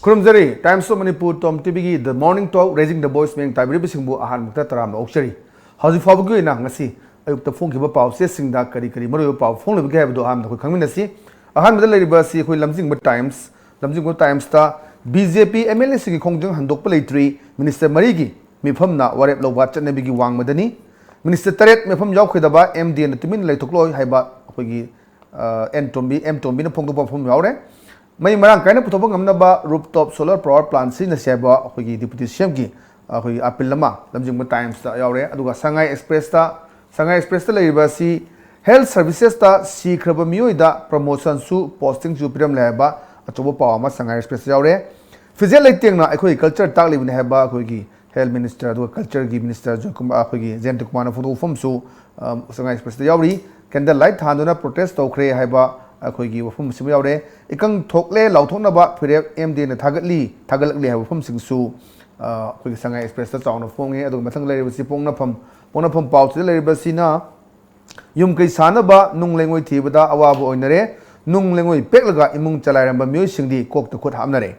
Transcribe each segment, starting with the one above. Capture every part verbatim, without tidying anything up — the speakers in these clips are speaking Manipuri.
ꯈꯨꯔꯨꯝꯖꯔꯤ꯫ Times of Manipur, Tom ꯇꯤꯚꯤꯒꯤ The Morning Talk, Raising the Voice ꯃꯤꯠꯌꯦꯡ ꯇꯥꯕꯤꯔꯤꯕꯁꯤꯡꯕꯨ ꯑꯍꯥꯟꯕꯗ ꯇꯔꯥꯝꯅ ꯑꯣꯛꯆꯔꯤ꯫ ꯍꯧꯖꯤꯛ ꯐꯥꯎꯕꯒꯤ ꯑꯣꯏꯅ ꯉꯁꯤ ꯑꯌꯨꯛꯇ ꯐꯣꯡꯈꯤꯕ ꯄꯥꯎ ꯆꯦꯁꯤꯡꯗ ꯀꯔꯤ ꯀꯔꯤ ꯃꯔꯨꯑꯣꯏꯕ ꯄꯥꯎ ꯐꯣꯡꯂꯤꯕꯒꯦ ꯍꯥꯏꯕꯗꯨ ꯑꯍꯥꯟꯕꯗ ꯑꯩꯈꯣꯏ ꯈꯪꯃꯤꯟꯅꯁꯤ꯫ ꯑꯍꯥꯟꯕꯗ ꯂꯩꯔꯤꯕ ꯑꯁꯤ ꯑꯩꯈꯣꯏ ꯂꯝꯖꯤꯡꯕ Times, ꯂꯝꯖꯤꯡꯕ Timesꯇ BJP MLAꯁꯤꯡꯒꯤ ꯈꯣꯡꯖꯪ ꯍꯟꯗꯣꯛꯄ ꯂꯩꯇ꯭ꯔꯤ, Minister ꯃꯔꯤꯒꯤ ꯃꯤꯐꯝꯅ ꯋꯥꯔꯦꯞ ꯂꯧꯕ ꯆꯠꯅꯕꯤꯒꯤ ꯋꯥꯡꯃꯗꯅꯤ꯫ Minister ꯇꯔꯦꯠ ꯃꯤꯐꯝ ꯌꯥꯎꯈꯤꯗꯕ MDAꯅ ꯇꯨꯃꯤꯟꯅ ꯂꯩꯊꯣꯛꯂꯣꯏ ꯍꯥꯏꯕ ꯑꯩꯈꯣꯏꯒꯤ ꯑ, ꯑꯦꯟ ꯇꯣꯝꯕꯤ, ꯑꯦꯝ ꯇꯣꯝꯕꯤꯅ ꯐꯣꯡꯗꯣꯛꯄ ꯋꯥꯐꯝ ꯌꯥꯎꯔꯦ꯫ ꯃꯩ ꯃꯔꯥꯡ ꯀꯥꯏꯅ ꯄꯨꯊꯣꯛꯄ ꯉꯝꯅꯕ rooftop solar power plant ꯁꯤꯖꯤꯟꯅꯁꯤ ꯍꯥꯏꯕ ꯑꯩꯈꯣꯏꯒꯤ Deputy CMꯒꯤ ꯑꯩꯈꯣꯏꯒꯤ appeal ꯑꯃ ꯂꯝꯖꯤꯡꯕ Timesꯇ ꯌꯥꯎꯔꯦ꯫ ꯑꯗꯨꯒ Sangai Expressꯇ, Sangai Expressꯇ ꯂꯩꯔꯤꯕ ꯑꯁꯤ health servicesꯇ ꯁꯤꯈ꯭ꯔꯕ ꯃꯤꯑꯣꯏꯗ promotionꯁꯨ postingꯁꯨ ꯄꯤꯔꯝꯂꯦ ꯍꯥꯏꯕ ꯑꯆꯧꯕ ꯄꯥꯎ ꯑꯃ Sangai Expressꯇ ꯌꯥꯎꯔꯦ꯫ ꯐꯤꯖꯦꯠ ꯂꯩꯇꯦꯡꯅ ꯑꯩꯈꯣꯏꯒꯤ culture ꯇꯥꯛꯂꯤꯕꯅꯤ ꯍꯥꯏꯕ ꯑꯩꯈꯣꯏꯒꯤ health minister ꯑꯗꯨꯒ cultureꯒꯤ minister ꯖꯣꯏꯀꯨꯃꯥꯔ, ꯑꯩꯈꯣꯏꯒꯤ ꯖꯌꯟꯇ ꯀꯨꯃꯥꯔꯅ ꯐꯣꯡꯗꯣꯛꯄ ꯋꯥꯐꯝꯁꯨ, ꯑ, Sangai Expressꯇ ꯌꯥꯎꯔꯤ꯫ Candle light ꯊꯥꯟꯗꯨꯅ protest ꯇꯧꯈ꯭ꯔꯦ ꯍꯥꯏꯕ ꯑꯩꯈꯣꯏꯒꯤ ꯋꯥꯐꯝ ꯑꯁꯤꯃ ꯌꯥꯎꯔꯦ꯫ ꯏꯀꯪ ꯊꯣꯛꯂꯦ ꯂꯥꯎꯊꯣꯛꯅꯕ ꯐꯤꯔꯦꯞ MDAꯅ ꯊꯥꯒꯠꯂꯤ, ꯊꯥꯒꯠꯂꯛꯂꯤ ꯍꯥꯏꯕ ꯋꯥꯐꯝꯁꯤꯡꯁꯨ, ꯑ, ꯑꯩꯈꯣꯏꯒꯤ Sangai Expressꯇ ꯆꯥꯎꯅ ꯐꯣꯡꯉꯦ꯫ ꯑꯗꯨꯒ ꯃꯊꯪ ꯂꯩꯔꯤꯕꯁꯤ ꯄꯣꯛꯅꯐꯝ, ꯄꯣꯛꯅꯐꯝ ꯄꯥꯎꯁꯤꯗ ꯂꯩꯔꯤꯕꯁꯤꯅ ꯌꯨꯝ ꯀꯩ ꯁꯥꯅꯕ ꯅꯨꯡ ꯂꯩꯉꯣꯏ ꯊꯤꯕꯗ ꯑꯋꯥꯕ ꯑꯣꯏꯅꯔꯦ꯫ ꯅꯨꯡ ꯂꯩꯉꯣꯏ ꯄꯦꯛꯂꯒ ꯏꯃꯨꯡ ꯆꯂꯥꯏꯔꯝꯕ ꯃꯤꯑꯣꯏꯁꯤꯡꯗꯤ ꯀꯣꯛꯇ ꯈꯨꯠ ꯍꯥꯞꯅꯔꯦ꯫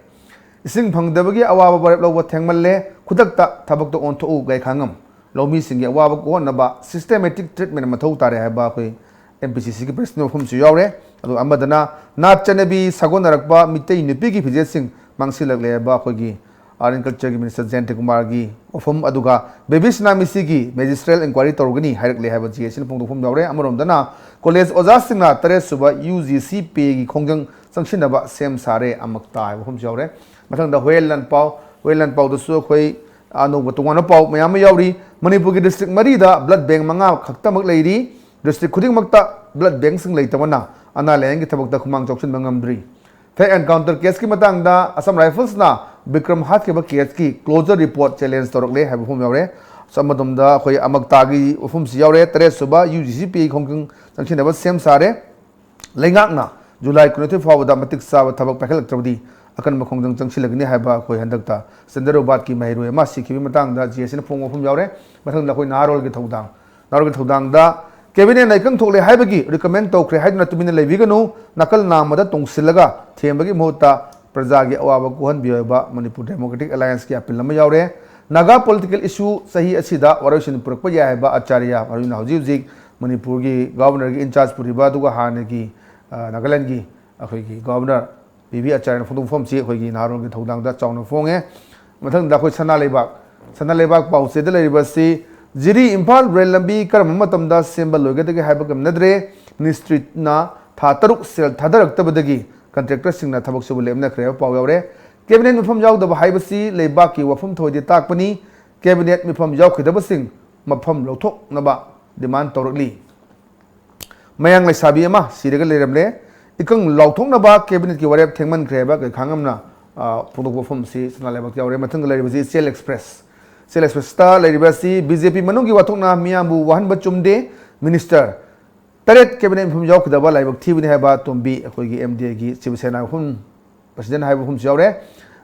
ꯏꯁꯤꯡ ꯐꯪꯗꯕꯒꯤ ꯑꯋꯥꯕ ꯋꯥꯔꯦꯞ ꯂꯧꯕ ꯊꯦꯡꯃꯜꯂꯦ꯫ ꯈꯨꯗꯛꯇ ꯊꯕꯛꯇ ꯑꯣꯟꯊꯣꯛꯎ ꯒꯥꯏꯈꯥꯉꯝ꯫ ꯂꯧꯃꯤꯁꯤꯡꯒꯤ ꯑꯋꯥꯕ ꯀꯣꯛꯍꯟꯅꯕ systematic treatment ꯃꯊꯧ ꯇꯥꯔꯦ ꯍꯥꯏꯕ ꯑꯩꯈꯣꯏ MPCCꯒꯤ presidentꯅ ꯋꯥꯐꯝꯁꯨ ꯌꯥꯎꯔꯦ꯫ ꯑꯗꯨꯒ ꯑꯃꯗꯅ ꯅꯥꯠ ꯆꯠꯅꯕꯤ ꯁꯥꯒꯣꯟꯅꯔꯛꯄ ꯃꯤꯇꯩ ꯅꯨꯄꯤꯒꯤ ꯐꯤꯖꯦꯠꯁꯤꯡ ꯃꯥꯡꯁꯤꯜꯂꯛꯂꯦ ꯍꯥꯏꯕ ꯑꯩꯈꯣꯏꯒꯤ Art and Cultureꯒꯤ minister ꯖꯌꯟꯇ ꯀꯨꯃꯥꯔꯒꯤ ꯋꯥꯐꯝ, ꯑꯗꯨꯒ ꯕꯦꯕꯤ ꯁꯅꯥ ꯃꯤꯁꯤꯒꯤ magistrate inquiry ꯇꯧꯔꯒꯅꯤ ꯍꯥꯏꯔꯛꯂꯦ ꯍꯥꯏꯕ GACꯅ ꯐꯣꯡꯗꯣꯛꯐꯝ ꯌꯥꯎꯔꯦ꯫ ꯑꯃꯔꯣꯝꯗꯅ college ꯑꯣꯖꯥꯁꯤꯡꯅ ꯇꯔꯦꯠ ꯁꯨꯕ UGC payꯒꯤ ꯈꯣꯡꯖꯪ ꯆꯪꯁꯤꯟꯅꯕ ꯁꯦꯝ ꯁꯥꯔꯦ ꯑꯃꯛꯇ ꯍꯥꯏꯕ ꯋꯥꯐꯝꯁꯨ ꯌꯥꯎꯔꯦ꯫ ꯃꯊꯪꯗ ꯍꯨꯌꯦꯟ ꯂꯥꯟꯄꯥꯎ, ꯍꯨꯌꯦꯟ ꯂꯥꯟꯄꯥꯎꯗꯁꯨ ꯑꯩꯈꯣꯏ ꯑꯅꯧꯕ ꯇꯣꯉꯥꯟꯕ ꯄꯥꯎ ꯃꯌꯥꯝ ꯑꯃ ꯌꯥꯎꯔꯤ꯫ ꯃꯅꯤꯄꯨꯔꯒꯤ district ꯃꯔꯤꯗ blood bank ꯃꯉꯥ ꯈꯛꯇꯃꯛ ꯂꯩꯔꯤ꯫ District ꯈꯨꯗꯤꯡꯃꯛꯇ blood bankꯁꯤꯡ ꯂꯩꯇꯕꯅ ꯑꯅꯥ ꯂꯥꯌꯦꯡꯒꯤ ꯊꯕꯛꯇ ꯈꯨꯃꯥꯡ ꯆꯥꯎꯁꯤꯟꯕ ꯉꯝꯗ꯭ꯔꯤ꯫ Fake encounter caseꯀꯤ ꯃꯇꯥꯡꯗ Assam Riflesꯅ Bikram ꯍꯥꯠꯈꯤꯕ caseꯀꯤ closure report challenge ꯇꯧꯔꯛꯂꯦ ꯍꯥꯏꯕ ꯋꯥꯐꯝ ꯌꯥꯎꯔꯦ꯫ ꯑꯃꯗꯣꯝꯗ ꯑꯩꯈꯣꯏ ꯑꯃꯛꯇꯥꯒꯤ ꯋꯥꯐꯝꯁꯤ ꯌꯥꯎꯔꯦ, ꯇꯔꯦꯠ ꯁꯨꯕ UGC pay ꯈꯣꯡꯖꯪ ꯆꯪꯁꯤꯟꯅꯕ ꯁꯦꯝ ꯁꯥꯔꯦ꯫ ꯂꯩꯉꯥꯛꯅ ꯖꯨꯂꯥꯏ ꯀꯨꯟꯅꯤꯊꯣꯏ ꯐꯥꯎꯕꯗ ꯃꯇꯤꯛ ꯆꯥꯕ ꯊꯕꯛ ꯄꯥꯏꯈꯠꯂꯛꯇ꯭ꯔꯕꯗꯤ ꯑꯀꯟꯕ ꯈꯣꯡꯖꯪ ꯆꯪꯁꯤꯜꯂꯒꯅꯤ ꯍꯥꯏꯕ ꯑꯩꯈꯣꯏ ꯍꯟꯗꯛꯇ ꯁꯦꯟꯗꯔꯣꯕꯥꯗꯀꯤ ꯃꯍꯩꯔꯣꯏ ꯑꯃ ꯁꯤꯈꯤꯕꯒꯤ ꯃꯇꯥꯡꯗ GACꯅ ꯐꯣꯡꯕ ꯋꯥꯐꯝ ꯌꯥꯎꯔꯦ꯫ ꯃꯊꯪꯗ ꯑꯩꯈꯣꯏ ꯅꯍꯥꯔꯣꯜꯒꯤ ꯊꯧꯗꯥꯡ, ꯅꯍꯥꯔꯣꯜꯒꯤ ꯊꯧꯗꯥꯡꯗ cabinetꯅ ꯏꯀꯪ ꯊꯣꯛꯂꯦ ꯍꯥꯏꯕꯒꯤ recommend ꯇꯧꯈ꯭ꯔꯦ ꯍꯥꯏꯗꯨꯅ ꯇꯨꯃꯤꯟꯅ ꯂꯩꯕꯤꯒꯅꯨ꯫ ꯅꯥꯀꯜ ꯅꯥꯝꯃꯗ ꯇꯣꯡꯁꯤꯜꯂꯒ ꯊꯦꯝꯕꯒꯤ ꯃꯍꯨꯠꯇ ꯄ꯭ꯔꯖꯥꯒꯤ ꯑꯋꯥꯕ ꯀꯣꯛꯍꯟꯕꯤꯌꯨ ꯍꯥꯏꯕ ꯃꯅꯤꯄꯨꯔ ꯗꯦꯃꯣꯀ꯭ꯔꯦꯇꯤꯛ ꯑꯦꯂꯥꯏꯟꯁꯀꯤ ꯑꯄꯤꯜ ꯑꯃ ꯌꯥꯎꯔꯦ꯫ ꯅꯥꯒꯥ ꯄꯣꯂꯤꯇꯤꯀꯦꯜ ꯏꯁꯨ ꯆꯍꯤ ꯑꯁꯤꯗ ꯋꯥꯔꯣꯏꯁꯤꯟ ꯄꯨꯔꯛꯄ ꯌꯥꯏ ꯍꯥꯏꯕ ꯑꯆꯥꯔꯌ, ꯃꯔꯨꯑꯣꯏꯅ ꯍꯧꯖꯤꯛ ꯍꯧꯖꯤꯛ ꯃꯅꯤꯄꯨꯔꯒꯤ ꯒꯣꯕꯔꯅꯔꯒꯤ ꯏꯟꯆꯥꯔꯖ ꯄꯨꯔꯤꯕ, ꯑꯗꯨꯒ ꯍꯥꯟꯅꯒꯤ, ꯑ, ꯅꯥꯒꯥꯂꯦꯟꯒꯤ ꯑꯩꯈꯣꯏꯒꯤ ꯒꯣꯕꯔꯅꯔ ꯄꯤ ꯕꯤ ꯑꯆꯥꯔꯌꯅ ꯐꯣꯡꯗꯣꯛꯄ ꯋꯥꯐꯝꯁꯤ ꯑꯩꯈꯣꯏꯒꯤ ꯅꯍꯥꯔꯣꯜꯒꯤ ꯊꯧꯗꯥꯡꯗ ꯆꯥꯎꯅ ꯐꯣꯡꯉꯦ꯫ ꯃꯊꯪꯗ ꯑꯩꯈꯣꯏ ꯁꯅꯥ ꯂꯩꯕꯥꯛ, ꯁꯅꯥ ꯂꯩꯕꯥꯛ ꯄꯥꯎꯆꯦꯗ ꯂꯩꯔꯤꯕ ꯑꯁꯤ ꯖꯤꯔꯤ ꯏꯝꯐꯥꯜ ꯔꯦꯜ ꯂꯝꯕꯤ ꯀꯔꯝꯕ ꯃꯇꯝꯗ ꯁꯦꯝꯕ ꯂꯣꯏꯒꯗꯒꯦ ꯍꯥꯏꯕ ꯉꯝꯅꯗ꯭ꯔꯦ꯫ ꯃꯤꯅꯤꯁꯇ꯭ꯔꯤꯅ ꯊꯥ ꯇꯔꯨꯛ ꯁꯦꯜ ꯊꯥꯗꯔꯛꯇꯕꯗꯒꯤ ꯀꯟꯇ꯭ꯔꯦꯛꯇꯔꯁꯤꯡꯅ ꯊꯕꯛ ꯁꯨꯕ ꯂꯦꯞꯅꯈ꯭ꯔꯦ ꯍꯥꯏꯕ ꯄꯥꯎ ꯌꯥꯎꯔꯦ꯫ ꯀꯦꯕꯤꯅꯦꯠ ꯃꯤꯐꯝ ꯌꯥꯎꯗꯕ ꯍꯥꯏꯕꯁꯤ ꯂꯩꯕꯥꯛꯀꯤ ꯋꯥꯐꯝ ꯊꯣꯛꯑꯗꯤ ꯇꯥꯛꯄꯅꯤ꯫ ꯀꯦꯕꯤꯅꯦꯠ ꯃꯤꯐꯝ ꯌꯥꯎꯈꯤꯗꯕꯁꯤꯡ ꯃꯐꯝ ꯂꯧꯊꯣꯛꯅꯕ ꯗꯤꯃꯥꯟ ꯇꯧꯔꯛꯂꯤ꯫ ꯃꯌꯥꯡ ꯂꯩꯁꯥꯕꯤ ꯑꯃ ꯁꯤꯔꯒ ꯂꯩꯔꯝꯂꯦ꯫ ꯏꯀꯪ ꯂꯥꯎꯊꯣꯛꯅꯕ ꯀꯦꯕꯤꯅꯦꯠꯀꯤ ꯋꯥꯔꯦꯞ ꯊꯦꯡꯃꯟꯈ꯭ꯔꯦ ꯍꯥꯏꯕ ꯀꯩꯈꯥꯡ ꯑꯃꯅ, ꯑ, ꯐꯣꯡꯗꯣꯛꯄ ꯋꯥꯐꯝꯁꯤ ꯁꯅꯥ ꯂꯩꯕꯥꯛꯇ ꯌꯥꯎꯔꯦ꯫ ꯃꯊꯪꯗ ꯂꯩꯔꯤꯕꯁꯤ ꯏꯆꯦꯜ ꯑꯦꯛꯁꯄ꯭ꯔꯦꯁ꯫ ꯏꯆꯦꯜ ꯑꯦꯛꯁꯄ꯭ꯔꯦꯁꯇ ꯂꯩꯔꯤꯕ ꯑꯁꯤ ꯕꯤ ꯖꯦ ꯄꯤ ꯃꯅꯨꯡꯒꯤ ꯋꯥꯊꯣꯛꯅ ꯃꯤꯌꯥꯝꯕꯨ ꯋꯥꯍꯟꯕ ꯆꯨꯝꯗꯦ꯫ ꯃꯤꯅꯤꯁꯇꯔ ꯇꯔꯦꯠ ꯀꯦꯕꯤꯅꯦꯠ ꯃꯤꯐꯝ ꯌꯥꯎꯈꯤꯗꯕ ꯂꯥꯏꯕꯛ ꯊꯤꯕꯅꯤ ꯍꯥꯏꯕ ꯇꯣꯝꯕꯤ, ꯑꯩꯈꯣꯏꯒꯤ ꯑꯦꯝ ꯗꯤ ꯑꯦꯒꯤ ꯁꯤꯕ ꯁꯦꯅꯥ ꯃꯐꯝ ꯄ꯭ꯔꯁꯤꯗꯦꯟ ꯍꯥꯏꯕ ꯃꯐꯝꯁꯨ ꯌꯥꯎꯔꯦ꯫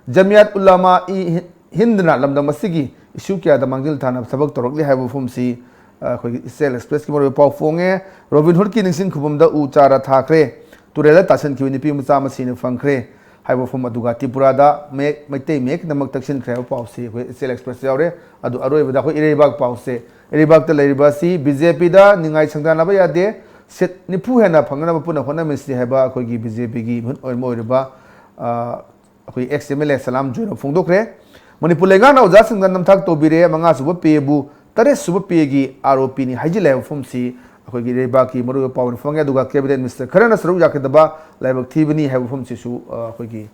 ꯖꯃꯤꯌꯥꯠ ꯎꯂꯥꯃꯥ ꯏ ꯍꯤꯟꯗꯅ ꯂꯝꯗꯝ ꯑꯁꯤꯒꯤ ꯏꯁꯨ ꯀꯌꯥꯗ ꯃꯥꯡꯖꯤꯜ ꯊꯥꯅ ꯊꯕꯛ ꯇꯧꯔꯛꯂꯤ ꯍꯥꯏꯕ ꯃꯐꯝꯁꯤ, ꯑ, ꯑꯩꯈꯣꯏꯒꯤ ꯏꯆꯦꯜ ꯑꯦꯛꯁꯄ꯭ꯔꯦꯁꯀꯤ ꯃꯔꯨꯑꯣꯏꯕ ꯄꯥꯎ ꯐꯣꯡꯉꯦ꯫ ꯔꯣꯕꯤꯟ ꯍꯨꯗꯀꯤ ꯅꯤꯡꯁꯤꯡ ꯈꯨꯕꯝꯗ ꯎ ꯆꯥꯔꯥ ꯊꯥꯈ꯭ꯔꯦ꯫ ꯇꯨꯔꯦꯜꯗ ꯇꯥꯁꯤꯟꯈꯤꯕ ꯅꯨꯄꯤ ꯃꯆꯥ ꯑꯃ ꯁꯤꯅ ꯐꯪꯈ꯭ꯔꯦ ꯍꯥꯏꯕ ꯋꯥꯐꯝ, ꯑꯗꯨꯒ ꯇ꯭ꯔꯤꯄꯨꯔꯥꯗ ꯃꯌꯦꯛ, ꯃꯩꯇꯩ ꯃꯌꯦꯛꯀꯤꯗꯃꯛ ꯇꯛꯁꯤꯟꯈ꯭ꯔꯦ ꯍꯥꯏꯕ ꯄꯥꯎꯁꯤ ꯑꯩꯈꯣꯏ ꯏꯆꯦꯜ ꯑꯦꯛꯁꯄ꯭ꯔꯦꯁꯇ ꯌꯥꯎꯔꯦ꯫ ꯑꯗꯨ ꯑꯔꯣꯏꯕꯗ ꯑꯩꯈꯣꯏ ꯏꯔꯩꯕꯥꯛ ꯄꯥꯎꯁꯦ, ꯏꯔꯩꯕꯥꯛꯇ ꯂꯩꯔꯤꯕ ꯑꯁꯤ ꯕꯤ ꯖꯦ ꯄꯤꯗ ꯅꯤꯡꯉꯥꯏ ꯁꯪꯗꯥꯅꯕ ꯌꯥꯗꯦ, ꯁꯤꯠ ꯅꯤꯐꯨ ꯍꯦꯟꯅ ꯐꯪꯅꯅꯕ ꯄꯨꯟꯅ ꯍꯣꯠꯅꯃꯤꯟꯅꯁꯤ ꯍꯥꯏꯕ ꯑꯩꯈꯣꯏꯒꯤ ꯕꯤ ꯖꯦ ꯄꯤꯒꯤ ꯃꯤꯍꯨꯠ ꯑꯣꯏꯔꯤꯕ, ꯑꯣꯏꯔꯤꯕ, ꯑ, ꯑꯩꯈꯣꯏ ꯑꯦꯛꯁ ꯑꯦꯝ ꯑꯦꯜ ꯑꯦ ꯁꯂꯥꯝ ꯖꯣꯏꯅ ꯐꯣꯡꯗꯣꯛꯈ꯭ꯔꯦ꯫ ꯃꯅꯤꯄꯨꯔ ꯂꯩꯉꯥꯛꯅ ꯑꯣꯖꯥꯁꯤꯡꯗ ꯅꯝꯊꯥꯛ ꯇꯧꯕꯤꯔꯦ, ꯃꯉꯥ ꯁꯨꯕ ꯄꯦꯕꯨ ꯇꯔꯦꯠ ꯁꯨꯕ ꯄꯦꯒꯤ ꯑꯥꯔ ꯑꯣ ꯄꯤꯅꯤ ꯍꯥꯏꯖꯤꯜꯂꯦ ꯍꯥꯏꯕ ꯋꯥꯐꯝꯁꯤ ꯑꯩꯈꯣꯏꯒꯤ ꯏꯔꯩꯕꯥꯛꯀꯤ ꯃꯔꯨꯑꯣꯏꯕ ꯄꯥꯎ ꯑꯣꯏꯅ ꯐꯣꯡꯉꯦ꯫ ꯑꯗꯨꯒ ꯀꯦꯕꯤꯅꯦꯠ ꯃꯤꯅꯤꯁꯇꯔ ꯈꯔꯅ ꯁꯔꯨꯛ ꯌꯥꯈꯤꯗꯕ ꯂꯥꯏꯕꯛ ꯊꯤꯕꯅꯤ ꯍꯥꯏꯕ ꯋꯥꯐꯝꯁꯤꯁꯨ, ꯑ, ꯑꯩꯈꯣꯏꯒꯤ,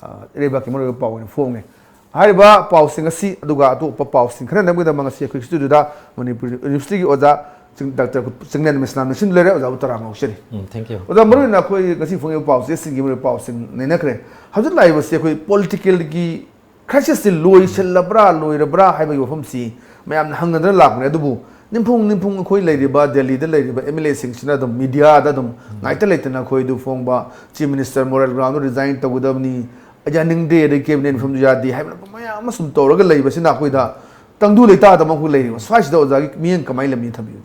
ꯑ, ꯏꯔꯩꯕꯥꯛꯀꯤ ꯃꯔꯨꯑꯣꯏꯕ ꯄꯥꯎ ꯑꯣꯏꯅ ꯐꯣꯡꯉꯦ꯫ ꯍꯥꯏꯔꯤꯕ ꯄꯥꯎꯁꯤꯡ ꯑꯁꯤ ꯑꯗꯨꯒ ꯑꯇꯣꯞꯄ ꯄꯥꯎꯁꯤꯡ ꯈꯔ ꯅꯝꯒꯗꯕ ꯉꯁꯤ ꯑꯩꯈꯣꯏ ꯁ꯭ꯇꯨꯗꯤꯑꯣꯗ ꯃꯅꯤꯄꯨꯔ ꯌꯨꯅꯤꯚꯔꯁꯤꯇꯤꯒꯤ ꯑꯣꯖꯥ ꯆꯤꯡ-, ꯗꯥꯛꯇꯔ ꯆꯤꯡꯂꯦꯟ ꯃꯤꯁꯅꯥꯝꯅ ꯁꯤꯟꯗꯨ ꯂꯩꯔꯦ꯫ ꯑꯣꯖꯥꯕꯨ ꯇꯔꯥꯝꯅ ꯑꯣꯛꯆꯔꯤ꯫ ꯎꯝ, thank you꯫ ꯑꯣꯖꯥ, ꯃꯔꯨꯑꯣꯏꯅ ꯑꯩꯈꯣꯏ ꯉꯁꯤ ꯐꯣꯡꯉꯤꯕ ꯄꯥꯎꯁꯦ, ꯁꯤꯡꯒꯤ ꯃꯔꯨꯑꯣꯏꯕ ꯄꯥꯎꯁꯤꯡ ꯅꯩꯅꯈ꯭ꯔꯦ꯫ ꯍꯧꯖꯤꯛ ꯂꯥꯛꯏꯕꯁꯤ ꯑꯩꯈꯣꯏ ꯄꯣꯂꯤꯇꯤꯀꯦꯜꯒꯤ ꯈ꯭ꯔꯥꯏꯁꯤꯁꯁꯤ ꯂꯣꯏꯁꯤꯜꯂꯕ꯭ꯔꯥ ꯂꯣꯏꯔꯕ꯭ꯔꯥ ꯍꯥꯏꯕꯒꯤ ꯋꯥꯐꯝꯁꯤ ꯃꯌꯥꯝꯅ ꯍꯪꯅꯗꯅ ꯂꯥꯛꯄꯅꯦ꯫ ꯑꯗꯨꯕꯨ ꯅꯤꯡꯐꯨꯡ ꯅꯤꯡꯐꯨꯡ ꯑꯩꯈꯣꯏ ꯂꯩꯔꯤꯕ ꯗꯦꯜꯂꯤꯗ ꯂꯩꯔꯤꯕ ꯑꯦꯝ ꯑꯦꯜ ꯑꯦꯁꯤꯡꯁꯤꯅ ꯑꯗꯨꯝ ꯃꯤꯗꯤꯌꯥꯗ ꯑꯗꯨꯝ ꯉꯥꯏꯇ ꯂꯩꯇꯅ ꯑꯩꯈꯣꯏꯗꯨ ꯐꯣꯡꯕ, chief minister moral ground resign ꯇꯧꯒꯗꯕꯅꯤ, ꯌꯥꯅꯤꯡꯗꯦ, ꯑꯗꯩ ꯀꯦꯕꯤꯅꯦꯠ ꯃꯤꯐꯝꯗꯨ ꯌꯥꯗꯦ ꯍꯥꯏꯕꯅ ꯃꯌꯥꯝ ꯑꯃ ꯁꯨꯝ ꯇꯧꯔꯒ ꯂꯩꯕꯁꯤꯅ ꯑꯩꯈꯣꯏꯗ ꯇꯪꯗꯨ ꯂꯩꯇꯥꯗꯕ ꯑꯃꯈꯛ ꯂꯩꯔꯤꯕ꯫ ꯁ꯭ꯋꯥꯏꯁꯤꯗ ꯑꯣꯖꯥꯒꯤ ꯃꯤꯠꯌꯦꯡ ꯀꯃꯥꯏꯅ ꯂꯩꯕꯤ ꯊꯝꯕꯤꯌꯨ?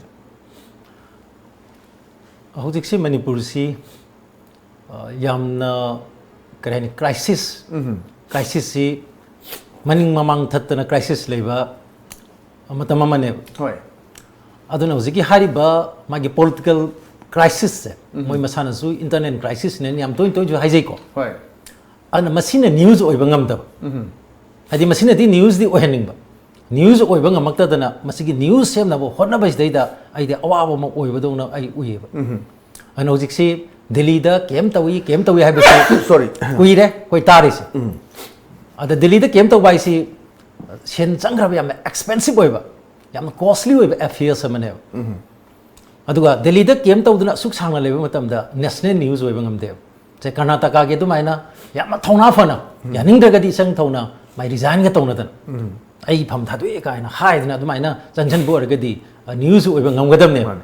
ꯍꯧꯖꯤꯛꯁꯤ ꯃꯅꯤꯄꯨꯔꯁꯤ, ꯑ, ꯌꯥꯝꯅ ꯀꯔꯤ ꯍꯥꯏꯅꯤ, ꯀ꯭ꯔꯥꯏꯁꯤꯁ, ꯀ꯭ꯔꯥꯏꯁꯤꯁꯁꯤ ꯃꯅꯤꯡ ꯃꯃꯥꯡ ꯊꯠꯇꯅ ꯀ꯭ꯔꯥꯏꯁꯤꯁ ꯂꯩꯕ ꯃꯇꯝ ꯑꯃꯅꯦꯕ꯫ ꯍꯣꯏ꯫ ꯑꯗꯨꯅ ꯍꯧꯖꯤꯛꯀꯤ ꯍꯥꯏꯔꯤꯕ ꯃꯥꯒꯤ ꯄꯣꯂꯤꯇꯤꯀꯦꯜ ꯀ꯭ꯔꯥꯏꯁꯤꯁꯁꯦ, ꯃꯣꯏ ꯃꯁꯥꯅꯁꯨ ꯏꯟꯇꯔꯅꯦꯜ ꯀ꯭ꯔꯥꯏꯁꯤꯁꯅꯦꯅ ꯌꯥꯝ ꯇꯣꯏꯅ ꯇꯣꯏꯅꯁꯨ ꯍꯥꯏꯖꯩꯀꯣ꯫ ꯍꯣꯏ꯫ ꯑꯗꯨꯅ ꯃꯁꯤꯅ ꯅ꯭ꯌꯨꯁ ꯑꯣꯏꯕ ꯉꯝꯗꯕ꯫ ꯍꯥꯏꯗꯤ ꯃꯁꯤꯅꯗꯤ ꯅ꯭ꯌꯨꯁꯇꯤ ꯑꯣꯏꯍꯟꯅꯤꯡꯕ, ꯅ꯭ꯌꯨꯁ ꯑꯣꯏꯕ ꯉꯝꯃꯛꯇꯗꯅ ꯃꯁꯤꯒꯤ ꯅ꯭ꯌꯨꯁ ꯁꯦꯝꯅꯕ ꯍꯣꯠꯅꯕꯁꯤꯗꯩꯗ ꯑꯩꯗꯤ ꯑꯋꯥꯕ ꯑꯃ ꯑꯣꯏꯕꯗꯧꯅ ꯑꯩ ꯎꯏꯌꯦꯕ꯫ ꯑꯗꯨꯅ ꯍꯧꯖꯤꯛꯁꯤ ꯗꯦꯜꯂꯤꯗ ꯀꯩꯝ ꯇꯧꯏ, ꯀꯩꯝ ꯇꯧꯏ ꯍꯥꯏꯕꯁꯤ ꯁꯣꯔꯤ꯫ ꯀꯨꯏꯔꯦ ꯑꯩꯈꯣꯏ ꯇꯥꯔꯤꯁꯦ꯫ ꯑꯗ ꯗꯦꯜꯂꯤꯗ ꯀꯩꯝ ꯇꯧꯕ ꯍꯥꯏꯁꯤ ꯁꯦꯟ ꯆꯪꯈ꯭ꯔꯕ, ꯌꯥꯝꯅ ꯑꯦꯛꯁꯄꯦꯟꯁꯤꯞ ꯑꯣꯏꯕ, ꯌꯥꯝꯅ ꯀꯣꯁꯂꯤ ꯑꯣꯏꯕ ꯑꯦꯐꯤꯌꯔꯁ ꯑꯃꯅꯦꯕ꯫ ꯑꯗꯨꯒ ꯗꯦꯜꯂꯤꯗ ꯀꯦꯝ ꯇꯧꯗꯨꯅ ꯑꯁꯨꯛ ꯁꯥꯡꯅ ꯂꯩꯕ ꯃꯇꯝꯗ ꯅꯦꯁꯅꯦꯜ ꯅ꯭ꯌꯨꯁ ꯑꯣꯏꯕ ꯉꯝꯗꯦꯕ꯫ ꯁꯦ ꯀꯔꯅꯥꯇꯀꯥꯒꯤ ꯑꯗꯨꯃꯥꯏꯅ ꯌꯥꯝꯅ ꯊꯧꯅꯥ ꯐꯅ, ꯌꯥꯅꯤꯡꯗ꯭ꯔꯒꯗꯤ ꯏꯆꯪ ꯊꯧꯅ ꯃꯥꯏ ꯔꯤꯖꯥꯏꯟꯒ ꯇꯧꯅꯗꯅ, "ꯑꯩ ꯐꯝ ꯊꯥꯗꯣꯛꯑꯦ" ꯀꯥꯏꯅ ꯍꯥꯏꯗꯅ ꯑꯗꯨꯃꯥꯏꯅ ꯆꯪꯁꯤꯟꯕ ꯑꯣꯏꯔꯒꯗꯤ, ꯑ, ꯅ꯭ꯌꯨꯁ ꯑꯣꯏꯕ ꯉꯝꯒꯗꯕꯅꯦꯕ꯫ ꯃꯥꯅꯦ꯫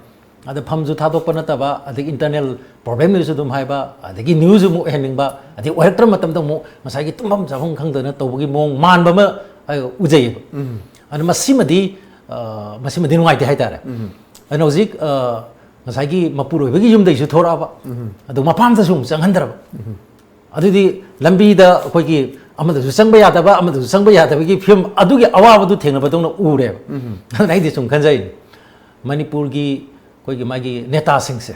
ꯑꯗ ꯐꯝꯁꯨ ꯊꯥꯗꯣꯛꯄ ꯅꯠꯇꯕ, ꯑꯗꯒꯤ ꯏꯟꯇꯔꯅꯦꯜ ꯄ꯭ꯔꯣꯕ꯭ꯂꯦꯝꯗꯨꯁꯨ ꯑꯗꯨꯝ ꯍꯥꯏꯕ, ꯑꯗꯒꯤ ꯅ꯭ꯌꯨꯁꯁꯨ ꯑꯃꯨꯛ ꯑꯣꯏꯍꯟꯅꯤꯡꯕ, ꯑꯗꯩ ꯑꯣꯏꯔꯛꯇ꯭ꯔ ꯃꯇꯝꯗ ꯑꯃꯨꯛ ꯉꯁꯥꯏꯒꯤ ꯇꯨꯝꯐꯝ ꯆꯥꯐꯝ ꯈꯪꯗꯅ ꯇꯧꯕꯒꯤ ꯃꯑꯣꯡ ꯃꯥꯟꯕ ꯑꯃ, ꯑ, ꯎꯖꯩꯌꯦꯕ꯫ ꯑꯗꯨ ꯃꯁꯤꯃꯗꯤ, ꯑ, ꯃꯁꯤꯃꯗꯤ ꯅꯨꯡꯉꯥꯏꯇꯦ ꯍꯥꯏꯇꯥꯔꯦ꯫ ꯑꯗꯨꯅ ꯍꯧꯖꯤꯛ, ꯑ, ꯉꯁꯥꯏꯒꯤ ꯃꯄꯨꯔꯣꯏꯕꯒꯤ ꯌꯨꯝꯗꯒꯤꯁꯨ ꯊꯣꯔꯛꯑꯕ, ꯑꯗꯨ ꯃꯄꯥꯝꯗꯁꯨ ꯑꯃꯨꯛ ꯆꯪꯍꯟꯗ꯭ꯔꯕ꯫ ꯑꯗꯨꯗꯤ ꯂꯝꯕꯤꯗ ꯑꯩꯈꯣꯏꯒꯤ ꯑꯃꯗꯁꯨ ꯆꯪꯕ ꯌꯥꯗꯕ, ꯑꯃꯗꯁꯨ ꯆꯪꯕ ꯌꯥꯗꯕꯒꯤ ꯐꯤꯕꯝ, ꯑꯗꯨꯒꯤ ꯑꯋꯥꯕꯗꯨ ꯊꯦꯡꯅꯕꯗꯧꯅ ꯎꯔꯦꯕ꯫ ꯑꯗꯨꯅ ꯑꯩꯗꯤ ꯁꯨꯝ ꯈꯟꯖꯩꯅꯦ, ꯃꯅꯤꯄꯨꯔꯒꯤ ꯑꯩꯈꯣꯏꯒꯤ ꯃꯥꯒꯤ ꯅꯦꯇꯥꯁꯤꯡꯁꯦ,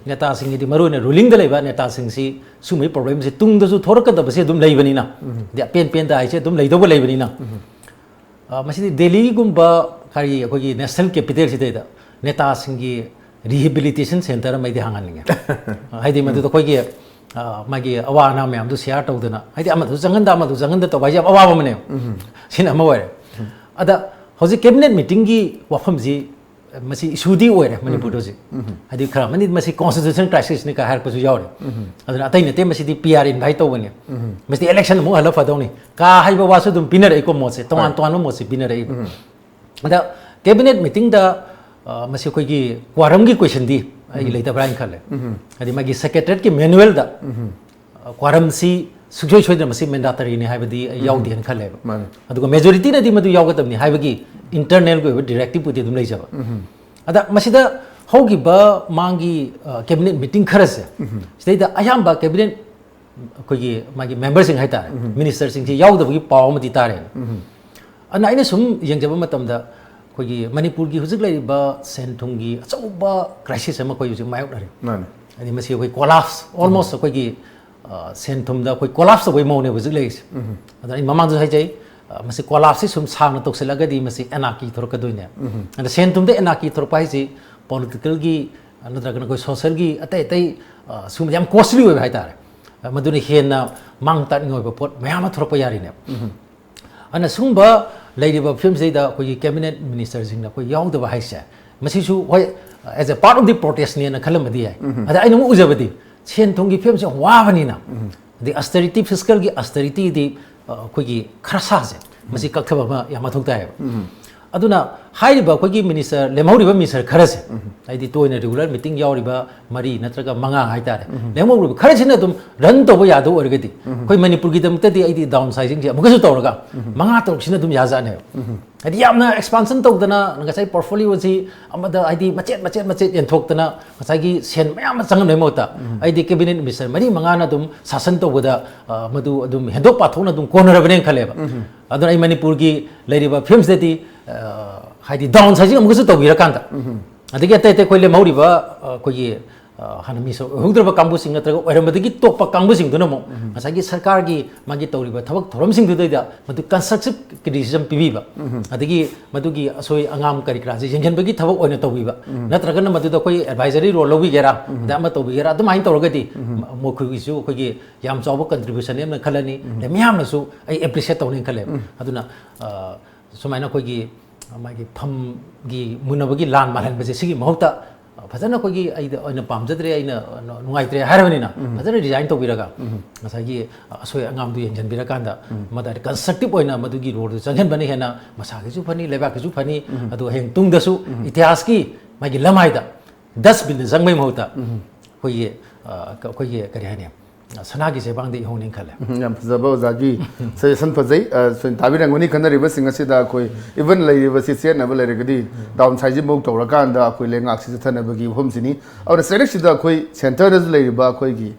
ꯅꯦꯇꯥꯁꯤꯡꯒꯤꯗꯤ ꯃꯔꯨꯑꯣꯏꯅ ꯔꯨꯂꯤꯡꯗ ꯂꯩꯕ ꯅꯦꯇꯥꯁꯤꯡꯁꯤ ꯁꯨꯝꯕꯒꯤ ꯄ꯭ꯔꯣꯕ꯭ꯂꯦꯝꯁꯦ ꯇꯨꯡꯗꯁꯨ ꯊꯣꯔꯛꯀꯗꯕꯁꯦ ꯑꯗꯨꯝ ꯂꯩꯕꯅꯤꯅ, ꯍꯥꯏꯗꯤ ꯑꯄꯦꯟ ꯄꯦꯟꯗ ꯍꯥꯏꯁꯦ ꯑꯗꯨꯝ ꯂꯩꯗꯧꯕ ꯂꯩꯕꯅꯤꯅ, ꯑ, ꯃꯁꯤꯗꯤ ꯗꯦꯜꯂꯤꯒꯨꯝꯕ ꯀꯔꯤ ꯑꯩꯈꯣꯏꯒꯤ ꯅꯦꯁꯅꯦꯜ ꯀꯦꯄꯤꯇꯦꯜꯁꯤꯗꯩꯗ ꯅꯦꯇꯥꯁꯤꯡꯒꯤ ꯔꯤꯍꯦꯕꯤꯂꯤꯇꯦꯁꯟ ꯁꯦꯟꯇꯔ ꯑꯃ ꯑꯩꯗꯤ ꯍꯥꯡꯍꯟꯅꯤꯡꯉꯦ꯫ ꯍꯥꯏꯗꯤ ꯃꯗꯨꯗ ꯑꯩꯈꯣꯏꯒꯤ, ꯑ, ꯃꯥꯒꯤ ꯑꯋꯥ ꯑꯅꯥ ꯃꯌꯥꯝꯗꯨ ꯁꯤꯌꯥꯔ ꯇꯧꯗꯅ, ꯍꯥꯏꯗꯤ ꯑꯃꯗꯁꯨ ꯆꯪꯍꯟꯗ ꯑꯃꯗꯁꯨ ꯆꯪꯍꯟꯗ ꯇꯧꯕ ꯍꯥꯏꯁꯦ ꯌꯥꯝ ꯑꯋꯥꯕ ꯑꯃꯅꯦꯕ꯫ ꯁꯤꯅ ꯑꯃ ꯑꯣꯏꯔꯦ꯫ ꯑꯗ ꯍꯧꯖꯤꯛ ꯀꯦꯕꯤꯅꯦꯠ ꯃꯤꯇꯤꯡꯒꯤ ꯋꯥꯐꯝꯁꯤ ꯃꯁꯤ ꯏꯁꯨꯗꯤ ꯑꯣꯏꯔꯦ ꯃꯅꯤꯄꯨꯔꯗ ꯍꯧꯖꯤꯛ꯫ ꯍꯥꯏꯗꯤ ꯈꯔ ꯑꯃꯅꯗꯤ ꯃꯁꯤ ꯀꯣꯟꯁꯇꯤꯇ꯭ꯌꯨꯁꯟ ꯀ꯭ꯔꯥꯏꯁꯤꯁꯅꯤ ꯀꯥꯏ ꯍꯥꯏꯔꯛꯄꯁꯨ ꯌꯥꯎꯔꯦ꯫ ꯑꯗꯨꯅ ꯑꯇꯩ ꯅꯠꯇꯦ, ꯃꯁꯤꯗꯤ ꯄꯤ ꯑꯥꯔ ꯏꯟꯚꯥꯏꯠ ꯇꯧꯕꯅꯦ꯫ ꯃꯁꯤꯗꯤ ꯏꯂꯦꯛꯁꯟ ꯑꯃꯨꯛ ꯍꯜꯂ ꯐꯗꯧꯅꯤ ꯀꯥ ꯍꯥꯏꯕ ꯋꯥꯁꯨ ꯑꯗꯨꯝ ꯄꯤꯅꯔꯛꯏꯀꯣ, ꯃꯣꯠꯁꯦ, ꯇꯣꯉꯥꯟ ꯍꯣꯏ꯫ ꯇꯣꯉꯥꯟꯕ ꯃꯣꯠꯁꯦ ꯄꯤꯅꯔꯛꯏ꯫ ꯑꯗ ꯀꯦꯕꯤꯅꯦꯠ ꯃꯤꯇꯤꯡꯗ, ꯑ, ꯃꯁꯤ ꯑꯩꯈꯣꯏꯒꯤ ꯀ꯭ꯋꯥꯔꯝꯒꯤ ꯀꯣꯏꯁꯟꯗꯤ ꯑꯩ ꯂꯩꯇꯕ꯭ꯔꯥ ꯍꯥꯏꯅ ꯈꯜꯂꯦ꯫ ꯍꯥꯏꯗꯤ ꯃꯥꯒꯤ ꯁꯦꯀ꯭ꯔꯦꯇꯔꯤꯌꯦꯠꯀꯤ ꯃꯦꯅꯨꯋꯦꯜꯗ, ꯑ, ꯀ꯭ꯋꯥꯔꯝꯁꯤ ꯁꯨꯡꯁꯣꯏ ꯁꯣꯏꯗꯅ ꯃꯁꯤ ꯃꯦꯟꯗꯥꯇꯔꯤꯅꯤ ꯍꯥꯏꯕꯗꯤ ꯑꯩ ꯌꯥꯎꯗꯦꯅ ꯈꯜꯂꯦꯕ꯫ ꯃꯥꯅꯦ꯫ ꯑꯗꯨꯒ ꯃꯦꯖꯣꯔꯤꯇꯤꯅꯗꯤ ꯃꯗꯨ ꯌꯥꯎꯒꯗꯕꯅꯤ ꯍꯥꯏꯕꯒꯤ ꯏꯟꯇꯔꯅꯦꯜꯒꯤ ꯑꯣꯏꯕ ꯗꯤꯔꯦꯛꯇꯤꯞꯄꯨꯗꯤ ꯑꯗꯨꯝ ꯂꯩꯖꯕ꯫ ꯑꯗ ꯃꯁꯤꯗ ꯍꯧꯈꯤꯕ ꯃꯥꯡꯒꯤ, ꯑ, ꯀꯦꯕꯤꯅꯦꯠ ꯃꯤꯇꯤꯡ ꯈꯔꯁꯦ, ꯁꯤꯗꯩꯗ ꯑꯌꯥꯝꯕ ꯀꯦꯕꯤꯅꯦꯠ ꯑꯩꯈꯣꯏꯒꯤ ꯃꯥꯒꯤ ꯃꯦꯝꯕꯔꯁꯤꯡ ꯍꯥꯏꯇꯥꯔꯦ, ꯃꯤꯅꯤꯁꯇꯔꯁꯤꯡꯁꯤ ꯌꯥꯎꯗꯕꯒꯤ ꯄꯥꯎ ꯑꯃꯗꯤ ꯇꯥꯔꯦꯅ꯫ ꯑꯗꯨꯅ ꯑꯩꯅ ꯁꯨꯝ ꯌꯦꯡꯖꯕ ꯃꯇꯝꯗ ꯑꯩꯈꯣꯏꯒꯤ ꯃꯅꯤꯄꯨꯔꯒꯤ ꯍꯧꯖꯤꯛ ꯂꯩꯔꯤꯕ ꯁꯦꯟ ꯊꯨꯝꯒꯤ ꯑꯆꯧꯕ ꯀ꯭ꯔꯥꯏꯁꯤꯁ ꯑꯃ ꯑꯩꯈꯣꯏ ꯍꯧꯖꯤꯛ ꯃꯥꯌꯣꯛꯅꯔꯤ꯫ ꯃꯥꯅꯦ꯫ ꯍꯥꯏꯗꯤ ꯃꯁꯤ ꯑꯩꯈꯣꯏ ꯀꯣꯂꯥꯞꯁ, ꯑꯣꯜꯃꯣꯁ ꯑꯩꯈꯣꯏꯒꯤ ꯑ, ꯁꯦꯟ ꯊꯨꯝꯗ ꯑꯩꯈꯣꯏ ꯀꯣꯂꯥꯞꯁ ꯇꯧꯕꯒꯤ ꯃꯑꯣꯡꯅꯦꯕ ꯍꯧꯖꯤꯛ ꯂꯩꯔꯤꯁꯦ꯫ ꯑꯗꯨꯅ ꯑꯩ ꯃꯃꯥꯡꯗꯁꯨ ꯍꯥꯏꯖꯩ, ꯑ, ꯃꯁꯤ ꯀꯣꯂꯥꯞꯁꯁꯤ ꯁꯨꯝ ꯁꯥꯡꯅ ꯇꯧꯁꯤꯜꯂꯛꯑꯒꯗꯤ ꯃꯁꯤ ꯑꯦꯅꯥꯔꯀꯤ ꯊꯣꯔꯛꯀꯗꯣꯏꯅꯦ꯫ ꯑꯗ ꯁꯦꯟ ꯊꯨꯝꯗ ꯑꯦꯅꯥꯔꯀꯤ ꯊꯣꯔꯛꯄ ꯍꯥꯏꯁꯤ ꯄꯣꯂꯤꯇꯤꯀꯦꯜꯒꯤ, ꯑ, ꯅꯠꯇ꯭ꯔꯒꯅ ꯑꯩꯈꯣꯏ ꯁꯣꯁꯤꯌꯦꯜꯒꯤ ꯑꯇꯩ ꯑꯇꯩ, ꯑ, ꯁꯤꯒꯨꯝꯕ ꯌꯥꯝ ꯀꯣꯁꯂꯤ ꯑꯣꯏꯕ ꯍꯥꯏꯇꯥꯔꯦ꯫ ꯑ, ꯃꯗꯨꯅ ꯍꯦꯟꯅ ꯃꯥꯡ ꯇꯥꯛꯅꯤꯡꯉꯥꯏ ꯑꯣꯏꯕ ꯄꯣꯠ ꯃꯌꯥꯝ ꯑꯃ ꯊꯣꯔꯛꯄ ꯌꯥꯔꯤꯅꯦ꯫ ꯑꯗꯨꯅ ꯁꯤꯒꯨꯝꯕ ꯂꯩꯔꯤꯕ ꯐꯤꯕꯝꯁꯤꯗꯩꯗ ꯑꯩꯈꯣꯏꯒꯤ ꯀꯦꯕꯤꯅꯦꯠ ꯃꯤꯅꯤꯁꯇꯔꯁꯤꯡꯅ ꯑꯩꯈꯣꯏ ꯌꯥꯎꯗꯕ ꯍꯥꯏꯁꯦ, ꯃꯁꯤꯁꯨ ꯍꯣꯏ, as a part of the protestꯅꯦꯅ ꯈꯜꯂꯝꯕꯗꯤ ꯌꯥꯏ꯫ ꯑꯗ ꯑꯩꯅ ꯑꯃꯨꯛ ꯎꯖꯕꯗꯤ ꯁꯦꯟ ꯊꯨꯝꯒꯤ ꯐꯤꯕꯝꯁꯦ ꯌꯥꯝ ꯋꯥꯕꯅꯤꯅ, ꯑꯗꯩ ꯑꯁꯇꯔꯤꯇꯤ, ꯐꯤꯁꯀꯦꯜꯒꯤ ꯑꯁꯇꯔꯤꯇꯤꯗꯤ, ꯑ, ꯑꯩꯈꯣꯏꯒꯤ ꯈꯔꯁꯥꯁꯦ ꯃꯁꯤ ꯀꯛꯊꯕ ꯑꯃ ꯌꯥꯝ ꯃꯊꯧ ꯇꯥꯏꯌꯦꯕ꯫ ꯑꯗꯨꯅ ꯍꯥꯏꯔꯤꯕ ꯑꯩꯈꯣꯏꯒꯤ ꯃꯤꯅꯤꯁꯇꯔ, ꯂꯦꯝꯍꯧꯔꯤꯕ ꯃꯤꯅꯤꯁꯇꯔ ꯈꯔꯁꯦ, ꯍꯥꯏꯗꯤ ꯇꯣꯏꯅ ꯔꯤꯒꯨꯂꯔ ꯃꯤꯇꯤꯡ ꯌꯥꯎꯔꯤꯕ ꯃꯔꯤ ꯅꯠꯇ꯭ꯔꯒ ꯃꯉꯥ ꯍꯥꯏꯇꯥꯔꯦ, ꯂꯦꯝꯍꯧꯔꯤꯕ ꯈꯔꯁꯤꯅ ꯑꯗꯨꯝ ꯔꯟ ꯇꯧꯕ ꯌꯥꯗꯧ ꯑꯣꯏꯔꯒꯗꯤ, ꯑꯩꯈꯣꯏ ꯃꯅꯤꯄꯨꯔꯒꯤꯗꯃꯛꯇꯗꯤ ꯑꯩꯗꯤ ꯗꯥꯎꯟ ꯁꯥꯏꯖꯤꯡꯁꯦ ꯑꯃꯨꯛꯀꯁꯨ ꯇꯧꯔꯒ ꯃꯉꯥ ꯇꯔꯨꯛꯁꯤꯅ ꯑꯗꯨꯝ ꯌꯥꯖꯥꯠꯅꯦꯕ꯫ ꯍꯥꯏꯗꯤ ꯌꯥꯝꯅ ꯑꯦꯛꯁꯄꯥꯟꯁꯟ ꯇꯧꯗꯅ ꯉꯁꯥꯏ ꯄꯣꯔꯠꯐꯣꯂꯤꯑꯣꯁꯤ ꯑꯃꯗ ꯍꯥꯏꯗꯤ ꯃꯆꯦꯠ ꯃꯆꯦꯠ ꯃꯆꯦꯠ ꯌꯦꯟꯊꯣꯛꯇꯅ ꯉꯁꯥꯏꯒꯤ ꯁꯦꯟ ꯃꯌꯥꯝ ꯑꯃ ꯆꯪꯍꯟꯕꯒꯤ ꯃꯍꯨꯠꯇ, ꯑꯩꯗꯤ ꯀꯦꯕꯤꯅꯦꯠ ꯃꯤꯅꯤꯁꯇꯔ ꯃꯔꯤ ꯃꯉꯥꯅ ꯑꯗꯨꯝ ꯁꯥꯁꯟ ꯇꯧꯕꯗ, ꯑ, ꯃꯗꯨ ꯑꯗꯨꯝ ꯍꯦꯟꯗꯣꯛ ꯄꯥꯊꯣꯛꯅ ꯑꯗꯨꯝ ꯀꯣꯟꯅꯔꯕꯅꯦꯅ ꯈꯜꯂꯦꯕ꯫ ꯑꯗꯨꯅ ꯑꯩ ꯃꯅꯤꯄꯨꯔꯒꯤ ꯂꯩꯔꯤꯕ ꯐꯤꯕꯝꯁꯤꯗꯗꯤ, ꯑ, ꯍꯥꯏꯗꯤ ꯗꯥꯎꯟ ꯁꯥꯏꯖꯤꯡ ꯑꯃꯨꯛꯀꯁꯨ ꯇꯧꯕꯤꯔꯀꯥꯟꯗ, ꯑꯗꯒꯤ ꯑꯇꯩ ꯑꯇꯩ ꯑꯩꯈꯣꯏ ꯂꯦꯝꯍꯧꯔꯤꯕ, ꯑ, ꯑꯩꯈꯣꯏꯒꯤ, ꯑ, ꯍꯥꯟꯅ ꯃꯤꯁ ꯑꯣꯏꯍꯧꯗ꯭ꯔꯕ ꯀꯥꯡꯕꯨꯁꯤꯡ ꯅꯠꯇ꯭ꯔꯒ ꯑꯣꯏꯔꯝꯕꯗꯒꯤ ꯇꯣꯛꯄ ꯀꯥꯡꯕꯨꯁꯤꯡꯗꯨꯅ ꯑꯃꯨꯛ ꯉꯁꯥꯏꯒꯤ ꯁꯔꯀꯥꯔꯒꯤ ꯃꯥꯒꯤ ꯇꯧꯔꯤꯕ ꯊꯕꯛ ꯊꯧꯔꯝꯁꯤꯡꯗꯨꯗꯩꯗ ꯃꯗꯨ ꯀꯟꯁꯇ꯭ꯔꯛꯇꯤꯞ ꯀ꯭ꯔꯤꯇꯤꯁꯤꯖꯝ ꯄꯤꯕꯤꯕ, ꯑꯗꯒꯤ ꯃꯗꯨꯒꯤ ꯑꯁꯣꯏ ꯑꯉꯥꯝ ꯀꯔꯤ ꯀꯔꯥꯁꯦ ꯌꯦꯡꯁꯤꯟꯕꯒꯤ ꯊꯕꯛ ꯑꯣꯏꯅ ꯇꯧꯕꯤꯕ, ꯅꯠꯇ꯭ꯔꯒꯅ ꯃꯗꯨꯗ ꯑꯩꯈꯣꯏ ꯑꯦꯗꯚꯥꯏꯖꯔꯤ ꯔꯣꯜ ꯂꯧꯕꯤꯒꯦꯔꯥ, ꯑꯗ ꯑꯃ ꯇꯧꯕꯤꯒꯦꯔꯥ, ꯑꯗꯨꯃꯥꯏꯅ ꯇꯧꯔꯒꯗꯤ ꯃ-, ꯃꯈꯣꯏꯒꯤꯁꯨ ꯑꯩꯈꯣꯏꯒꯤ ꯌꯥꯝ ꯆꯥꯎꯕ ꯀꯟꯇ꯭ꯔꯤꯕ꯭ꯌꯨꯁꯟ ꯑꯃ ꯈꯜꯂꯅꯤ, ꯑꯗꯩ ꯃꯤꯌꯥꯝꯅꯁꯨ ꯑꯩ ꯑꯦꯄ꯭ꯔꯤꯁꯤꯌꯦꯠ ꯇꯧꯅꯤ ꯈꯜꯂꯦꯕ꯫ ꯑꯗꯨꯅ, ꯑ, ꯁꯨꯃꯥꯏꯅ ꯑꯩꯈꯣꯏꯒꯤ ꯃꯥꯒꯤ ꯐꯝꯒꯤ ꯃꯨꯟꯅꯕꯒꯤ ꯂꯥꯟ ꯃꯥꯜꯍꯟꯕꯁꯦ, ꯁꯤꯒꯤ ꯃꯍꯨꯠꯇ ꯐꯖꯅ ꯑꯩꯈꯣꯏꯒꯤ ꯑꯩꯗ ꯑꯣꯏꯅ ꯄꯥꯝꯖꯗ꯭ꯔꯦ, ꯑꯩꯅ ꯅꯨꯡꯉꯥꯏꯇ꯭ꯔꯦ ꯍꯥꯏꯔꯕꯅꯤꯅ, ꯐꯖꯅ ꯔꯤꯖꯥꯏꯟ ꯇꯧꯕꯤꯔꯒ ꯉꯁꯥꯏꯒꯤ ꯑꯁꯣꯏ ꯑꯉꯥꯝꯗꯨ ꯌꯦꯡꯁꯤꯟꯕꯤꯔꯀꯥꯟꯗ ꯃꯗꯥꯏꯗ ꯀꯟꯁꯇ꯭ꯔꯛꯇꯤꯞ ꯑꯣꯏꯅ ꯃꯗꯨꯒꯤ ꯔꯣꯜꯗꯨ ꯆꯪꯁꯤꯟꯕꯅ ꯍꯦꯟꯅ ꯃꯁꯥꯒꯤꯁꯨ ꯐꯅꯤ, ꯂꯩꯕꯥꯛꯀꯤꯁꯨ ꯐꯅꯤ꯫ ꯑꯗꯨꯒ ꯍꯌꯦꯡ ꯇꯨꯡꯗꯁꯨ ꯏꯇꯤꯍꯥꯁꯀꯤ ꯃꯥꯒꯤ ꯂꯝꯍꯥꯏꯗ ꯗꯁꯕꯤꯟꯗ ꯆꯪꯕꯒꯤ ꯃꯍꯨꯠꯇ ꯑꯩꯈꯣꯏꯒꯤ, ꯑ, ꯑꯩꯈꯣꯏꯒꯤ ꯀꯔꯤ ꯍꯥꯏꯅꯤ, ꯁꯅꯥꯒꯤ ꯆꯩꯕꯥꯡꯗ ꯏꯍꯧꯅꯤꯅ ꯈꯜꯂꯦ꯫ ꯎꯝ, ꯌꯥꯝ ꯐꯖꯕ ꯑꯣꯖꯥꯒꯤ ꯁꯖꯦꯁꯟ ꯐꯖꯩ꯫ ꯑ, ꯁꯣꯏ ꯇꯥꯕꯤꯔꯝꯒꯅꯤ ꯈꯟꯅꯔꯤꯕꯁꯤꯡ ꯑꯁꯤꯗ ꯑꯩꯈꯣꯏ ꯏꯚꯟ ꯂꯩꯔꯤꯕꯁꯤ ꯆꯦꯠꯅꯕ ꯂꯩꯔꯒꯗꯤ ꯗꯥꯎꯟ ꯁꯥꯏꯖꯤꯡꯐꯧ ꯇꯧꯔꯀꯥꯟꯗ ꯑꯩꯈꯣꯏ ꯂꯩꯉꯥꯛꯁꯤ ꯆꯠꯊꯅꯕꯒꯤ ꯋꯥꯐꯝꯁꯤꯅꯤ꯫ ꯑꯗꯨꯅ ꯁꯦꯔꯦꯛꯁꯤꯗ ꯑꯩꯈꯣꯏ ꯁꯦꯟꯇꯔꯗꯁꯨ ꯂꯩꯔꯤꯕ ꯑꯩꯈꯣꯏꯒꯤ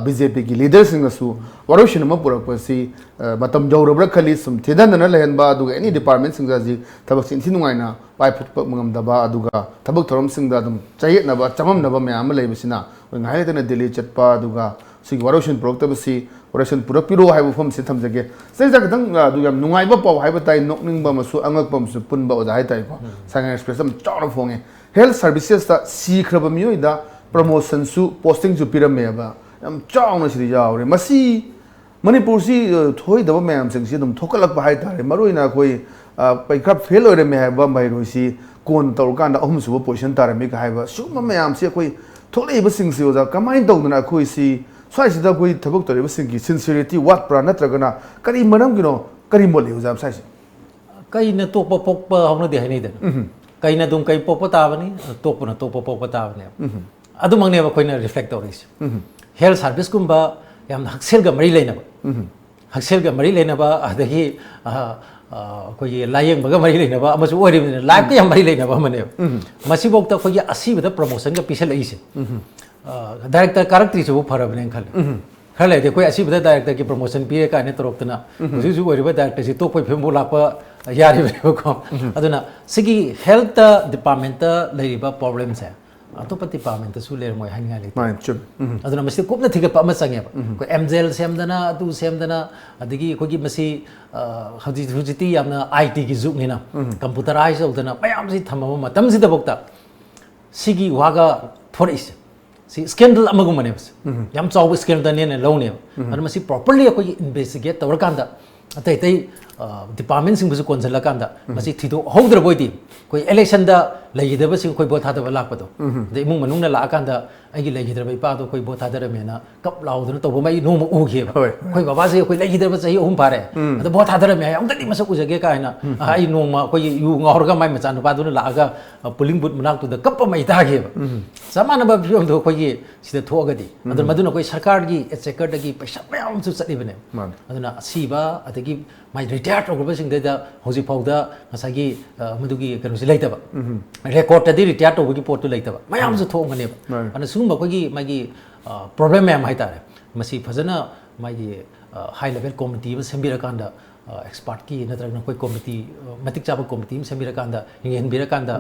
ꯕꯤ ꯖꯦ ꯄꯤꯒꯤ ꯂꯤꯗꯔꯁꯤꯡꯅꯁꯨ ꯋꯥꯔꯣꯏꯁꯤꯟ ꯑꯃ ꯄꯨꯔꯛꯄꯁꯤ ꯑ, ꯃꯇꯝ ꯌꯧꯔꯕ꯭ꯔꯥ ꯈꯜꯂꯤ꯫ ꯁꯨꯝ ꯊꯦꯡꯊꯗꯅ ꯂꯩꯍꯟꯕ, ꯑꯗꯨꯒ ꯑꯦꯅꯤ ꯗꯤꯄꯥꯔꯠꯃꯦꯟꯁꯤꯡꯗ ꯍꯧꯖꯤꯛ ꯊꯕꯛꯁꯤ ꯏꯟꯊꯤ ꯅꯨꯡꯉꯥꯏꯅ ꯄꯥꯏꯈꯠꯄ ꯉꯝꯗꯕ, ꯑꯗꯨꯒ ꯊꯕꯛ ꯊꯧꯔꯝꯁꯤꯡꯗ ꯑꯗꯨꯝ ꯆꯌꯦꯠꯅꯕ, ꯆꯃꯝꯅꯕ ꯃꯌꯥꯝ ꯑꯃ ꯂꯩꯕꯁꯤꯅ ꯑꯩꯈꯣꯏ ꯉꯥꯏꯍꯥꯛ ꯂꯩꯇꯅ ꯗꯤꯜꯂꯤ ꯆꯠꯄ, ꯑꯗꯨꯒ ꯁꯤꯒꯤ ꯋꯥꯔꯣꯏꯁꯤꯟ ꯄꯨꯔꯛꯇꯕꯁꯤ ꯋꯥꯔꯣꯏꯁꯤꯟ ꯄꯨꯔꯛꯄꯤꯔꯣ ꯍꯥꯏꯕ ꯋꯥꯐꯝꯁꯤ ꯊꯝꯖꯒꯦ꯫ ꯁꯤꯗꯩꯗ ꯈꯤꯇꯪ, ꯑ, ꯑꯗꯨ ꯌꯥꯝ ꯅꯨꯡꯉꯥꯏꯕ ꯄꯥꯎ ꯍꯥꯏꯕ ꯇꯥꯏ, ꯅꯣꯛꯅꯤꯡꯕ ꯑꯃꯁꯨ, ꯑꯉꯛꯄ ꯑꯃꯁꯨ ꯄꯨꯟꯕ ꯑꯣꯖꯥ ꯍꯥꯏ ꯇꯥꯏꯀꯣ꯫ ꯁꯉꯥꯏ ꯑꯦꯛꯁꯄ꯭ꯔꯦꯁ ꯌꯥꯝ ꯆꯥꯎꯅ ꯐꯣꯡꯉꯦ꯫ ꯍꯦꯜꯊ ꯁꯔꯚꯤꯁꯦꯁꯇ ꯁꯤꯈ꯭ꯔꯕ ꯃꯤꯑꯣꯏꯗ ꯄ꯭ꯔꯃꯣꯁꯟꯁꯨ, ꯄꯣꯁꯇꯤꯡꯁꯨ ꯄꯤꯔꯝꯃꯦꯕ꯫ ꯌꯥꯝ ꯆꯥꯎꯅ ꯁꯤꯗ ꯌꯥꯎꯔꯦ꯫ ꯃꯁꯤ ꯃꯅꯤꯄꯨꯔꯁꯤ, ꯑ, ꯊꯣꯏꯗꯕ ꯃꯌꯥꯝꯁꯤꯡꯁꯤ ꯑꯗꯨꯝ ꯊꯣꯛꯀꯠꯂꯛꯄ ꯍꯥꯏ ꯇꯥꯔꯦ꯫ ꯃꯔꯨꯑꯣꯏꯅ ꯑꯩꯈꯣꯏ, ꯑ, ꯄꯔꯤꯈꯥ ꯐꯦꯜ ꯑꯣꯏꯔꯝꯃꯦ ꯍꯥꯏꯕ ꯃꯍꯩꯔꯣꯏꯁꯤ ꯀꯣꯟꯅ ꯇꯧꯔꯀꯥꯟꯗ ꯑꯍꯨꯝꯁꯨꯕ ꯄꯣꯖꯤꯁꯟ ꯇꯥꯔꯝꯃꯤ ꯀ ꯍꯥꯏꯕ ꯁꯤꯒꯨꯝꯕ ꯃꯌꯥꯝꯁꯤ ꯑꯩꯈꯣꯏ ꯊꯣꯛꯂꯛꯏꯕꯁꯤꯡꯁꯤ, ꯑꯣꯖꯥ, ꯀꯃꯥꯏꯅ ꯇꯧꯗꯅ ꯑꯩꯈꯣꯏꯁꯤ ꯁ꯭ꯋꯥꯏꯁꯤꯗ ꯑꯩꯈꯣꯏ ꯊꯕꯛ ꯇꯧꯔꯤꯕꯁꯤꯡꯒꯤ ꯁꯤꯟꯁꯤꯌꯔꯤꯇꯤ ꯋꯥꯠꯄ꯭ꯔꯥ, ꯅꯠꯇ꯭ꯔꯒꯅ ꯀꯔꯤ ꯃꯔꯝꯒꯤꯅꯣ, ꯀꯔꯤ ꯃꯣꯠꯂꯤ, ꯑꯣꯖꯥ, ꯁ꯭ꯋꯥꯏꯁꯦ? ꯀꯩꯅ ꯇꯣꯛꯄ ꯄꯣꯛꯄ ꯍꯧꯅꯗꯦ ꯍꯥꯏꯅꯩꯗꯅ꯫ ꯀꯩꯅ ꯑꯗꯨꯝ ꯀꯩ ꯄꯣꯛꯄ ꯇꯥꯕꯅꯤ, ꯇꯣꯛꯄꯅ ꯇꯣꯛꯄ ꯄꯣꯛꯄ ꯇꯥꯕꯅꯦꯕ꯫ ꯑꯗꯨꯃꯛꯅꯦꯕ ꯑꯩꯈꯣꯏꯅ ꯔꯤꯐ꯭ꯂꯦꯛ ꯇꯧꯔꯤꯁꯦ꯫ ꯍꯦꯜꯊ ꯁꯥꯔꯚꯤꯁꯀꯨꯝꯕ ꯌꯥꯝꯅ ꯍꯛꯁꯦꯜꯒ ꯃꯔꯤ ꯂꯩꯅꯕ, ꯍꯛꯁꯦꯜꯒ ꯃꯔꯤ ꯂꯩꯅꯕ, ꯑꯗꯒꯤ, ꯑ, ꯑ, ꯑꯩꯈꯣꯏꯒꯤ ꯂꯥꯏꯌꯦꯡꯕꯒ ꯃꯔꯤ ꯂꯩꯅꯕ ꯑꯃꯁꯨ ꯑꯣꯏꯔꯤꯕꯅꯤꯅ, ꯂꯥꯏꯐꯀ ꯌꯥꯝ ꯃꯔꯤ ꯂꯩꯅꯕ ꯑꯃꯅꯦꯕ꯫ ꯃꯁꯤꯐꯥꯎꯗ ꯑꯩꯈꯣꯏꯒꯤ ꯑꯁꯤꯕꯗ ꯄ꯭ꯔꯃꯣꯁꯟꯒ ꯄꯤꯁꯜꯂꯛꯏꯁꯦ, ꯗꯥꯏꯔꯦꯛꯇꯔ ꯀꯥꯔꯛꯇ꯭ꯔꯤꯁꯤꯕꯨ ꯐꯔꯕꯅꯦꯅ ꯈꯜꯂꯦ꯫ ꯈꯔ ꯂꯩꯔꯗꯤ ꯑꯩꯈꯣꯏ ꯑꯁꯤꯕꯗ ꯗꯥꯏꯔꯦꯛꯇꯔꯒꯤ ꯄ꯭ꯔꯃꯣꯁꯟ ꯄꯤꯔꯦ ꯀꯥꯏꯅ ꯇꯧꯔꯛꯇꯅ, ꯍꯧꯖꯤꯛ ꯍꯧꯖꯤꯛ ꯑꯣꯏꯔꯤꯕ ꯗꯥꯏꯔꯦꯛꯇꯔꯁꯤ ꯇꯣꯛꯄꯒꯤ ꯐꯤꯕꯝꯐꯥꯎ ꯂꯥꯛꯄ ꯌꯥꯔꯤꯕꯅꯦꯕꯀꯣ꯫ ꯑꯗꯨꯅ ꯁꯤꯒꯤ ꯍꯦꯜꯊ ꯗꯤꯄꯥꯔꯠꯃꯦꯟꯇ ꯂꯩꯔꯤꯕ ꯄ꯭ꯔꯣꯕ꯭ꯂꯦꯝꯁꯦ ꯑꯇꯣꯞꯄ ꯗꯤꯄꯥꯔꯠꯃꯦꯟꯇꯁꯨ ꯂꯩꯔꯝꯃꯣꯏ ꯍꯥꯏꯅꯤꯡꯉꯥꯏ ꯂꯩꯇꯦ꯫ ꯃꯥꯅꯤ, ꯆꯨꯝꯃꯤ꯫ ꯎꯝ꯫ ꯑꯗꯨꯅ ꯃꯁꯤꯗ ꯀꯨꯞꯅ ꯊꯤꯒꯠꯄ ꯑꯃ ꯆꯪꯉꯦꯕ꯫ ꯑꯩꯈꯣꯏ ꯑꯦꯝꯖꯦꯜ ꯁꯦꯝꯗꯅ, ꯑꯗꯨ ꯁꯦꯝꯗꯅ, ꯑꯗꯒꯤ ꯑꯩꯈꯣꯏꯒꯤ ꯃꯁꯤ, ꯑ, ꯍꯧꯖꯤꯛ, ꯍꯧꯖꯤꯛꯇꯤ ꯌꯥꯝꯅ ꯑꯥꯏ ꯇꯤꯒꯤ ꯖꯨꯒꯅꯤꯅ, ꯀꯝꯄ꯭ꯌꯨꯇꯔꯥꯏꯁ ꯇꯧꯗꯅ ꯃꯌꯥꯝꯁꯤ ꯊꯝꯃꯕ ꯃꯇꯝꯁꯤꯗꯐꯥꯎꯗ ꯁꯤꯒꯤ ꯋꯥꯒ ꯊꯣꯔꯛꯏꯁꯦ, ꯁꯤ ꯁ꯭ꯀꯦꯟꯗꯜ ꯑꯃꯒꯨꯝꯕꯅꯦꯕ꯫ ꯁꯤ ꯌꯥꯝ ꯆꯥꯎꯕ ꯁ꯭ꯀꯦꯟꯗꯜꯅꯦꯅ ꯂꯧꯅꯦꯕ꯫ ꯑꯗꯨꯅ ꯃꯁꯤ ꯄ꯭ꯔꯣꯄꯔꯂꯤ ꯑꯩꯈꯣꯏꯒꯤ ꯏꯟꯚꯦꯁꯇꯤꯒꯦꯠ ꯇꯧꯔꯀꯥꯟꯗ, ꯑꯇꯩ ꯑꯇꯩ, ꯑ, ꯗꯤꯄꯥꯔꯠꯃꯦꯟꯁꯤꯡꯕꯨꯁꯨ ꯀꯣꯟꯁꯤꯜꯂꯀꯥꯟꯗ ꯃꯁꯤ ꯊꯤꯗꯣꯛꯍꯧꯗ꯭ꯔꯕ ꯑꯣꯏꯗꯤ, ꯑꯩꯈꯣꯏ ꯏꯂꯦꯛꯁꯟꯗ ꯂꯩꯈꯤꯗꯕꯁꯤꯡ ꯑꯩꯈꯣꯏ ꯚꯣꯠ ꯊꯥꯗꯕ ꯂꯥꯛꯄꯗꯣ, ꯑꯗ ꯏꯃꯨꯡ ꯃꯅꯨꯡꯅ ꯂꯥꯛꯑꯀꯥꯟꯗ ꯑꯩꯒꯤ ꯂꯩꯈꯤꯗ꯭ꯔꯕ ꯏꯄꯥꯗꯣ ꯑꯩꯈꯣꯏ ꯚꯣꯠ ꯊꯥꯗꯔꯝꯃꯦꯅ ꯀꯞ ꯂꯥꯎꯗꯅ ꯇꯧꯕ ꯑꯃ ꯑꯩ ꯅꯣꯡꯃ ꯎꯈꯤꯑꯕ꯫ ꯍꯣꯏ꯫ ꯑꯩꯈꯣꯏ ꯕꯕꯥꯁꯦ ꯑꯩꯈꯣꯏ ꯂꯩꯈꯤꯗ꯭ꯔꯕ ꯆꯍꯤ ꯑꯍꯨꯝ ꯐꯥꯔꯦ, ꯑꯗꯣ ꯚꯣꯠ ꯊꯥꯗꯔꯝꯃꯦ ꯍꯥꯏ ꯑꯃꯨꯛꯇꯗꯤ ꯃꯁꯛ ꯎꯖꯒꯦ ꯀꯥꯏꯅ, ꯑ, ꯑꯩ ꯅꯣꯡꯃ ꯑꯩꯈꯣꯏꯒꯤ ꯌꯨ ꯉꯥꯎꯔꯒ ꯃꯥꯏ ꯃꯆꯥꯅꯨꯄꯥꯗꯨꯅ ꯂꯥꯛꯑꯒ, ꯑ, ꯄꯣꯂꯤꯡ ꯕꯨꯠ ꯃꯅꯥꯛꯇꯨꯗ ꯀꯞꯄ ꯑꯃ ꯑꯩ ꯇꯥꯈꯤꯑꯕ꯫ ꯆꯞ ꯃꯥꯟꯅꯕ ꯐꯤꯕꯝꯗꯣ ꯑꯩꯈꯣꯏꯒꯤ ꯁꯤꯗ ꯊꯣꯛꯑꯒꯗꯤ, ꯑꯗꯨꯅ ꯃꯗꯨꯅ ꯑꯩꯈꯣꯏ ꯁꯔꯀꯥꯔꯒꯤ ꯑꯦꯛꯆꯦꯀꯔꯗꯒꯤ ꯄꯩꯁꯥ ꯃꯌꯥꯝ ꯑꯃꯁꯨ ꯆꯠꯂꯤꯕꯅꯦ꯫ ꯃꯥꯅꯤ꯫ ꯑꯗꯨꯅ ꯑꯁꯤꯕ, ꯑꯗꯒꯤ ꯃꯥꯏ ꯔꯤꯇꯥꯌꯔ ꯇꯧꯈ꯭ꯔꯕꯁꯤꯡꯗꯩꯗ ꯍꯧꯖꯤꯛꯐꯥꯎꯗ ꯉꯁꯥꯏꯒꯤ, ꯑ, ꯃꯗꯨꯒꯤ ꯀꯩꯅꯣꯁꯤ ꯂꯩꯇꯕ, ꯔꯦꯀꯣꯔꯗꯇꯗꯤ ꯔꯤꯇꯥꯌꯔ ꯇꯧꯕꯒꯤ ꯄꯣꯠꯇꯨ ꯂꯩꯇꯕ ꯃꯌꯥꯝꯁꯨ ꯊꯣꯛꯑꯝꯒꯅꯦꯕ꯫ ꯃꯥꯅꯤ꯫ ꯑꯗꯨꯅ ꯁꯤꯒꯨꯝꯕ ꯑꯩꯈꯣꯏꯒꯤ ꯃꯥꯒꯤ, ꯄ꯭ꯔꯣꯕ꯭ꯂꯦꯝ ꯃꯌꯥꯝ ꯍꯥꯏꯇꯥꯔꯦ꯫ ꯃꯁꯤ ꯐꯖꯅ ꯃꯥꯒꯤ ꯍꯥꯏ ꯂꯦꯚꯦꯜ ꯀꯣꯃꯤꯇꯤ ꯑꯃ ꯁꯦꯝꯕꯤꯔꯀꯥꯟꯗ, ꯑꯦꯛꯁꯄꯥꯔꯠꯀꯤ ꯅꯠꯇ꯭ꯔꯒꯅ ꯑꯩꯈꯣꯏ ꯀꯣꯃꯤꯇꯤ, ꯃꯇꯤꯛ ꯆꯥꯕ ꯀꯣꯃꯤꯇꯤ ꯑꯃ ꯁꯦꯝꯕꯤꯔꯀꯥꯟꯗ, ꯌꯦꯡꯍꯟꯕꯤꯔꯀꯥꯟꯗ,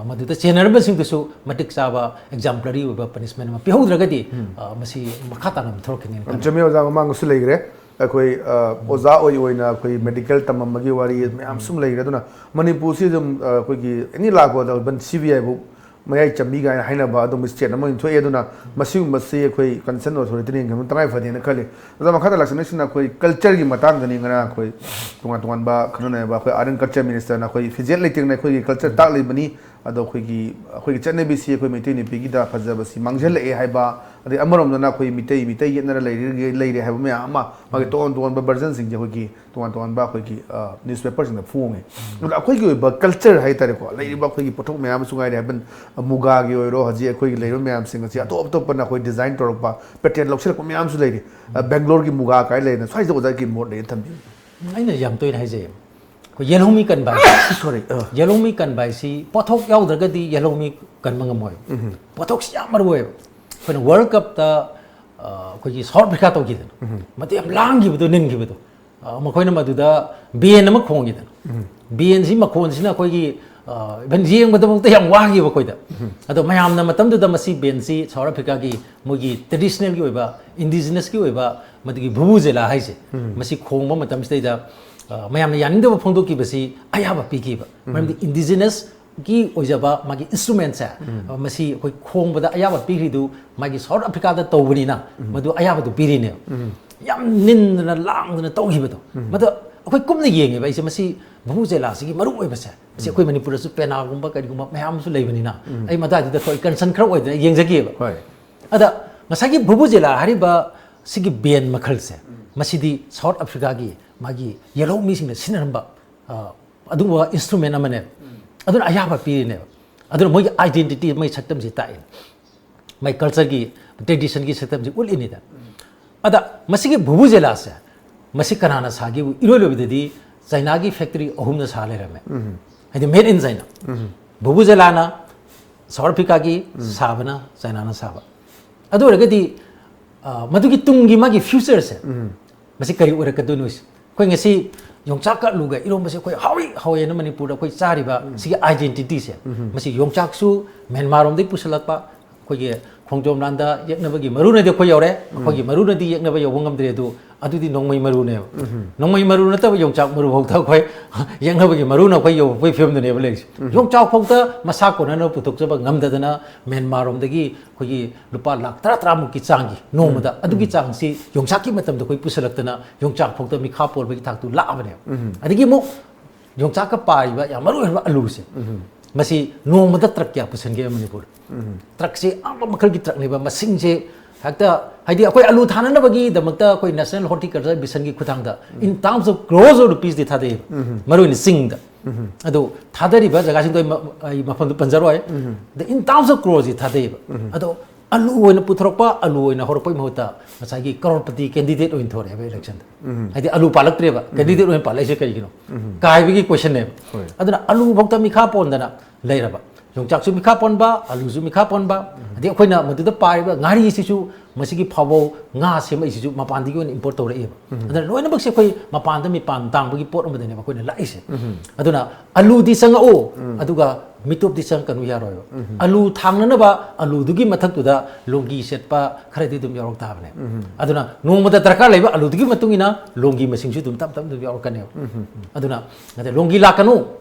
ꯃꯗꯨꯗ ꯆꯦꯟꯅꯔꯝꯕꯁꯤꯡꯗꯨꯁꯨ ꯃꯇꯤꯛ ꯆꯥꯕ ꯑꯦꯛꯖꯥꯝꯄꯂꯔꯤ ꯑꯣꯏꯕ ꯄꯅꯤꯁꯃꯦꯟ ꯑꯃ ꯄꯤꯍꯧꯗ꯭ꯔꯒꯗꯤ, ꯃꯁꯤ ꯃꯈꯥ ꯇꯥꯅ ꯑꯗꯨꯝ ꯊꯣꯛꯂꯛꯈꯤꯅꯦꯅ ꯈꯜꯂꯤ꯫ ꯆꯨꯝꯃꯤ ꯑꯣꯖꯥ, ꯃꯃꯥꯡꯗꯁꯨ ꯂꯩꯈ꯭ꯔꯦ꯫ ꯑꯩꯈꯣꯏ ꯑꯣꯖꯥ ꯑꯣꯏ ꯑꯣꯏꯅ ꯑꯩꯈꯣꯏ ꯃꯦꯗꯤꯀꯦꯜ ꯇꯝꯃꯝꯕꯒꯤ ꯋꯥꯔꯤ ꯃꯌꯥꯝ ꯁꯨꯝ ꯂꯩꯈ꯭ꯔꯦ꯫ ꯑꯗꯨꯅ ꯃꯅꯤꯄꯨꯔꯁꯤ ꯑꯗꯨꯝ ꯑꯩꯈꯣꯏꯒꯤ ꯑꯦꯅꯤ ꯂꯥꯛꯄꯗ ꯏꯚꯟ ꯁꯤ ꯕꯤ ꯑꯥꯏꯕꯨ ꯃꯌꯥꯏ ꯆꯝꯕꯤ ꯀꯥꯏꯅ ꯍꯥꯏꯅꯕ ꯑꯗꯨꯝ ꯁ꯭ꯇꯦꯠ ꯑꯃ ꯑꯣꯏꯅ ꯊꯣꯛꯑꯦ꯫ ꯑꯗꯨꯅ ꯃꯁꯤꯒꯨꯝꯕꯁꯤ ꯑꯩꯈꯣꯏ ꯀꯟꯁꯔꯟ ꯑꯣꯊꯣꯔꯤꯇꯤꯅ ꯌꯦꯡꯁꯤꯟꯕ ꯇꯉꯥꯏ ꯐꯗꯦꯅ ꯈꯜꯂꯤ꯫ ꯑꯗꯣ ꯃꯈꯥꯗ ꯂꯥꯛꯁꯤꯟꯅꯁꯤꯅ ꯑꯩꯈꯣꯏ ꯀꯜꯆꯔꯒꯤ ꯃꯇꯥꯡꯗꯅꯤ꯫ ꯉꯔꯥꯡ ꯑꯩꯈꯣꯏ ꯇꯣꯉꯥꯟ ꯇꯣꯉꯥꯟꯕ ꯈꯟꯅꯅꯕ ꯑꯩꯈꯣꯏ ꯑꯥꯔꯠ ꯑꯦꯟ ꯀꯜꯆꯔ ꯃꯤꯅꯤꯁꯇꯔꯅ ꯑꯩꯈꯣꯏ ꯐꯤꯖꯦꯠ ꯂꯩꯇꯦꯡꯅ ꯑꯩꯈꯣꯏꯒꯤ ꯀꯜꯆꯔ ꯇꯥꯛꯂꯤꯕꯅꯤ꯫ ꯑꯗꯣ ꯑꯩꯈꯣꯏꯒꯤ ꯑꯩꯈꯣꯏꯒꯤ ꯆꯠꯅꯕꯤꯁꯤ ꯑꯩꯈꯣꯏ ꯃꯩꯇꯩ ꯅꯨꯄꯤꯒꯤꯗ ꯐꯖꯕꯁꯤ ꯃꯥꯡꯁꯤꯜꯂꯛꯑꯦ ꯍꯥꯏꯕ, ꯑꯗꯩ ꯑꯃꯔꯣꯝꯗꯅ ꯑꯩꯈꯣꯏ ꯃꯤꯇꯩ ꯃꯤꯇꯩ ꯌꯦꯠꯅꯔ ꯂꯩꯔꯤ ꯂꯩꯔꯦ ꯍꯥꯏꯕ ꯃꯌꯥꯝ ꯑꯃ ꯃꯥꯒꯤ ꯇꯣꯉꯥꯟ ꯇꯣꯉꯥꯟꯕ ꯚꯔꯖꯟꯁꯤꯡꯁꯦ ꯑꯩꯈꯣꯏꯒꯤ ꯇꯣꯉꯥꯟ ꯇꯣꯉꯥꯟꯕ ꯑꯩꯈꯣꯏꯒꯤ ꯅ꯭ꯌꯨꯁꯄꯦꯄꯔꯁꯤꯡꯗ ꯐꯣꯡꯉꯦ꯫ ꯑꯗꯣ ꯑꯩꯈꯣꯏꯒꯤ ꯑꯣꯏꯕ ꯀꯜꯆꯔ ꯍꯥꯏꯇꯥꯔꯦꯀꯣ, ꯂꯩꯔꯤꯕ ꯑꯩꯈꯣꯏꯒꯤ ꯄꯣꯠꯊꯣꯛ ꯃꯌꯥꯝ ꯑꯃꯁꯨ ꯉꯥꯏꯔꯦ ꯍꯥꯏꯕ, ꯃꯨꯒꯥꯒꯤ ꯑꯣꯏꯔꯣ, ꯍꯧꯖꯤꯛ ꯑꯩꯈꯣꯏꯒꯤ ꯂꯩꯔꯤꯕ ꯃꯌꯥꯝꯁꯤꯡ ꯑꯁꯤ ꯑꯇꯣꯞ ꯑꯇꯣꯞꯄꯅ ꯑꯩꯈꯣꯏ ꯗꯤꯖꯥꯏꯟ ꯇꯧꯔꯛꯄ, ꯄꯦꯇꯔꯟ ꯂꯧꯁꯤꯜꯂꯛꯄ ꯃꯌꯥꯝꯁꯨ ꯂꯩꯔꯤ꯫ ꯕꯦꯡꯒ꯭ꯂꯣꯔꯒꯤ ꯃꯨꯒꯥ ꯀꯥꯏꯅ ꯂꯩꯗꯅ, ꯁ꯭ꯋꯥꯏꯁꯤꯗ ꯑꯣꯖꯥꯒꯤ ꯃꯣꯠ ꯂꯩꯅ ꯊꯝꯕꯤꯌꯨ꯫ ꯑꯩꯅ ꯌꯥꯝ ꯇꯣꯏꯅ ꯍꯥꯏꯖꯩ, ꯑꯩꯈꯣꯏ ꯌꯦꯜꯍꯧꯃꯤ ꯀꯟꯕ ꯍꯥꯏꯁꯦ, ꯁꯣꯔꯤ꯫ ꯌꯦꯜꯍꯧꯃꯤ ꯀꯟꯕ ꯍꯥꯏꯁꯤ ꯄꯣꯠꯊꯣꯛ ꯌꯥꯎꯗ꯭ꯔꯒꯗꯤ ꯌꯦꯜꯍꯧꯃꯤ ꯀꯟꯕ ꯉꯝꯃꯣꯏꯕ꯫ ꯄꯣꯠꯊꯣꯛꯁꯤ ꯌꯥꯝ ꯃꯔꯨ ꯑꯣꯏꯌꯦꯕ꯫ ꯑꯩꯈꯣꯏꯅ ꯋꯥꯔꯜ ꯀꯞꯇ ꯑꯩꯈꯣꯏꯒꯤ ꯁꯥꯎꯠ ꯑꯐ꯭ꯔꯤꯀꯥ ꯇꯧꯈꯤꯗꯅ, ꯃꯗꯨ ꯌꯥꯝ ꯂꯥꯡꯈꯤꯕꯗꯣ, ꯅꯤꯟꯈꯤꯕꯗꯣ꯫ ꯑ, ꯃꯈꯣꯏꯅ ꯃꯗꯨꯗ ꯕꯦꯟ ꯑꯃ ꯈꯣꯡꯉꯤꯗꯅ, ꯕꯦꯟꯁꯤ ꯃꯈꯣꯟꯁꯤꯅ ꯑꯩꯈꯣꯏꯒꯤ, ꯑ, ꯏꯚꯟ ꯌꯦꯡꯕꯗꯐꯥꯎꯗ ꯌꯥꯝ ꯋꯥꯈꯤꯕ ꯑꯩꯈꯣꯏꯗ꯫ ꯑꯗꯣ ꯃꯌꯥꯝꯅ ꯃꯇꯝꯗꯨꯗ ꯃꯁꯤ ꯕꯦꯟꯁꯤ ꯁꯥꯎꯠ ꯑꯐ꯭ꯔꯤꯀꯥꯒꯤ ꯃꯣꯏꯒꯤ ꯇ꯭ꯔꯦꯗꯤꯁꯅꯦꯜꯒꯤ ꯑꯣꯏꯕ, ꯏꯟꯗꯤꯖꯤꯅꯁꯀꯤ ꯑꯣꯏꯕ ꯃꯗꯨꯒꯤ ꯚꯨꯚꯨꯖꯦꯂꯥ ꯍꯥꯏꯁꯦ, ꯃꯁꯤ ꯈꯣꯡꯕ ꯃꯇꯝꯁꯤꯗꯩꯗ, ꯑ, ꯃꯌꯥꯝꯅ ꯌꯥꯅꯤꯡꯗꯕ ꯐꯣꯡꯗꯣꯛꯈꯤꯕꯁꯤ ꯑꯌꯥꯕ ꯄꯤꯈꯤꯕ꯫ ꯃꯔꯝꯗꯤ ꯏꯟꯗꯤꯖꯤꯅꯁ ꯒꯤ ꯑꯣꯏꯖꯕ ꯃꯥꯒꯤ ꯏꯟꯁꯇ꯭ꯔꯨꯃꯦꯟꯁꯦ, ꯃꯁꯤ ꯑꯩꯈꯣꯏ ꯈꯣꯡꯕꯗ ꯑꯌꯥꯕ ꯄꯤꯈ꯭ꯔꯤꯗꯨ ꯃꯥꯒꯤ ꯁꯥꯎꯠ ꯑꯐ꯭ꯔꯤꯀꯥꯗ ꯇꯧꯕꯅꯤꯅ, ꯃꯗꯨ ꯑꯌꯥꯕꯗꯨ ꯄꯤꯔꯤꯅꯦꯕ꯫ ꯌꯥꯝ ꯅꯤꯟꯗꯅ ꯂꯥꯡꯗꯅ ꯇꯧꯈꯤꯕꯗꯣ꯫ ꯃꯗꯨ ꯑꯩꯈꯣꯏ ꯀꯨꯞꯅ ꯌꯦꯡꯉꯦꯕ ꯑꯩꯁꯦ, ꯃꯁꯤ ꯚꯨꯚꯨꯖꯦꯂꯥꯁꯤꯒꯤ ꯃꯔꯨ ꯑꯣꯏꯕꯁꯦ꯫ ꯃꯁꯤ ꯑꯩꯈꯣꯏ ꯃꯅꯤꯄꯨꯔꯗꯁꯨ ꯄꯦꯅꯥꯒꯨꯝꯕ ꯀꯔꯤꯒꯨꯝꯕ ꯃꯌꯥꯝ ꯑꯃꯁꯨ ꯂꯩꯕꯅꯤꯅ, ꯑꯩ ꯃꯗꯥꯏꯗꯨꯗ ꯊꯣꯛꯏ ꯀꯟꯁꯔꯟ ꯈꯔ ꯑꯣꯏꯗꯅ ꯌꯦꯡꯖꯈꯤꯑꯕ꯫ ꯍꯣꯏ꯫ ꯑꯗ ꯉꯁꯥꯏꯒꯤ ꯚꯨꯚꯨꯖꯦꯂꯥ ꯍꯥꯏꯔꯤꯕ ꯁꯤꯒꯤ ꯕꯦꯟ ꯃꯈꯜꯁꯦ, ꯃꯁꯤꯗꯤ ꯁꯥꯎꯠ ꯑꯐ꯭ꯔꯤꯀꯥꯒꯤ ꯃꯥꯒꯤ ꯌꯦꯜꯍꯧ ꯃꯤꯁꯤꯡꯅ ꯁꯤꯖꯤꯟꯅꯔꯝꯕ, ꯑ, ꯑꯗꯨꯒꯨꯝꯕ ꯏꯟꯁꯇ꯭ꯔꯨꯃꯦꯟ ꯑꯃꯅꯦꯕ꯫ ꯑꯗꯨꯅ ꯑꯌꯥꯕ ꯄꯤꯔꯤꯅꯦꯕ꯫ ꯑꯗꯨꯅ ꯃꯣꯏꯒꯤ ꯑꯥꯏꯗꯦꯟꯇꯤꯇꯤ, ꯃꯣꯏ ꯁꯛꯇꯝꯁꯤ ꯇꯥꯛꯏꯅꯦ꯫ ꯃꯣꯏ ꯀꯜꯆꯔꯒꯤ, ꯇ꯭ꯔꯦꯗꯤꯁꯟꯒꯤ ꯁꯛꯇꯝꯁꯤ ꯎꯠꯂꯤꯅꯤꯗ꯫ ꯑꯗ ꯃꯁꯤꯒꯤ ꯚꯨꯚꯨꯖꯦꯂꯥꯁꯦ, ꯃꯁꯤ ꯀꯅꯥꯅ ꯁꯥꯒꯦꯕꯨ? ꯏꯔꯣꯏ ꯂꯣꯏꯕꯗꯗꯤ ꯆꯥꯏꯅꯥꯒꯤ ꯐꯦꯛꯇꯔꯤ ꯑꯍꯨꯝꯅ ꯁꯥ ꯂꯩꯔꯝꯃꯦ꯫ ꯍꯥꯏꯗꯤ ꯃꯦꯗ ꯏꯟ ꯆꯥꯏꯅꯥ꯫ ꯚꯨꯚꯨꯖꯦꯂꯥꯅ ꯁꯥꯎꯠ ꯑꯐ꯭ꯔꯤꯀꯥꯒꯤ, ꯁꯥꯕꯅ ꯆꯥꯏꯅꯥꯅ ꯁꯥꯕ꯫ ꯑꯗꯨ ꯑꯣꯏꯔꯒꯗꯤ, ꯑ, ꯃꯗꯨꯒꯤ ꯇꯨꯡꯒꯤ ꯃꯥꯒꯤ future ꯁꯦ, ꯎꯝ꯫ ꯃꯁꯤ ꯀꯔꯤ ꯑꯣꯏꯔꯛꯀꯗꯣꯏꯅꯣ ꯁꯤ? ꯑꯩꯈꯣꯏ ꯉꯁꯤ ꯌꯣꯡꯆꯥꯛꯀ ꯑꯂꯨꯒ ꯏꯔꯣꯝꯕꯁꯦ ꯑꯩꯈꯣꯏ ꯍꯥꯎꯏ ꯍꯥꯎꯏꯅ ꯃꯅꯤꯄꯨꯔꯗ ꯑꯩꯈꯣꯏ ꯆꯥꯔꯤꯕ, ꯎꯝ꯫ ꯁꯤꯒꯤ identity ꯁꯦ, ꯎꯝ꯫ ꯃꯁꯤ ꯌꯣꯡꯆꯥꯛꯁꯨ ꯃ꯭ꯌꯥꯟꯃꯥꯔ ꯔꯣꯝꯗꯒꯤ ꯄꯨꯁꯤꯜꯂꯛꯄ, ꯑꯩꯈꯣꯏꯒꯤ ꯈꯣꯡꯖꯣꯝ ꯂꯥꯟꯗ ꯌꯦꯛꯅꯕꯒꯤ ꯃꯔꯨꯅꯗꯤ ꯑꯩꯈꯣꯏ ꯌꯧꯔꯦ, ꯎꯝ꯫ ꯑꯩꯈꯣꯏꯒꯤ ꯃꯔꯨꯅꯗꯤ ꯌꯦꯛꯅꯕ ꯌꯧꯕ ꯉꯝꯗ꯭ꯔꯦ꯫ ꯑꯗꯨ, ꯑꯗꯨꯗꯤ ꯅꯣꯡꯃꯩ ꯃꯔꯨꯅꯦꯕ꯫ ꯎꯝ꯫ ꯅꯣꯡꯃꯩ ꯃꯔꯨ ꯅꯠꯇꯕ ꯌꯣꯡꯆꯥꯛ ꯃꯔꯨ ꯐꯥꯎꯗ ꯑꯩꯈꯣꯏ ꯌꯦꯛꯅꯕꯒꯤ ꯃꯔꯨꯅ ꯑꯩꯈꯣꯏ ꯌꯧꯕꯒꯤ ꯐꯤꯕꯝꯗꯅꯦꯕ ꯂꯩꯔꯤꯁꯦ꯫ ꯎꯝ꯫ ꯌꯣꯡꯆꯥꯛ ꯐꯥꯎꯗ ꯃꯁꯥ ꯀꯣꯟꯅꯅꯕ ꯄꯨꯊꯣꯛꯆꯕ ꯉꯝꯗꯗꯅ ꯃ꯭ꯌꯥꯟꯃꯥꯔ ꯔꯣꯝꯗꯒꯤ ꯑꯩꯈꯣꯏꯒꯤ ꯂꯨꯄꯥ ꯂꯥꯈ ꯇꯔꯥ, ꯇꯔꯥꯃꯨꯛꯀꯤ ꯆꯥꯡꯒꯤ ꯅꯣꯡꯃꯗ, ꯎꯝ꯫ ꯑꯗꯨꯒꯤ ꯎꯝ꯫ ꯆꯥꯡꯁꯤ ꯌꯣꯡꯆꯥꯛꯀꯤ ꯃꯇꯝꯗ ꯑꯩꯈꯣꯏ ꯄꯨꯁꯤꯜꯂꯛꯇꯅ ꯌꯣꯡꯆꯥꯛ ꯐꯥꯎꯗ ꯃꯤꯈꯥ ꯄꯣꯟꯕꯒꯤ ꯊꯥꯛꯇꯨ ꯂꯥꯛꯑꯕꯅꯦꯕ꯫ ꯎꯝ꯫ ꯑꯗꯒꯤ ꯑꯃꯨꯛ ꯌꯣꯡꯆꯥꯛꯀ ꯄꯥꯔꯤꯕ ꯌꯥꯝ ꯃꯔꯨ ꯑꯣꯏꯕ ꯑꯂꯨꯁꯦ, ꯎꯝ꯫ ꯃꯁꯤ ꯅꯣꯡꯃꯗ ꯇ꯭ꯔꯛ ꯀꯌꯥ ꯄꯨꯁꯟꯒꯦ ꯃꯅꯤꯄꯨꯔ? ꯎꯝ꯫ ꯇ꯭ꯔꯛꯁꯦ ꯑꯉꯛꯄ ꯃꯈꯜꯒꯤ ꯇ꯭ꯔꯛꯅꯦꯕ, ꯃꯁꯤꯡꯁꯦ ꯍꯦꯛꯇ, ꯍꯥꯏꯗꯤ ꯑꯩꯈꯣꯏ ꯑꯂꯨ ꯊꯥꯅꯅꯕꯒꯤꯗꯃꯛꯇ ꯑꯩꯈꯣꯏ National Horticulture Mission ꯒꯤ ꯈꯨꯠꯊꯥꯡꯗ, ꯎꯝ꯫ In terms of crores of rupees ꯗꯤ ꯊꯥꯗꯩꯌꯦꯕ, ꯎꯝ꯫ ꯃꯔꯨ ꯑꯣꯏꯅ ꯆꯤꯡꯗ꯫ ꯎꯝ꯫ ꯑꯗꯣ ꯊꯥꯗꯔꯤꯕ ꯖꯒꯥꯁꯤꯡꯗꯣ ꯑꯩ ꯃ-, ꯑꯩ ꯃꯐꯝꯗꯣ ꯄꯟꯖꯔꯣꯏ꯫ ꯎꯝ꯫ The in terms of crores ꯗꯤ ꯊꯥꯗꯩꯌꯦꯕ꯫ ꯎꯝ꯫ ꯑꯗꯣ ꯑꯂꯨ ꯑꯣꯏꯅ ꯄꯨꯊꯣꯔꯛꯄ, ꯑꯂꯨ ꯑꯣꯏꯅ ꯍꯧꯔꯛꯄꯒꯤ ꯃꯍꯨꯠꯇ ꯉꯁꯥꯏꯒꯤ ꯀꯔꯣꯔꯄꯇꯤ candidate ꯑꯣꯏꯅ ꯊꯣꯔꯛꯑꯦꯕ election ꯗ꯫ ꯎꯝ꯫ ꯍꯥꯏꯗꯤ ꯑꯂꯨ ꯄꯥꯜꯂꯛꯇ꯭ꯔꯦꯕ, ꯎꯝ꯫ Candidate ꯑꯣꯏꯅ ꯄꯥꯜꯂꯛꯏꯁꯦ ꯀꯩꯒꯤꯅꯣ? ꯎꯝ꯫ ꯀꯥꯏꯕꯒꯤ question ꯅꯦꯕ꯫ ꯍꯣꯏ꯫ ꯑꯗꯨꯅ ꯑꯂꯨ ꯐꯥꯎꯗ ꯃꯤꯈꯥ ꯄꯣꯟꯗꯅ ꯂꯩꯔꯕ, ꯌꯣꯡꯆꯥꯛꯁꯨ ꯃꯤꯈꯥ ꯄꯣꯟꯕ, ꯑꯂꯨꯁꯨ ꯃꯤꯈꯥ ꯄꯣꯟꯕ, ꯎꯝ꯫ ꯑꯗꯩ ꯑꯩꯈꯣꯏꯅ ꯃꯗꯨꯗ ꯄꯥꯔꯤꯕ ꯉꯥꯔꯤꯁꯤꯁꯨ, ꯃꯁꯤꯒꯤ ꯐꯥꯎꯕꯧ, ꯉꯥ ꯁꯦꯝꯃꯛꯏꯁꯤꯁꯨ ꯃꯄꯥꯟꯗꯒꯤ ꯑꯣꯏꯅ import ꯇꯧꯔꯛꯑꯦꯕ꯫ ꯎꯝ꯫ ꯑꯗꯨꯅ ꯂꯣꯏꯅꯃꯛꯁꯦ ꯑꯩꯈꯣꯏ ꯃꯄꯥꯟꯗ ꯃꯤꯄꯥꯟ ꯇꯥꯡꯕꯒꯤ ꯄꯣꯠ ꯑꯃꯗꯅꯦꯕ ꯑꯩꯈꯣꯏꯅ ꯂꯥꯛꯏꯁꯦ꯫ ꯎꯝ꯫ ꯑꯗꯨꯅ ꯑꯂꯨꯗꯤ ꯆꯪꯉꯛꯎ, ꯎꯝ꯫ ꯑꯗꯨꯒ ꯃꯤꯇꯣꯞꯇꯤ ꯆꯪꯉꯛꯀꯅꯨ ꯌꯥꯔꯣꯏꯕ꯫ ꯎꯝ꯫ ꯑꯂꯨ ꯊꯥꯡꯅꯅꯕ ꯑꯂꯨꯗꯨꯒꯤ ꯃꯊꯛꯇꯨꯗ ꯂꯣꯡꯒꯤ ꯁꯦꯠꯄ ꯈꯔꯗꯤ ꯑꯗꯨꯝ ꯌꯥꯎꯔꯛ ꯇꯥꯕꯅꯦ꯫ ꯎꯝ꯫ ꯑꯗꯨꯅ ꯅꯣꯡꯃꯗ ꯗꯔꯀꯥꯔ ꯂꯩꯕ ꯑꯂꯨꯗꯨꯒꯤ ꯃꯇꯨꯡ ꯏꯟꯅ ꯂꯣꯡꯒꯤ ꯃꯁꯤꯡꯁꯨ ꯑꯗꯨꯝ ꯇꯞ ꯇꯞꯅ ꯑꯗꯨꯝ ꯌꯥꯎꯔꯛꯀꯅꯦꯕ꯫ ꯎꯝ꯫ ꯑꯗꯨꯅ ꯅꯠꯇꯦ, ꯂꯣꯡꯒꯤ ꯂꯥꯛꯀꯅꯨ,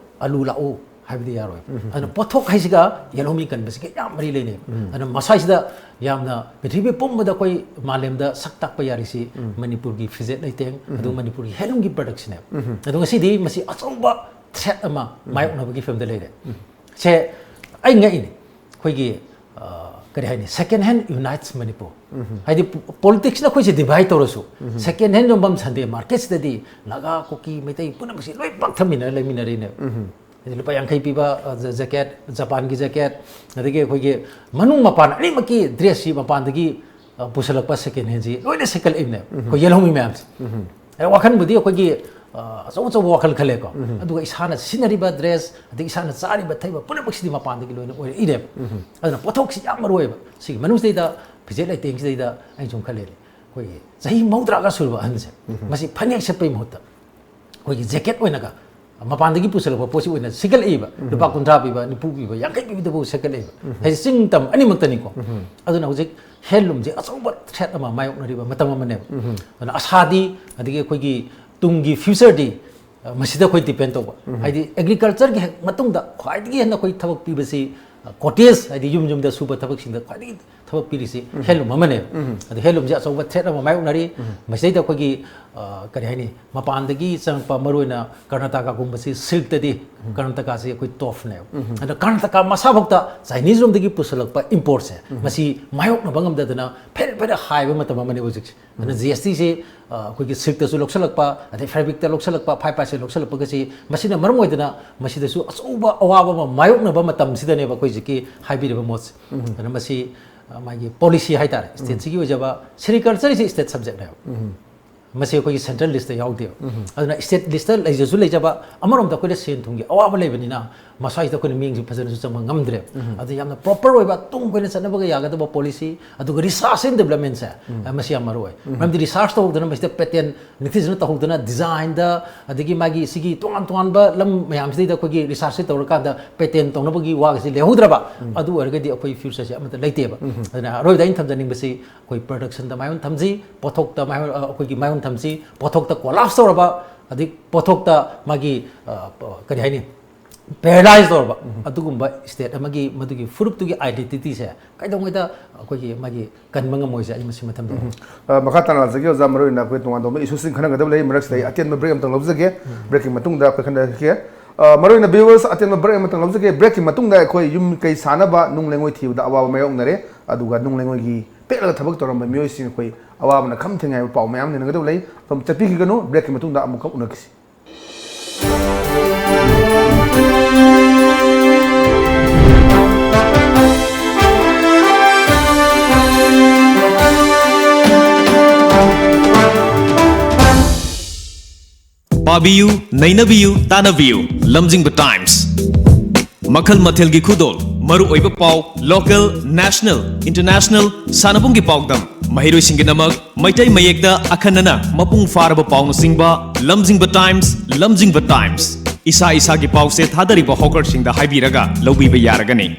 ꯑꯂꯨ ꯂꯥꯛꯎ ꯍꯥꯏꯕꯗꯤ ꯌꯥꯔꯣꯏ꯫ ꯎꯝ꯫ ꯑꯗꯨꯅ ꯄꯣꯠꯊꯣꯛ ꯍꯥꯏꯁꯤꯒ ꯌꯦꯜꯍꯧꯃꯤ ꯀꯟꯕꯁꯤꯒ ꯌꯥꯝ ꯃꯔꯤ ꯂꯩꯅꯩ꯫ ꯎꯝ꯫ ꯑꯗꯨꯅ ꯃꯁꯥꯁꯤꯗ ꯌꯥꯝꯅ ꯄ꯭ꯔꯤꯊꯤꯕꯤ ꯄꯨꯝꯕꯗ ꯑꯩꯈꯣꯏ ꯃꯥꯂꯦꯝꯗ ꯁꯛ ꯇꯥꯛꯄ ꯌꯥꯔꯤꯁꯤ ꯎꯝ꯫ ꯃꯅꯤꯄꯨꯔꯒꯤ ꯐꯤꯖꯦꯠ ꯂꯩꯇꯦꯡ, ꯎꯝ꯫ ꯑꯗꯨ ꯃꯅꯤꯄꯨꯔꯒꯤ handloom ꯒꯤ product ꯁꯤꯅꯦꯕ꯫ ꯎꯝ꯫ ꯑꯗꯣ ꯉꯁꯤꯗꯤ ꯃꯁꯤ ꯑꯆꯧꯕ threat ꯑꯃ ꯎꯝ꯫ ꯃꯥꯌꯣꯛꯅꯕꯒꯤ ꯐꯤꯕꯝꯗ ꯂꯩꯔꯦ꯫ ꯎꯝ꯫ ꯁꯦ ꯑꯩ ꯉꯛꯏꯅꯦ, ꯑꯩꯈꯣꯏꯒꯤ, ꯑ, ꯀꯔꯤ ꯍꯥꯏꯅꯤ, second hand unites Manipur꯫ ꯎꯝ꯫ ꯍꯥꯏꯗꯤ politics ꯅ ꯑꯩꯈꯣꯏꯁꯦ divide ꯇꯧꯔꯁꯨ, ꯎꯝ꯫ Second hand ꯌꯣꯟꯐꯝ Sunday market ꯁꯤꯗꯗꯤ ꯅꯥꯒꯥ, ꯀꯨꯀꯤ, ꯃꯩꯇꯩ ꯄꯨꯝꯅꯃꯛꯁꯤ ꯂꯣꯏ ꯄꯥꯛꯊꯃꯤꯟꯅꯔ ꯂꯩꯃꯤꯟꯅꯔꯤꯅꯦꯕ꯫ ꯎꯝ꯫ ꯍꯥꯏꯗꯤ ꯂꯨꯄꯥ ꯌꯥꯡꯈꯩ ꯄꯤꯕ, ꯑ, ꯖ-, jacket, ꯖꯄꯥꯟꯒꯤ jacket, ꯑꯗꯒꯤ ꯑꯩꯈꯣꯏꯒꯤ ꯃꯅꯨꯡ ꯃꯄꯥꯟ ꯑꯅꯤꯃꯛꯀꯤ dress ꯁꯤ ꯃꯄꯥꯟꯗꯒꯤ, ꯑ, ꯄꯨꯁꯜꯂꯛꯄ second hand ꯁꯤ ꯂꯣꯏꯅ ꯁꯦꯠꯀꯠꯂꯛꯏꯕꯅꯦꯕ꯫ ꯎꯝ꯫ ꯑꯩꯈꯣꯏ ꯌꯦꯜꯍꯧꯃꯤ ꯃꯌꯥꯝꯁꯦ꯫ ꯎꯝ꯫ ꯑꯗ ꯋꯥꯈꯜꯕꯨꯗꯤ ꯑꯩꯈꯣꯏꯒꯤ, ꯑ, ꯑꯆꯧ ꯑꯆꯧꯕ ꯋꯥꯈꯜ ꯈꯜꯂꯦꯀꯣ꯫ ꯎꯝ꯫ ꯑꯗꯨꯒ ꯏꯁꯥꯅ ꯁꯤꯖꯤꯟꯅꯔꯤꯕ dress, ꯑꯗꯒꯤ ꯏꯁꯥꯅ ꯆꯥꯔꯤꯕ ꯊꯛꯏꯕ ꯄꯨꯝꯅꯃꯛꯁꯤꯗꯤ ꯃꯄꯥꯟꯗꯒꯤ ꯂꯣꯏꯅ ꯑꯣꯏꯔꯛꯏꯅꯦꯕ꯫ ꯎꯝ꯫ ꯑꯗꯨꯅ ꯄꯣꯠꯊꯣꯛꯁꯤ ꯌꯥꯝ ꯃꯔꯨ ꯑꯣꯏꯕ꯫ ꯁꯤꯒꯤ ꯃꯅꯨꯡꯁꯤꯗꯩꯗ ꯐꯤꯖꯦꯠ ꯂꯩꯇꯦꯡꯁꯤꯗꯩꯗ ꯑꯩꯅ ꯁꯨꯝ ꯈꯜꯂꯦꯅꯦ, ꯑꯩꯈꯣꯏꯒꯤ ꯆꯍꯤ ꯃꯧꯗ꯭ꯔꯥꯒ ꯁꯨꯔꯕ ꯑꯍꯟꯁꯦ, ꯃꯁꯤ ꯐꯅꯦꯛ ꯁꯦꯠꯄꯩ ꯃꯍꯨꯠꯇ ꯑꯩꯈꯣꯏꯒꯤ ꯖꯦꯀꯦꯠ ꯑꯣꯏꯅꯒ ꯃꯄꯥꯟꯗꯒꯤ ꯄꯨꯁꯜꯂꯛꯄ ꯄꯣꯠꯁꯤ ꯑꯣꯏꯅ ꯁꯦꯠꯀꯠꯂꯛꯏꯕ, ꯂꯨꯄꯥ ꯀꯨꯟꯊ꯭ꯔꯥ ꯄꯤꯕ, ꯅꯤꯐꯨ ꯄꯤꯕ, ꯌꯥꯡꯈꯩ ꯄꯤꯕꯗꯐꯥꯎ ꯁꯦꯠꯀꯠꯂꯛꯏꯕ ꯍꯥꯏꯁꯦ, ꯆꯤꯡ ꯇꯝ ꯑꯅꯤꯃꯛꯇꯅꯤꯀꯣ꯫ ꯑꯗꯨꯅ ꯍꯧꯖꯤꯛ ꯍꯦꯟꯂꯨꯝꯁꯦ ꯑꯆꯧꯕ ꯊ꯭ꯔꯦꯠ ꯑꯃ ꯃꯥꯌꯣꯛꯅꯔꯤꯕ ꯃꯇꯝ ꯑꯃꯅꯦꯕ꯫ ꯑꯗꯨꯅ ꯑꯁꯥꯗꯤ, ꯑꯗꯒꯤ ꯑꯩꯈꯣꯏꯒꯤ ꯇꯨꯡꯒꯤ ꯐ꯭ꯌꯨꯆꯔꯗꯤ, ꯑ, ꯃꯁꯤꯗ ꯑꯩꯈꯣꯏ ꯗꯤꯄꯦꯟ ꯇꯧꯕ꯫ ꯍꯥꯏꯗꯤ ꯑꯦꯒ꯭ꯔꯤꯀꯜꯆꯔꯒꯤ ꯍꯦꯛ ꯃꯇꯨꯡꯗ ꯈ꯭ꯋꯥꯏꯗꯒꯤ ꯍꯦꯟꯅ ꯑꯩꯈꯣꯏ ꯊꯕꯛ ꯄꯤꯕꯁꯤ, ꯑ, ꯀꯣꯇꯦꯖ, ꯍꯥꯏꯗꯤ ꯌꯨꯝ ꯌꯨꯝꯗ ꯁꯨꯕ ꯊꯕꯛꯁꯤꯡꯗ ꯈ꯭ꯋꯥꯏꯗꯒꯤ ꯊꯕꯛ ꯄꯤꯔꯤꯁꯤ ꯍꯦꯟꯂꯨꯝ ꯑꯃꯅꯦꯕ꯫ ꯑꯗ ꯍꯦꯟꯂꯨꯝꯁꯦ ꯑꯆꯧꯕ ꯊ꯭ꯔꯦꯠ ꯑꯃ ꯃꯥꯌꯣꯛꯅꯔꯤ꯫ ꯃꯁꯤꯗꯩꯗ ꯑꯩꯈꯣꯏꯒꯤ, ꯑ, ꯀꯔꯤ ꯍꯥꯏꯅꯤ, ꯃꯄꯥꯟꯗꯒꯤ ꯆꯪꯉꯛꯄ, ꯃꯔꯨꯑꯣꯏꯅ ꯀꯔꯅꯥꯇꯀꯥꯒꯨꯝꯕꯁꯤ, ꯁꯤꯜꯛꯇꯗꯤ ꯀꯔꯅꯥꯇꯀꯥꯁꯤ ꯑꯩꯈꯣꯏ ꯇꯣꯞꯅꯦꯕ꯫ ꯑꯗ ꯀꯔꯅꯥꯇꯀꯥ ꯃꯁꯥꯐꯥꯎꯗ ꯆꯥꯏꯅꯤꯁ ꯔꯣꯝꯗꯒꯤ ꯄꯨꯁꯤꯜꯂꯛꯄ ꯏꯝꯄꯣꯔꯠꯁꯦ, ꯃꯁꯤ ꯃꯥꯌꯣꯛꯅꯕ ꯉꯝꯗꯗꯅ ꯐꯦꯔꯦ ꯐꯦꯔꯦ ꯍꯥꯏꯕ ꯃꯇꯝ ꯑꯃꯅꯦ ꯍꯧꯖꯤꯛꯁꯦ꯫ ꯑꯗꯨꯅ ꯖꯤ ꯑꯦꯁ ꯇꯤꯁꯦ, ꯑ, ꯑꯩꯈꯣꯏꯒꯤ ꯁꯤꯜꯛꯇꯁꯨ ꯂꯧꯁꯤꯜꯂꯛꯄ, ꯑꯗꯩ ꯐꯦꯕ꯭ꯔꯤꯛꯇ ꯂꯧꯁꯤꯜꯂꯛꯄ, ꯐꯥꯏꯕꯔꯁꯦ ꯂꯧꯁꯤꯜꯂꯛꯄꯒꯁꯤ, ꯃꯁꯤꯅ ꯃꯔꯝ ꯑꯣꯏꯗꯅ ꯃꯁꯤꯗꯁꯨ ꯑꯆꯧꯕ ꯑꯋꯥꯕ ꯑꯃ ꯃꯥꯌꯣꯛꯅꯕ ꯃꯇꯝꯁꯤꯗꯅꯦꯕ ꯑꯩꯈꯣꯏ ꯍꯧꯖꯤꯛꯀꯤ ꯍꯥꯏꯕꯤꯔꯤꯕ ꯃꯣꯠꯁꯦ꯫ ꯑꯗꯨꯅ ꯃꯁꯤ, ꯑ, ꯃꯥꯒꯤ ꯄꯣꯂꯤꯁꯤ ꯍꯥꯏꯇꯥꯔꯦ, ꯁ꯭ꯇꯦꯠꯁꯤꯒꯤ ꯑꯣꯏꯖꯕ, ꯁꯦꯔꯤꯀꯜꯆꯔꯁꯤ ꯁ꯭ꯇꯦꯠ ꯁꯕꯖꯦꯛꯅꯦꯕ꯫ ꯃꯁꯤ ꯑꯩꯈꯣꯏꯒꯤ ꯁꯦꯟꯇ꯭ꯔꯦꯜ ꯂꯤꯁꯇ ꯌꯥꯎꯗꯦꯕ꯫ ꯑꯗꯨꯅ ꯁ꯭ꯇꯦꯠ ꯂꯤꯁꯇ ꯂꯩꯖꯁꯨ ꯂꯩꯖꯕ, ꯑꯃꯔꯣꯝꯗ ꯑꯩꯈꯣꯏꯗ ꯁꯦꯟ ꯊꯨꯝꯒꯤ ꯑꯋꯥꯕ ꯂꯩꯕꯅꯤꯅ, ꯃꯁ꯭ꯋꯥꯏꯁꯤꯗ ꯑꯩꯈꯣꯏꯅ ꯃꯤꯠꯌꯦꯡꯁꯦ ꯐꯖꯅꯁꯨ ꯆꯪꯕ ꯉꯝꯗ꯭ꯔꯦꯕ꯫ ꯑꯗꯨ ꯌꯥꯝꯅ ꯄ꯭ꯔꯣꯄꯔ ꯑꯣꯏꯕ, ꯇꯨꯡ ꯀꯣꯏꯅ ꯆꯠꯅꯕꯒ ꯌꯥꯒꯗꯕ ꯄꯣꯂꯤꯁꯤ, ꯑꯗꯨꯒ ꯔꯤꯁꯔꯁ ꯑꯦꯟ ꯗꯦꯕꯂꯞꯃꯦꯟꯁꯦ, ꯃꯁꯤ ꯌꯥꯝ ꯃꯔꯨ ꯑꯣꯏ꯫ ꯃꯔꯝꯗꯤ ꯔꯤꯁꯔꯁ ꯇꯧꯍꯧꯗꯅ, ꯃꯁꯤꯗ ꯄꯦꯇꯦꯟ ꯅꯤꯡꯊꯤꯖꯅ ꯇꯧꯍꯧꯗꯅ, ꯗꯤꯖꯥꯏꯟꯗ, ꯑꯗꯒꯤ ꯃꯥꯒꯤ ꯁꯤꯒꯤ ꯇꯣꯉꯥꯟ ꯇꯣꯉꯥꯟꯕ ꯂꯝ ꯃꯌꯥꯝꯁꯤꯗꯩꯗ ꯑꯩꯈꯣꯏꯒꯤ ꯔꯤꯁꯔꯁꯁꯦ ꯇꯧꯔꯀꯥꯟꯗ ꯄꯦꯇꯦꯟ ꯇꯧꯅꯕꯒꯤ ꯋꯥꯒꯁꯤ ꯂꯩꯍꯧꯗ꯭ꯔꯕ, ꯑꯗꯨ ꯑꯣꯏꯔꯒꯗꯤ ꯑꯩꯈꯣꯏ ꯐ꯭ꯌꯨꯆꯔꯁꯦ ꯑꯃꯠꯇ ꯂꯩꯇꯦꯕ꯫ ꯑꯗꯨꯅ ꯑꯔꯣꯏꯕꯗ ꯑꯩꯅ ꯊꯝꯖꯅꯤꯡꯕꯁꯤ, ꯑꯩꯈꯣꯏ ꯄ꯭ꯔꯗꯛꯁꯟꯗ ꯃꯥꯏꯌꯣꯟ ꯊꯝꯁꯤ, ꯄꯣꯠꯊꯣꯛꯇ ꯃꯥꯏꯌꯣꯟ, ꯑ, ꯑꯩꯈꯣꯏꯒꯤ ꯃꯥꯏꯌꯣꯟ ꯊꯝꯁꯤ, ꯄꯣꯠꯊꯣꯛꯇ ꯀꯣꯂꯥꯞꯁ ꯇꯧꯔꯕ, ꯑꯗꯩ ꯄꯣꯠꯊꯣꯛꯇ ꯃꯥꯒꯤ, ꯑ, ꯄ-, ꯀꯔꯤ ꯍꯥꯏꯅꯤ, ꯄꯦꯔꯥꯂꯥꯏꯁ ꯇꯧꯔꯕ ꯑꯗꯨꯒꯨꯝꯕ ꯁ꯭ꯇꯦꯠ ꯑꯃꯒꯤ ꯃꯗꯨꯒꯤ ꯐꯨꯔꯨꯞꯇꯨꯒꯤ ꯑꯥꯏꯗꯦꯟꯇꯤꯇꯤꯁꯦ ꯀꯩꯗꯧꯉꯩꯗ ꯑꯩꯈꯣꯏꯒꯤ ꯃꯥꯒꯤ ꯀꯟꯕ ꯉꯝꯃꯣꯏꯁꯦ ꯑꯩ ꯃꯁꯤ ꯃꯊꯪꯗ꯫ ꯑ, ꯃꯈꯥ ꯇꯥꯅ ꯂꯥꯛꯆꯒꯦ ꯑꯣꯖꯥ, ꯃꯔꯨꯑꯣꯏꯅ ꯑꯩꯈꯣꯏ ꯇꯣꯉꯥꯟ ꯇꯣꯉꯥꯟꯕ ꯏꯁꯨꯁꯤꯡ ꯈꯟꯅꯒꯗꯕ ꯂꯩ, ꯃꯔꯛꯁꯤꯗ ꯑꯩ ꯑꯇꯦꯟꯕ ꯕ꯭ꯔꯦꯛ ꯑꯃꯇꯪ ꯂꯧꯖꯒꯦ꯫ ꯕ꯭ꯔꯦꯛꯀꯤ ꯃꯇꯨꯡꯗ ꯑꯩꯈꯣꯏ ꯈꯟꯅꯔꯛꯀꯦ꯫ ꯑ, ꯃꯔꯨꯑꯣꯏꯅ ꯚꯤꯌꯨꯋꯔꯁ, ꯑꯇꯦꯟꯕ ꯕ꯭ꯔꯦꯛ ꯑꯃꯇꯪ ꯂꯧꯖꯒꯦ꯫ ꯕ꯭ꯔꯦꯛꯀꯤ ꯃꯇꯨꯡꯗ ꯑꯩꯈꯣꯏ ꯌꯨꯝ ꯀꯩ ꯁꯥꯅꯕ ꯅꯨꯡ ꯂꯩꯉꯣꯏ ꯊꯤꯕꯗ ꯑꯋꯥꯕ ꯃꯥꯌꯣꯛꯅꯔꯦ, ꯑꯗꯨꯒ ꯅꯨꯡ ꯂꯩꯉꯣꯏꯒꯤ ꯄꯦꯠꯂꯒ ꯊꯕꯛ ꯇꯧꯔꯝꯕ ꯃꯤꯑꯣꯏꯁꯤꯡ ꯑꯩꯈꯣꯏ ꯑꯋꯥꯕꯅ ꯈꯝ ꯊꯦꯡꯉꯦ ꯍꯥꯏꯕ ꯄꯥꯎ ꯃꯌꯥꯝ ꯅꯩꯅꯒꯗꯕ ꯂꯩ꯫ ꯑꯗꯨꯝ ꯆꯠꯄꯤꯈꯤꯒꯅꯨ, ꯕ꯭ꯔꯦꯛꯀꯤ ꯃꯇꯨꯡꯗ ꯑꯃꯨꯛꯀ ꯎꯅꯈꯤꯁꯤ꯫ ꯄꯥꯕꯤꯌꯨ, ꯅꯩꯅꯕꯤꯌꯨ, ꯇꯥꯟꯅꯕꯤꯌꯨ꯫ ꯂꯝꯖꯤꯡꯕ ꯇꯥꯏꯝꯁ꯫ ꯃꯈꯜ ꯃꯊꯦꯜꯒꯤ ꯈꯨꯗꯣꯜ, ꯃꯔꯨꯑꯣꯏꯕ ꯄꯥꯎ, local, national, international, ꯁꯥꯟꯅꯕꯨꯡꯒꯤ ꯄꯥꯎꯗꯝ, ꯃꯍꯩꯔꯣꯏꯁꯤꯡꯒꯤꯗꯃꯛ ꯃꯩꯇꯩ ꯃꯌꯦꯛꯇ ꯑꯈꯟꯅꯅ ꯃꯄꯨꯡ ꯐꯥꯔꯕ ꯄꯥꯎꯅꯆꯤꯡꯕ, ꯂꯝꯖꯤꯡꯕ Times, ꯂꯝꯖꯤꯡꯕ Times꯫ ꯏꯁꯥ ꯏꯁꯥꯒꯤ ꯄꯥꯎꯁꯦ ꯊꯥꯗꯔꯤꯕ ꯍꯣꯀꯔꯁꯤꯡꯗ ꯍꯥꯏꯕꯤꯔꯒ ꯂꯧꯕꯤꯕ ꯌꯥꯔꯒꯅꯤ꯫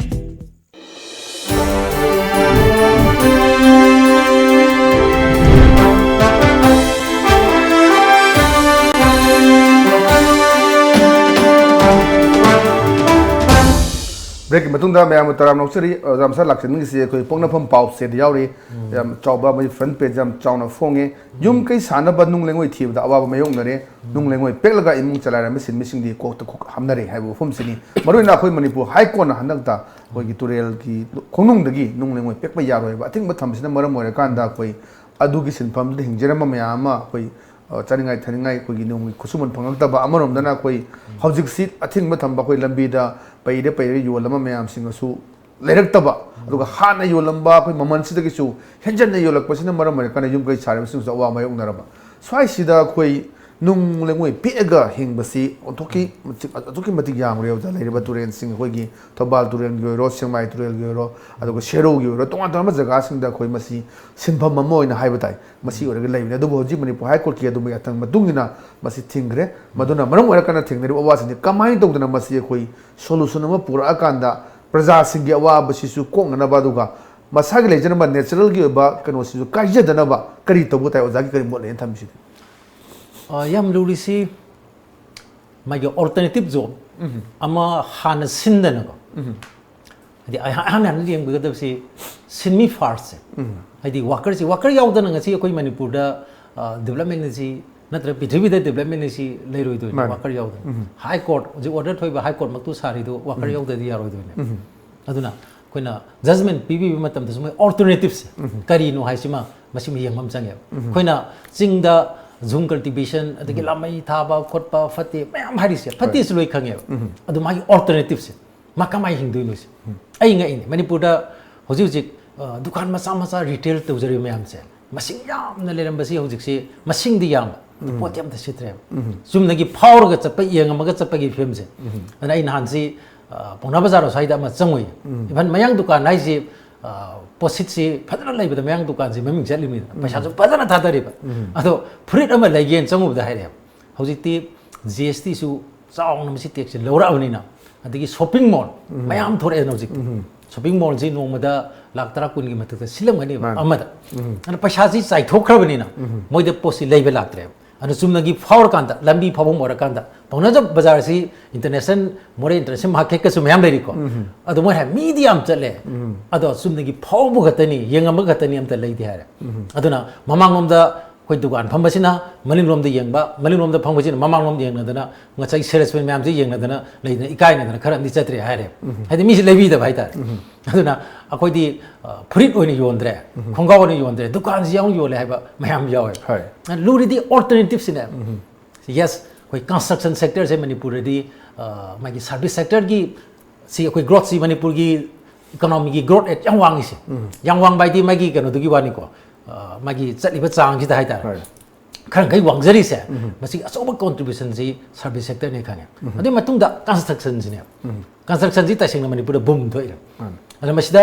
ꯕ꯭ꯔꯦꯛꯀꯤ ꯃꯇꯨꯡꯗ ꯃꯌꯥꯝꯕꯨ ꯇꯔꯥꯝꯅ ꯑꯣꯛꯆꯔꯤ꯫ ꯑꯣꯖꯥ ꯃꯁꯥ ꯂꯥꯛꯆꯅꯤꯡꯉꯤꯁꯤ ꯑꯩꯈꯣꯏ ꯄꯣꯛꯅꯐꯝ ꯄꯥꯎ ꯆꯦꯗ ꯌꯥꯎꯔꯤ꯫ ꯌꯥꯝ ꯆꯥꯎꯕ ꯑꯃꯒꯤ ꯐ꯭ꯔꯟ ꯄꯦꯖ ꯌꯥꯝ ꯆꯥꯎꯅ ꯐꯣꯡꯉꯦ꯫ ꯌꯨꯝ ꯀꯩ ꯁꯥꯅꯕ ꯅꯨꯡ ꯂꯩꯉꯣꯏ ꯊꯤꯕꯗ ꯑꯋꯥꯕ ꯃꯥꯌꯣꯛꯅꯔꯦ꯫ ꯅꯨꯡ ꯂꯩꯉꯣꯏ ꯄꯦꯛꯂꯒ ꯏꯃꯨꯡ ꯆꯂꯥꯏꯔꯝꯕ ꯁꯤꯟꯃꯤꯁꯤꯡꯗꯤ ꯀꯣꯛꯇ ꯈꯨꯠ ꯍꯥꯝꯅꯔꯦ ꯍꯥꯏꯕ ꯋꯥꯐꯝꯁꯤꯅꯤ꯫ ꯃꯔꯨꯑꯣꯏꯅ ꯑꯩꯈꯣꯏ ꯃꯅꯤꯄꯨꯔ ꯍꯥꯏ ꯀꯣꯔꯠꯅ ꯍꯟꯗꯛꯇ ꯑꯩꯈꯣꯏꯒꯤ ꯇꯨꯔꯦꯜꯒꯤ ꯈꯣꯡꯅꯨꯡꯗꯒꯤ ꯅꯨꯡ ꯂꯩꯉꯣꯏ ꯄꯦꯛꯄ ꯌꯥꯔꯣꯏ ꯍꯥꯏꯕ ꯑꯊꯤꯡꯕ ꯊꯝꯕꯁꯤꯅ ꯃꯔꯝ ꯑꯣꯏꯔꯀꯥꯟꯗ ꯑꯩꯈꯣꯏ ꯑꯗꯨꯒꯤ ꯁꯤꯟꯐꯝꯗꯨꯗ ꯍꯤꯡꯖꯔꯝꯕ ꯃꯌꯥꯝ ꯑꯃ ꯑꯩꯈꯣꯏ ꯑ, ꯆꯥꯅꯤꯡꯉꯥꯏ ꯊꯛꯅꯤꯡꯉꯥꯏ ꯑꯩꯈꯣꯏꯒꯤ ꯅꯣꯡꯃꯒꯤ ꯈꯨꯠꯁꯨꯃꯟ ꯐꯪꯉꯛꯇꯕ, ꯑꯃꯔꯣꯝꯗꯅ ꯑꯩꯈꯣꯏ ꯍꯧꯖꯤꯛꯁꯤ ꯑꯊꯤꯡꯕ ꯊꯝꯕ ꯑꯩꯈꯣꯏ ꯂꯝꯕꯤꯗ ꯄꯩꯔ ꯄꯩꯔ ꯌꯣꯜꯂꯝꯕ ꯃꯌꯥꯝꯁꯤꯡ ꯑꯁꯨ ꯂꯩꯔꯛꯇꯕ, ꯑꯗꯨꯒ ꯍꯥꯟꯅ ꯌꯣꯜꯂꯝꯕ ꯑꯩꯈꯣꯏ ꯃꯃꯜꯁꯤꯗꯒꯤꯁꯨ ꯍꯦꯟꯖꯟꯅ ꯌꯣꯜꯂꯛꯄꯁꯤꯅ ꯃꯔꯝ ꯑꯣꯏꯔꯀꯥꯟꯗ ꯌꯨꯝ ꯀꯩ ꯁꯥꯔꯤꯕꯁꯤꯡꯁꯨ ꯑꯋꯥꯕ ꯃꯥꯌꯣꯛꯅꯔꯕ꯫ ꯁ꯭ꯋꯥꯏꯁꯤꯗ ꯑꯩꯈꯣꯏ ꯅꯨꯡ ꯂꯩꯉꯣꯏ ꯄꯦꯛꯑꯒ ꯍꯤꯡꯕꯁꯤ ꯑꯣꯟꯊꯣꯛꯀꯤ ꯃꯇꯤꯛ, ꯑꯗꯨꯛꯀꯤ ꯃꯇꯤꯛ ꯌꯥꯝꯈ꯭ꯔꯦ ꯑꯣꯖꯥ꯫ ꯂꯩꯔꯤꯕ ꯇꯨꯔꯦꯜꯁꯤꯡ, ꯑꯩꯈꯣꯏꯒꯤ ꯊꯧꯕꯥꯜ ꯇꯨꯔꯦꯜꯒꯤ ꯑꯣꯏꯔꯣ, ꯁꯦꯛꯃꯥꯏ ꯇꯨꯔꯦꯜꯒꯤ ꯑꯣꯏꯔꯣ, ꯑꯗꯨꯒ ꯁꯦꯔꯧꯒꯤ ꯑꯣꯏꯔꯣ, ꯇꯣꯉꯥꯟ ꯇꯣꯉꯥꯟꯕ ꯖꯒꯥꯁꯤꯡꯗ ꯑꯩꯈꯣꯏ ꯃꯁꯤ ꯁꯤꯟꯐꯝ ꯑꯃ ꯑꯣꯏꯅ ꯍꯥꯏꯕ ꯇꯥꯏ꯫ ꯃꯁꯤ ꯑꯣꯏꯔꯒ ꯂꯩꯕꯅꯤ꯫ ꯑꯗꯨꯕꯨ ꯍꯧꯖꯤꯛ ꯃꯅꯤꯄꯨꯔ ꯍꯥꯏ ꯀꯣꯔꯠꯀꯤ ꯑꯗꯨꯝꯕꯒꯤ ꯑꯊꯪꯕ ꯃꯇꯨꯡ ꯏꯟꯅ ꯃꯁꯤ ꯊꯤꯡꯈ꯭ꯔꯦ꯫ ꯃꯗꯨꯅ ꯃꯔꯝ ꯑꯣꯏꯔꯀꯥꯟꯗ ꯊꯦꯡꯅꯔꯤꯕ ꯑꯋꯥꯁꯤꯡꯁꯤ ꯀꯃꯥꯏꯅ ꯇꯧꯗꯅ ꯃꯁꯤ ꯑꯩꯈꯣꯏ ꯁꯣꯂꯨꯁꯟ ꯑꯃ ꯄꯨꯔꯛꯑꯀꯥꯟꯗ ꯄ꯭ꯔꯖꯥꯁꯤꯡꯒꯤ ꯑꯋꯥꯕꯁꯤꯁꯨ ꯀꯣꯛꯅꯅꯕ, ꯑꯗꯨꯒ ꯃꯁꯥꯒꯤ ꯂꯩꯖꯔꯝꯕ ꯅꯦꯆꯔꯦꯜꯒꯤ ꯑꯣꯏꯕ ꯀꯩꯅꯣꯁꯤꯁꯨ ꯀꯥꯏꯖꯗꯅꯕ ꯀꯔꯤ ꯇꯧꯕ ꯇꯥꯏ? ꯑꯣꯖꯥꯒꯤ ꯀꯔꯤ ꯃꯣꯠ ꯂꯩꯅ ꯊꯝꯕꯤꯁꯤꯗꯤ? ꯑ, ꯌꯥꯝ ꯂꯨꯔꯤꯁꯤ ꯃꯥꯒꯤ ꯑꯣꯜꯇꯔꯅꯦꯇꯤꯞ ꯖꯣꯕ ꯑꯃ ꯍꯥꯟꯅ ꯁꯤꯟꯗꯅꯀꯣ꯫ ꯍꯥꯏꯗꯤ ꯑꯩꯍꯥꯛ ꯍꯥꯟꯅ ꯍꯥꯟꯅ ꯌꯦꯡꯕꯤꯒꯗꯕꯁꯤ ꯁꯤꯟꯃꯤ ꯐꯥꯔꯁꯁꯦ꯫ ꯍꯥꯏꯗꯤ ꯋꯥꯀꯔꯁꯤ, ꯋꯥꯀꯔ ꯌꯥꯎꯗꯅ ꯉꯁꯤ ꯑꯩꯈꯣꯏ ꯃꯅꯤꯄꯨꯔꯗ ꯗꯤꯕꯂꯞꯃꯦꯟ ꯑꯁꯤ ꯅꯠꯇ꯭ꯔꯒ ꯄ꯭ꯔꯤꯊꯤꯕꯤꯗ ꯗꯤꯕꯂꯞꯃꯦꯟ ꯑꯁꯤ ꯂꯩꯔꯣꯏꯗꯣꯏꯅꯤ, ꯃꯥꯅꯤ꯫ ꯋꯥꯀꯔ ꯌꯥꯎꯗꯅ꯫ ꯍꯥꯏ ꯀꯣꯔꯠ, ꯍꯧꯖꯤꯛ ꯑꯣꯔꯗꯔ ꯊꯣꯛꯏꯕ ꯍꯥꯏ ꯀꯣꯔꯠ ꯃꯛꯇꯨ ꯁꯥꯔꯤꯗꯨ ꯋꯥꯀꯔ ꯌꯥꯎꯗ꯭ꯔꯗꯤ ꯌꯥꯔꯣꯏꯗꯣꯏꯅꯦ꯫ ꯑꯗꯨꯅ ꯑꯩꯈꯣꯏꯅ ꯖꯖꯃꯦꯟ ꯄꯤꯕꯤꯕ ꯃꯇꯝꯗꯁꯨ ꯃꯣꯏ ꯑꯣꯜꯇꯔꯅꯦꯇꯤꯞꯁꯦ ꯀꯔꯤꯅꯣ ꯍꯥꯏꯁꯤꯃ ꯃꯁꯤꯃ ꯌꯦꯡꯕ ꯑꯃ ꯆꯪꯉꯦꯕ꯫ ꯑꯩꯈꯣꯏꯅ ꯆꯤꯡꯗ ꯖꯨꯝ ꯀꯜꯇꯤꯚꯦꯁꯟ, ꯑꯗꯒꯤ ꯂꯥꯃꯩ ꯊꯥꯕ ꯈꯣꯠꯄ ꯐꯠꯇꯦ ꯃꯌꯥꯝ ꯍꯥꯏꯔꯤꯁꯦ, ꯐꯠꯇꯦꯁꯨ ꯂꯣꯏ ꯈꯪꯉꯦꯕ꯫ ꯑꯗꯨ ꯃꯥꯒꯤ ꯑꯣꯜꯇꯔꯅꯦꯇꯤꯞꯁꯦ ꯃꯥ ꯀꯃꯥꯏꯅ ꯍꯤꯡꯗꯣꯏꯅꯣ ꯁꯤ? ꯑꯩ ꯉꯛꯏꯅꯦ, ꯃꯅꯤꯄꯨꯔꯗ ꯍꯧꯖꯤꯛ ꯍꯧꯖꯤꯛ ꯑ, ꯗꯨꯀꯥꯟ ꯃꯆꯥ ꯃꯆꯥ ꯔꯤꯇꯦꯜ ꯇꯧꯖꯔꯤꯕ ꯃꯌꯥꯝꯁꯦ ꯃꯁꯤꯡ ꯌꯥꯝꯅ ꯂꯩꯔꯝꯕꯁꯤ ꯍꯧꯖꯤꯛꯁꯤ ꯃꯁꯤꯡꯗꯤ ꯌꯥꯝꯕ, ꯑꯗꯨ ꯄꯣꯠꯇꯤ ꯑꯝꯇ ꯁꯤꯠꯇ꯭ꯔꯦꯕ꯫ ꯆꯨꯝꯅꯒꯤ ꯐꯥꯎꯔꯒ ꯆꯠꯄ, ꯌꯦꯡꯉꯝꯃꯒ ꯆꯠꯄꯒꯤ ꯐꯤꯕꯝꯁꯦ꯫ ꯑꯗꯨꯅ ꯑꯩ ꯅꯍꯥꯟꯁꯤ ꯄꯥꯎꯅꯥ ꯕꯖꯥꯔ ꯁ꯭ꯋꯥꯏꯗ ꯑꯃ ꯆꯪꯉꯨꯏ꯫ ꯏꯚꯟ ꯃꯌꯥꯡ ꯗꯨꯀꯥꯟ ꯍꯥꯏꯁꯤ, ꯄꯣꯠꯁꯤꯠꯁꯤ ꯐꯖꯅ ꯂꯩꯕꯗ ꯃꯌꯥꯡ ꯗꯨꯀꯥꯟꯁꯤ ꯃꯃꯤꯡ ꯆꯠꯂꯤꯕꯅꯤꯗꯅ, ꯄꯩꯁꯥꯁꯨ ꯐꯖꯅ ꯊꯥꯗꯔꯤꯕ꯫ ꯑꯗꯣ ꯐꯨꯔꯤꯠ ꯑꯃ ꯂꯩꯒꯦꯅ ꯆꯪꯉꯨꯕꯗ ꯍꯥꯏꯔꯛꯑꯦꯕ, ꯍꯧꯖꯤꯛꯇꯤ ꯖꯤ ꯑꯦꯁ ꯇꯤꯁꯨ ꯆꯥꯎꯅ ꯃꯁꯤ ꯇꯦꯛꯁꯁꯦ ꯂꯧꯔꯛꯑꯕꯅꯤꯅ, ꯑꯗꯒꯤ ꯁꯣꯞꯄꯤꯡ ꯃꯣꯜ ꯃꯌꯥꯝ ꯊꯣꯔꯛꯑꯦꯅ ꯍꯧꯖꯤꯛꯇꯤ꯫ ꯁꯣꯞꯄꯤꯡ ꯃꯣꯜꯁꯤ ꯅꯣꯡꯃꯗ ꯂꯥꯛ ꯇꯔꯥ ꯀꯨꯟꯒꯤ ꯃꯊꯛꯇ ꯁꯤꯜꯂꯝꯒꯅꯦꯕ ꯃꯥꯅꯤ꯫ ꯑꯃꯗ꯫ ꯑꯗꯨꯅ ꯄꯩꯁꯥꯁꯤ ꯆꯥꯏꯊꯣꯛꯈ꯭ꯔꯕꯅꯤꯅ ꯃꯣꯏꯗ ꯄꯣꯠꯁꯤ ꯂꯩꯕ ꯂꯥꯛꯇ꯭ꯔꯦꯕ꯫ ꯑꯗꯨ ꯆꯨꯝꯅꯒꯤ ꯐꯥꯎꯔꯀꯥꯟꯗ, ꯂꯝꯕꯤ ꯐꯥꯎꯐꯝ ꯑꯣꯏꯔꯀꯥꯟꯗ, ꯄꯥꯎꯅꯥ ꯕꯖꯥꯔꯁꯤ ꯏꯟꯇꯔꯅꯦꯁꯅꯦꯜ, ꯃꯣꯔꯦ ꯏꯟꯇꯔꯅꯦꯁꯅꯦꯜ ꯃꯥꯔꯀꯦꯠꯀꯁꯨ ꯃꯌꯥꯝ ꯂꯩꯔꯤꯀꯣ꯫ ꯑꯗꯣ ꯃꯣꯏ ꯍꯥꯏ, "ꯃꯤꯗꯤ ꯌꯥꯝ ꯆꯠꯂꯦ, ꯑꯗꯣ ꯆꯨꯝꯅꯒꯤ ꯐꯥꯎꯕ ꯈꯛꯇꯅꯤ, ꯌꯦꯡꯉꯝꯕ ꯈꯛꯇꯅꯤ, ꯑꯝꯇ ꯂꯩꯇꯦ" ꯍꯥꯏꯔꯦ꯫ ꯑꯗꯨꯅ ꯃꯃꯥꯡꯂꯣꯝꯗ ꯑꯩꯈꯣꯏ ꯗꯨꯀꯥꯟ ꯐꯝꯕꯁꯤꯅ ꯃꯅꯤꯡꯂꯣꯝꯗ ꯌꯦꯡꯕ, ꯃꯅꯤꯡꯂꯣꯝꯗ ꯐꯝꯕꯁꯤꯅ ꯃꯃꯥꯡꯂꯣꯝꯗ ꯌꯦꯡꯅꯗꯅ, ꯉꯁꯥꯏ ꯁꯦꯜꯁꯃꯦꯟ ꯃꯌꯥꯝꯁꯤ ꯌꯦꯡꯅꯗꯅ ꯂꯩꯗꯅ, ꯏꯀꯥꯏꯅꯗꯅ ꯈꯔ ꯑꯃꯗꯤ ꯆꯠꯇ꯭ꯔꯦ ꯍꯥꯏꯔꯦ꯫ ꯍꯥꯏꯗꯤ ꯃꯤꯁꯤ ꯂꯩꯕꯤꯗꯕ ꯍꯥꯏꯇꯥꯔꯦ꯫ ꯑꯗꯨꯅ ꯑꯩꯈꯣꯏꯗꯤ, ꯑ, ꯐꯨꯔꯤꯠ ꯑꯣꯏꯅ ꯌꯣꯟꯗ꯭ꯔꯦ, ꯈꯣꯡꯒ꯭ꯔꯥꯎ ꯑꯣꯏꯅ ꯌꯣꯟꯗ꯭ꯔꯦ, ꯗꯨꯀꯥꯟꯁꯤ ꯌꯥꯎꯅ ꯌꯣꯜꯂꯦ ꯍꯥꯏꯕ ꯃꯌꯥꯝ ꯌꯥꯎꯋꯦ꯫ ꯍꯣꯏ꯫ ꯂꯨꯔꯤꯗꯤ ꯑꯣꯜꯇꯔꯅꯦꯇꯤꯞꯁꯤꯅꯦ꯫ ꯌꯦꯁ, ꯑꯩꯈꯣꯏ ꯀꯟꯁꯇ꯭ꯔꯛꯁꯟ ꯁꯦꯛꯇꯔꯁꯦ ꯃꯅꯤꯄꯨꯔꯗꯗꯤ, ꯑ, ꯃꯥꯒꯤ ꯁꯥꯔꯚꯤꯁ ꯁꯦꯛꯇꯔꯒꯤ ꯁꯤ ꯑꯩꯈꯣꯏ ꯒ꯭ꯔꯣꯠꯁꯤ, ꯃꯅꯤꯄꯨꯔꯒꯤ ꯏꯀꯣꯅꯣꯃꯤꯒꯤ ꯒ꯭ꯔꯣꯠ ꯔꯦꯠ ꯌꯥꯝ ꯋꯥꯡꯉꯤꯁꯦ꯫ ꯌꯥꯝ ꯋꯥꯡꯕ ꯍꯥꯏꯗꯤ ꯃꯥꯒꯤ ꯀꯩꯅꯣꯗꯨꯒꯤ ꯋꯥꯅꯤꯀꯣ, ꯑ, ꯃꯥꯒꯤ ꯆꯠꯂꯤꯕ ꯆꯥꯡꯁꯤꯗ ꯍꯥꯏꯇꯥꯔꯦ꯫ ꯍꯣꯏ꯫ ꯈꯔ ꯃꯈꯩ ꯋꯥꯡꯖꯔꯤꯁꯦ, ꯃꯁꯤꯒꯤ ꯑꯆꯧꯕ ꯀꯣꯟꯇ꯭ꯔꯤꯕ꯭ꯌꯨꯁꯟꯁꯤ ꯁꯥꯔꯚꯤꯁ ꯁꯦꯛꯇꯔꯅꯦ ꯈꯪꯉꯦ꯫ ꯑꯗꯨꯒꯤ ꯃꯇꯨꯡꯗ ꯀꯟꯁꯇ꯭ꯔꯛꯁꯟꯁꯤꯅꯦ꯫ ꯀꯟꯁꯇ꯭ꯔꯛꯁꯟꯁꯤ ꯇꯁꯦꯡꯅ ꯃꯅꯤꯄꯨꯔꯗ ꯕꯨꯝ ꯊꯣꯛꯏꯅꯦ꯫ ꯃꯥꯅꯤ꯫ ꯑꯗ ꯃꯁꯤꯗ,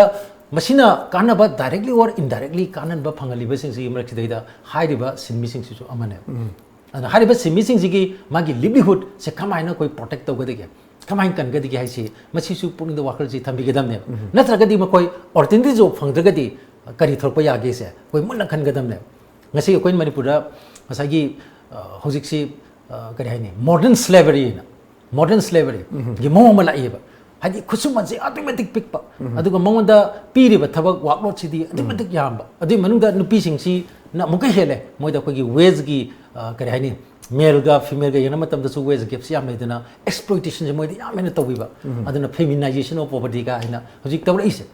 ꯃꯁꯤꯅ ꯀꯥꯟꯅꯕ directly or indirectly ꯀꯥꯟꯅꯕ ꯐꯪꯍꯜꯂꯤꯕꯁꯤꯡꯁꯤꯒꯤ ꯃꯔꯛꯁꯤꯗꯩꯗ ꯍꯥꯏꯔꯤꯕ ꯁꯤꯟꯃꯤꯁꯤꯡꯁꯤꯁꯨ ꯑꯃꯅꯦ꯫ ꯑꯗꯨꯅ ꯍꯥꯏꯔꯤꯕ ꯁꯤꯟꯃꯤꯁꯤꯡꯁꯤꯒꯤ ꯃꯥꯒꯤ ꯂꯤꯚꯂꯤꯍꯨꯗꯁꯦ ꯀꯃꯥꯏꯅ ꯑꯩꯈꯣꯏ ꯄ꯭ꯔꯣꯇꯦꯛ ꯇꯧꯒꯗꯒꯦ, ꯀꯃꯥꯏꯅ ꯀꯟꯒꯗꯒꯦ ꯍꯥꯏꯁꯤ, ꯃꯁꯤꯁꯨ ꯄꯨꯛꯅꯤꯡꯗ ꯋꯥꯈꯜꯁꯤ ꯊꯝꯕꯤꯒꯗꯕꯅꯦꯕ꯫ ꯅꯠꯇ꯭ꯔꯒꯗꯤ ꯃꯈꯣꯏ ꯑꯣꯜꯇꯔꯅꯦꯇꯤꯞ ꯖꯣꯕ ꯐꯪꯗ꯭ꯔꯒꯗꯤ ꯀꯔꯤ ꯊꯣꯛꯂꯛꯄ ꯌꯥꯒꯦꯁꯦ ꯑꯩꯈꯣꯏ ꯃꯨꯟꯅ ꯈꯟꯒꯗꯕꯅꯦꯕ꯫ ꯉꯁꯤ ꯑꯩꯈꯣꯏ ꯃꯅꯤꯄꯨꯔꯗ ꯉꯁꯥꯏꯒꯤ, ꯑ, ꯍꯧꯖꯤꯛꯁꯤ, ꯑ, ꯀꯔꯤ ꯍꯥꯏꯅꯤ, ꯃꯣꯗꯔꯟ ꯁ꯭ꯂꯦꯕꯔꯤ ꯍꯥꯏꯅ, ꯃꯣꯗꯔꯟ ꯁ꯭ꯂꯦꯕꯔꯤꯒꯤ ꯃꯑꯣꯡ ꯑꯃ ꯂꯥꯛꯏꯕ꯫ ꯍꯥꯏꯗꯤ ꯈꯨꯠꯁꯨꯃꯟꯁꯦ ꯑꯗꯨꯛꯀꯤ ꯃꯇꯤꯛ ꯄꯤꯛꯄ, ꯑꯗꯨꯒ ꯃꯉꯣꯟꯗ ꯄꯤꯔꯤꯕ ꯊꯕꯛ ꯋꯥꯛꯂꯣꯗꯁꯤꯗꯤ ꯑꯗꯨꯛꯀꯤ ꯃꯇꯤꯛ ꯌꯥꯝꯕ, ꯑꯗꯨꯒꯤ ꯃꯅꯨꯡꯗ ꯅꯨꯄꯤꯁꯤꯡꯁꯤꯅ ꯑꯃꯨꯛꯀ ꯍꯦꯜꯂꯦ꯫ ꯃꯣꯏꯗ ꯑꯩꯈꯣꯏꯒꯤ ꯋꯦꯖꯀꯤ, ꯑ, ꯀꯔꯤ ꯍꯥꯏꯅꯤ, ꯃꯦꯜꯒ ꯐꯤꯃꯦꯜꯒ ꯌꯦꯡꯅꯕ ꯃꯇꯝꯗꯁꯨ ꯋꯦꯖ ꯒꯦꯞꯁꯤ ꯌꯥꯝ ꯂꯩꯗꯅ, ꯑꯦꯛꯁꯄ꯭ꯂꯣꯏꯇꯦꯁꯟꯁꯦ ꯃꯣꯏꯗ ꯌꯥꯝ ꯍꯦꯟꯅ ꯇꯧꯕꯤꯕ꯫ ꯑꯗꯨꯅ ꯐꯦꯃꯤꯅꯥꯏꯖꯦꯁꯟ ꯑꯣꯐ ꯄꯣꯚꯔꯇꯤꯒ ꯍꯥꯏꯅ ꯍꯧꯖꯤꯛ ꯇꯧꯔꯛꯏꯁꯦ꯫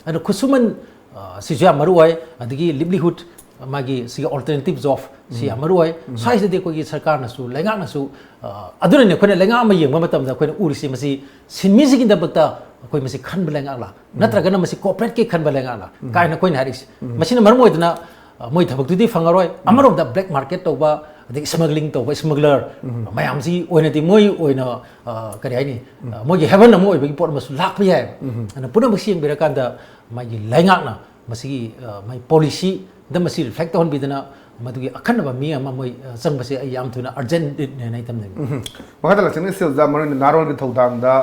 ꯑꯗꯨꯅ ꯈꯨꯠꯁꯨꯃꯟ, ꯑ, ꯁꯤꯁꯨ ꯌꯥꯝ ꯃꯔꯨ ꯑꯣꯏ, ꯑꯗꯒꯤ ꯂꯤꯚꯂꯤꯍꯨꯗ, ꯃꯥꯒꯤ ꯁꯤꯒꯤ ꯑꯣꯜꯇꯔꯅꯦꯇꯤꯞ ꯖꯣꯕ ꯁꯤ ꯌꯥꯝ ꯃꯔꯨ ꯑꯣꯏ꯫ ꯁ꯭ꯋꯥꯏꯁꯤꯗꯗꯤ ꯑꯩꯈꯣꯏꯒꯤ ꯁꯔꯀꯥꯔꯅꯁꯨ, ꯂꯩꯉꯥꯛꯅꯁꯨ, ꯑ, ꯑꯗꯨꯅꯅꯦ ꯑꯩꯈꯣꯏꯅ ꯂꯩꯉꯥꯛ ꯑꯃ ꯌꯦꯡꯕ ꯃꯇꯝꯗ ꯑꯩꯈꯣꯏꯅ ꯎꯔꯤꯁꯤ, ꯃꯁꯤ ꯁꯤꯟꯃꯤꯁꯤꯡꯒꯤꯗꯃꯛꯇ ꯑꯩꯈꯣꯏ ꯃꯁꯤ ꯈꯟꯕ ꯂꯩꯉꯥꯛꯂꯥ, ꯅꯠꯇ꯭ꯔꯒꯅ ꯃꯁꯤ ꯀꯣꯔꯄꯣꯔꯦꯠꯀꯤ ꯈꯟꯕ ꯂꯩꯉꯥꯛꯂꯥ ꯀꯥꯏꯅ ꯑꯩꯈꯣꯏꯅ ꯍꯥꯏꯔꯤꯁꯦ꯫ ꯃꯁꯤꯅ ꯃꯔꯝ ꯑꯣꯏꯗꯅ, ꯑ, ꯃꯣꯏ ꯊꯕꯛꯇꯨꯗꯤ ꯐꯪꯉꯔꯣꯏ꯫ ꯑꯃꯔꯣꯝꯗ ꯕ꯭ꯂꯦꯛ ꯃꯥꯔꯀꯦꯠ ꯇꯧꯕ, ꯑꯗꯒꯤ ꯁ꯭ꯃꯒ꯭ꯂꯤꯡ ꯇꯧꯕ ꯁ꯭ꯃꯒ꯭ꯂꯔ ꯃꯌꯥꯝꯁꯤꯒꯤ ꯑꯣꯏꯅꯗꯤ ꯃꯣꯏ ꯑꯣꯏꯅ ꯑ, ꯀꯔꯤ ꯍꯥꯏꯅꯤ, ꯑ, ꯃꯣꯏꯒꯤ ꯍꯦꯕꯟ ꯑꯃ ꯑꯣꯏꯕꯒꯤ ꯄꯣꯠ ꯑꯃꯁꯨ ꯂꯥꯛꯄ ꯌꯥꯏꯕ꯫ ꯑꯗꯨꯅ ꯄꯨꯝꯅꯃꯛꯁꯤ ꯌꯦꯡꯕꯤꯔꯀꯥꯟꯗ ꯃꯥꯒꯤ ꯂꯩꯉꯥꯛꯅ ꯃꯁꯤꯒꯤ ꯑ, ꯃꯥꯒꯤ ꯄꯣꯂꯤꯁꯤꯗ ꯃꯁꯤ ꯔꯤꯐ꯭ꯂꯦꯛ ꯇꯧꯍꯟꯕꯤꯗꯅ ꯃꯗꯨꯒꯤ ꯑꯈꯟꯅꯕ ꯃꯤ ꯑꯃ ꯃꯣꯏ ꯑ, ꯆꯪꯕꯁꯦ ꯑꯩ ꯌꯥꯝ ꯊꯨꯅ ꯑꯔꯖꯦꯟ ꯅꯤꯗꯅ ꯑꯩ ꯊꯝꯖꯒꯦ꯫ ꯃꯈꯥ ꯇꯥꯅ ꯁꯤꯅ ꯁꯤꯜꯗ ꯃꯔꯨꯑꯣꯏꯅ ꯅꯥꯔꯣꯜꯒꯤ ꯊꯧꯗꯥꯡꯗ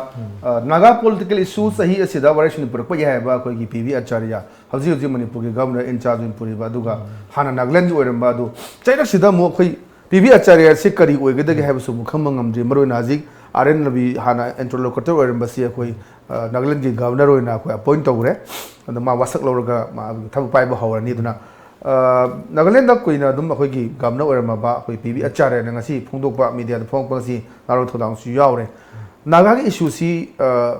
ꯑ, ꯅꯥꯒꯥ ꯄꯣꯂꯤꯇꯤꯀꯦꯜ ꯏꯁꯨ ꯆꯍꯤ ꯑꯁꯤꯗ ꯋꯥꯔꯦꯞꯁꯤꯡ ꯄꯨꯔꯛꯄ ꯌꯥꯏ ꯍꯥꯏꯕ ꯑꯩꯈꯣꯏꯒꯤ ꯄꯤ ꯚꯤ ꯑꯆꯥꯔꯌ, ꯍꯧꯖꯤꯛ ꯍꯧꯖꯤꯛ ꯃꯅꯤꯄꯨꯔꯒꯤ ꯒꯚꯔꯅꯔ ꯏꯟ ꯆꯥꯔꯖ ꯑꯣꯏꯅ ꯄꯨꯔꯤꯕ, ꯑꯗꯨꯒ ꯍꯥꯟꯅ ꯅꯥꯒꯥꯂꯦꯟꯒꯤ ꯑꯣꯏꯔꯝꯕ, ꯑꯗꯨ ꯆꯩꯔꯛꯁꯤꯗ ꯑꯃꯨꯛ ꯑꯩꯈꯣꯏ ꯄꯤ ꯚꯤ ꯑꯆꯥꯔꯌꯁꯤ ꯀꯔꯤ ꯑꯣꯏꯒꯗꯒꯦ ꯍꯥꯏꯕꯁꯨ ꯑꯃꯨꯛ ꯈꯪꯕ ꯉꯝꯗ꯭ꯔꯤ꯫ ꯃꯔꯨꯑꯣꯏꯅ ꯍꯧꯖꯤꯛ ꯑꯥꯔ ꯑꯦꯟ ꯔꯕꯤ ꯍꯥꯟꯅ ꯏꯟꯇꯔꯂꯣꯀꯨꯇꯔ ꯑꯣꯏꯔꯝꯕꯁꯤ ꯑꯩꯈꯣꯏ ꯑ, ꯅꯥꯒꯥꯂꯦꯟꯒꯤ ꯒꯚꯔꯅꯔ ꯑꯣꯏꯅ ꯑꯩꯈꯣꯏ ꯑꯄꯣꯏꯟ ꯇꯧꯈ꯭ꯔꯦ꯫ ꯑꯗꯣ ꯃꯥ ꯋꯥꯁꯛ ꯂꯧꯔꯒ ꯃꯥ ꯊꯕꯛ ꯄꯥꯏꯕ ꯍꯧꯔꯅꯤ꯫ ꯑꯗꯨꯅ ꯑ, ꯅꯥꯒꯥꯂꯦꯟꯗ ꯀꯨꯏꯅ ꯑꯗꯨꯝ ꯑꯩꯈꯣꯏꯒꯤ ꯒꯚꯔꯅꯔ ꯑꯣꯏꯔꯝꯃꯕ ꯑꯩꯈꯣꯏ ꯄꯤ ꯚꯤ ꯑꯆꯥꯔꯌꯅ ꯉꯁꯤ ꯐꯣꯡꯗꯣꯛꯄ, ꯃꯤꯗꯤꯌꯥꯗ ꯐꯣꯡꯉꯛꯄ ꯉꯁꯤ ꯅꯥꯔꯣꯜ ꯊꯧꯗꯥꯡꯁꯨ ꯌꯥꯎꯔꯦ꯫ ꯅꯥꯒꯥꯒꯤ ꯏꯁꯨꯁꯤ ꯑ,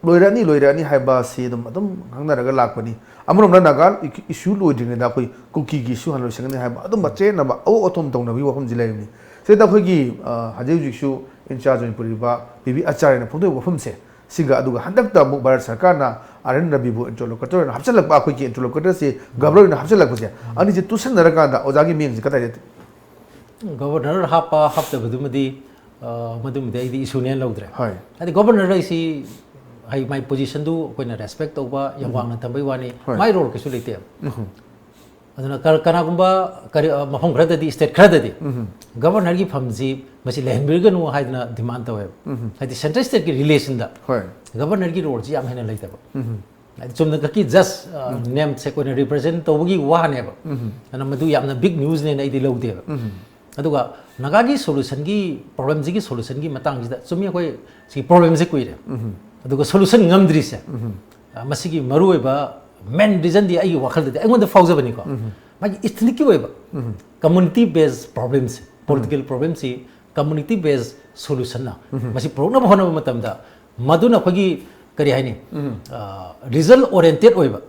ꯂꯣꯏꯔꯛꯑꯅꯤ ꯂꯣꯏꯔꯛꯑꯅꯤ ꯍꯥꯏꯕꯁꯤ ꯑꯗꯨꯝ ꯑꯗꯨꯝ ꯉꯥꯡꯅꯔꯒ ꯂꯥꯛꯄꯅꯤ꯫ ꯑꯃꯔꯣꯝꯗ ꯅꯥꯒꯥ ꯏꯁꯨ ꯂꯣꯏꯗ꯭ꯔꯤꯉꯩꯗ ꯑꯩꯈꯣꯏ ꯀꯨꯀꯤꯒꯤ ꯏꯁꯨ ꯍꯥꯟꯅ ꯂꯣꯏꯁꯤꯟꯒꯅꯤ ꯍꯥꯏꯕ ꯑꯗꯨꯝꯕ ꯆꯌꯦꯠꯅꯕ ꯑꯑꯣ ꯑꯊꯣꯝ ꯇꯧꯅꯕꯒꯤ ꯋꯥꯐꯝꯁꯤ ꯂꯩꯔꯤꯕꯅꯤ꯫ ꯁꯤꯗ ꯑꯩꯈꯣꯏꯒꯤ ꯑ, ꯍꯧꯖꯤꯛ ꯍꯧꯖꯤꯛꯁꯨ ꯏꯟ ꯆꯥꯔꯖ ꯑꯣꯏꯅ ꯄꯨꯔꯤꯕ ꯄꯤ ꯚꯤ ꯑꯆꯥꯔꯌꯅ ꯐꯣꯡꯗꯣꯛꯏꯕ ꯋꯥꯐꯝꯁꯦ ꯁꯤꯒ, ꯑꯗꯨꯒ ꯍꯟꯗꯛꯇ ꯑꯃꯨꯛ ꯚꯥꯔꯠ ꯁꯔꯀꯥꯔꯅ ꯑꯥꯔ ꯑꯦꯟ ꯔꯕꯤꯕꯨ ꯏꯟꯇꯔꯂꯣꯀꯨꯇꯔ ꯑꯣꯏꯅ ꯍꯥꯞꯆꯤꯜꯂꯛꯄ, ꯑꯩꯈꯣꯏꯒꯤ ꯏꯟꯇꯔꯂꯣꯀꯨꯇꯔꯁꯤ ꯒꯚꯔꯅꯔ ꯑꯣꯏꯅ ꯍꯥꯞꯆꯤꯜꯂꯛꯄꯁꯦ, ꯑꯅꯤꯁꯦ ꯇꯨꯁꯟꯅꯔꯀꯥꯟꯗ ꯑꯣꯖꯥꯒꯤ ꯃꯤꯡꯁꯦ ꯀꯗꯥꯏꯗ? ꯒꯚꯔꯅꯔ ꯍꯥꯞꯄ ꯍꯥꯞꯇꯕꯗꯨꯃꯗꯤ ꯑ, ꯃꯗꯨꯃꯗꯤ ꯑꯩꯗꯤ ꯏꯁꯨꯅꯦꯅ ꯂꯧꯗ꯭ꯔꯦ꯫ ꯍꯣꯏ꯫ ꯍꯥꯏꯗꯤ ꯒꯚꯔꯅꯔ ꯍꯥꯏꯁꯤ ꯍꯥꯏ ꯃꯥꯏ ꯄꯣꯖꯤꯁꯟꯗꯨ ꯑꯩꯈꯣꯏꯅ ꯔꯦꯁꯄꯦꯛ ꯇꯧꯕ, ꯌꯥꯝ ꯋꯥꯡꯅ ꯊꯝꯕꯩ ꯋꯥꯅꯤ꯫ ꯍꯣꯏ꯫ ꯃꯥꯏ ꯔꯣꯜ ꯀꯩꯁꯨ ꯂꯩꯇꯦ꯫ ꯑꯗꯨꯅ ꯀ-, ꯀꯅꯥꯒꯨꯝꯕ ꯀꯔꯤ, ꯑ, ꯃꯐꯝ ꯈꯔꯗꯗꯤ, ꯁ꯭ꯇꯦꯠ ꯈꯔꯗꯗꯤ ꯒꯚꯔꯅꯔꯒꯤ ꯐꯝꯁꯤ ꯃꯁꯤ ꯂꯩꯍꯟꯕꯤꯔꯒꯅꯨ ꯍꯥꯏꯗꯅ ꯗꯤꯃꯥꯟ ꯇꯧꯋꯦꯕ꯫ ꯍꯥꯏꯗꯤ ꯁꯦꯟꯇ꯭ꯔꯦꯜ ꯁ꯭ꯇꯦꯠꯀꯤ ꯔꯤꯂꯦꯁꯟꯗ ꯍꯣꯏ꯫ ꯒꯚꯔꯅꯔꯒꯤ ꯔꯣꯜꯁꯤ ꯌꯥꯝ ꯍꯦꯟꯅ ꯂꯩꯇꯕ꯫ ꯍꯥꯏꯗꯤ ꯆꯨꯝꯅ ꯈꯛꯀꯤ ꯖꯁ ꯅꯦꯝ ꯁꯦꯛ ꯑꯣꯏꯅ ꯔꯤꯄ꯭ꯔꯖꯦꯟ ꯇꯧꯕꯒꯤ ꯋꯥꯅꯦꯕ꯫ ꯑꯗꯨꯅ ꯃꯗꯨ ꯌꯥꯝꯅ ꯕꯤꯛ ꯅ꯭ꯌꯨꯁꯅꯦꯅ ꯑꯩꯗꯤ ꯂꯧꯗꯦꯕ꯫ ꯑꯗꯨꯒ ꯅꯥꯒꯥꯒꯤ ꯁꯣꯂꯨꯁꯟꯒꯤ, ꯄ꯭ꯔꯣꯕ꯭ꯂꯦꯝꯁꯤꯒꯤ ꯁꯣꯂꯨꯁꯟꯒꯤ ꯃꯇꯥꯡꯁꯤꯗ ꯆꯨꯝꯃꯤ, ꯑꯩꯈꯣꯏ ꯁꯤꯒꯤ ꯄ꯭ꯔꯣꯕ꯭ꯂꯦꯝꯁꯦ ꯀꯨꯏꯔꯦ꯫ ꯑꯗꯨꯒ ꯁꯣꯂꯨꯁꯟ ꯉꯝꯗ꯭ꯔꯤꯁꯦ, ꯑ, ꯃꯁꯤꯒꯤ ꯃꯔꯨꯑꯣꯏꯕ ꯃꯦꯟ ꯔꯤꯖꯟꯗꯤ ꯑꯩꯒꯤ ꯋꯥꯈꯜꯗꯗꯤ, ꯑꯩꯉꯣꯟꯗ ꯐꯥꯎꯖꯕꯅꯤꯀꯣ, ꯃꯥꯒꯤ ꯏꯊꯅꯤꯛꯀꯤ ꯑꯣꯏꯕ ꯀꯝꯃꯨꯅꯤꯇꯤ ꯕꯦꯁ ꯄ꯭ꯔꯣꯕ꯭ꯂꯦꯝꯁꯦ, ꯄꯣꯂꯤꯇꯤꯀꯦꯜ ꯄ꯭ꯔꯣꯕ꯭ꯂꯦꯝꯁꯤ ꯀꯝꯃꯨꯅꯤꯇꯤ ꯕꯦꯁ ꯁꯣꯂꯨꯁꯟꯅ ꯃꯁꯤ ꯄꯨꯔꯛꯅꯕ ꯍꯣꯠꯅꯕ ꯃꯇꯝꯗ, ꯃꯗꯨꯅ ꯑꯩꯈꯣꯏꯒꯤ ꯀꯔꯤ ꯍꯥꯏꯅꯤ, ꯔꯤꯖꯜ ꯑꯣꯔꯤꯌꯦꯟꯇꯦꯠ ꯑꯣꯏꯕ,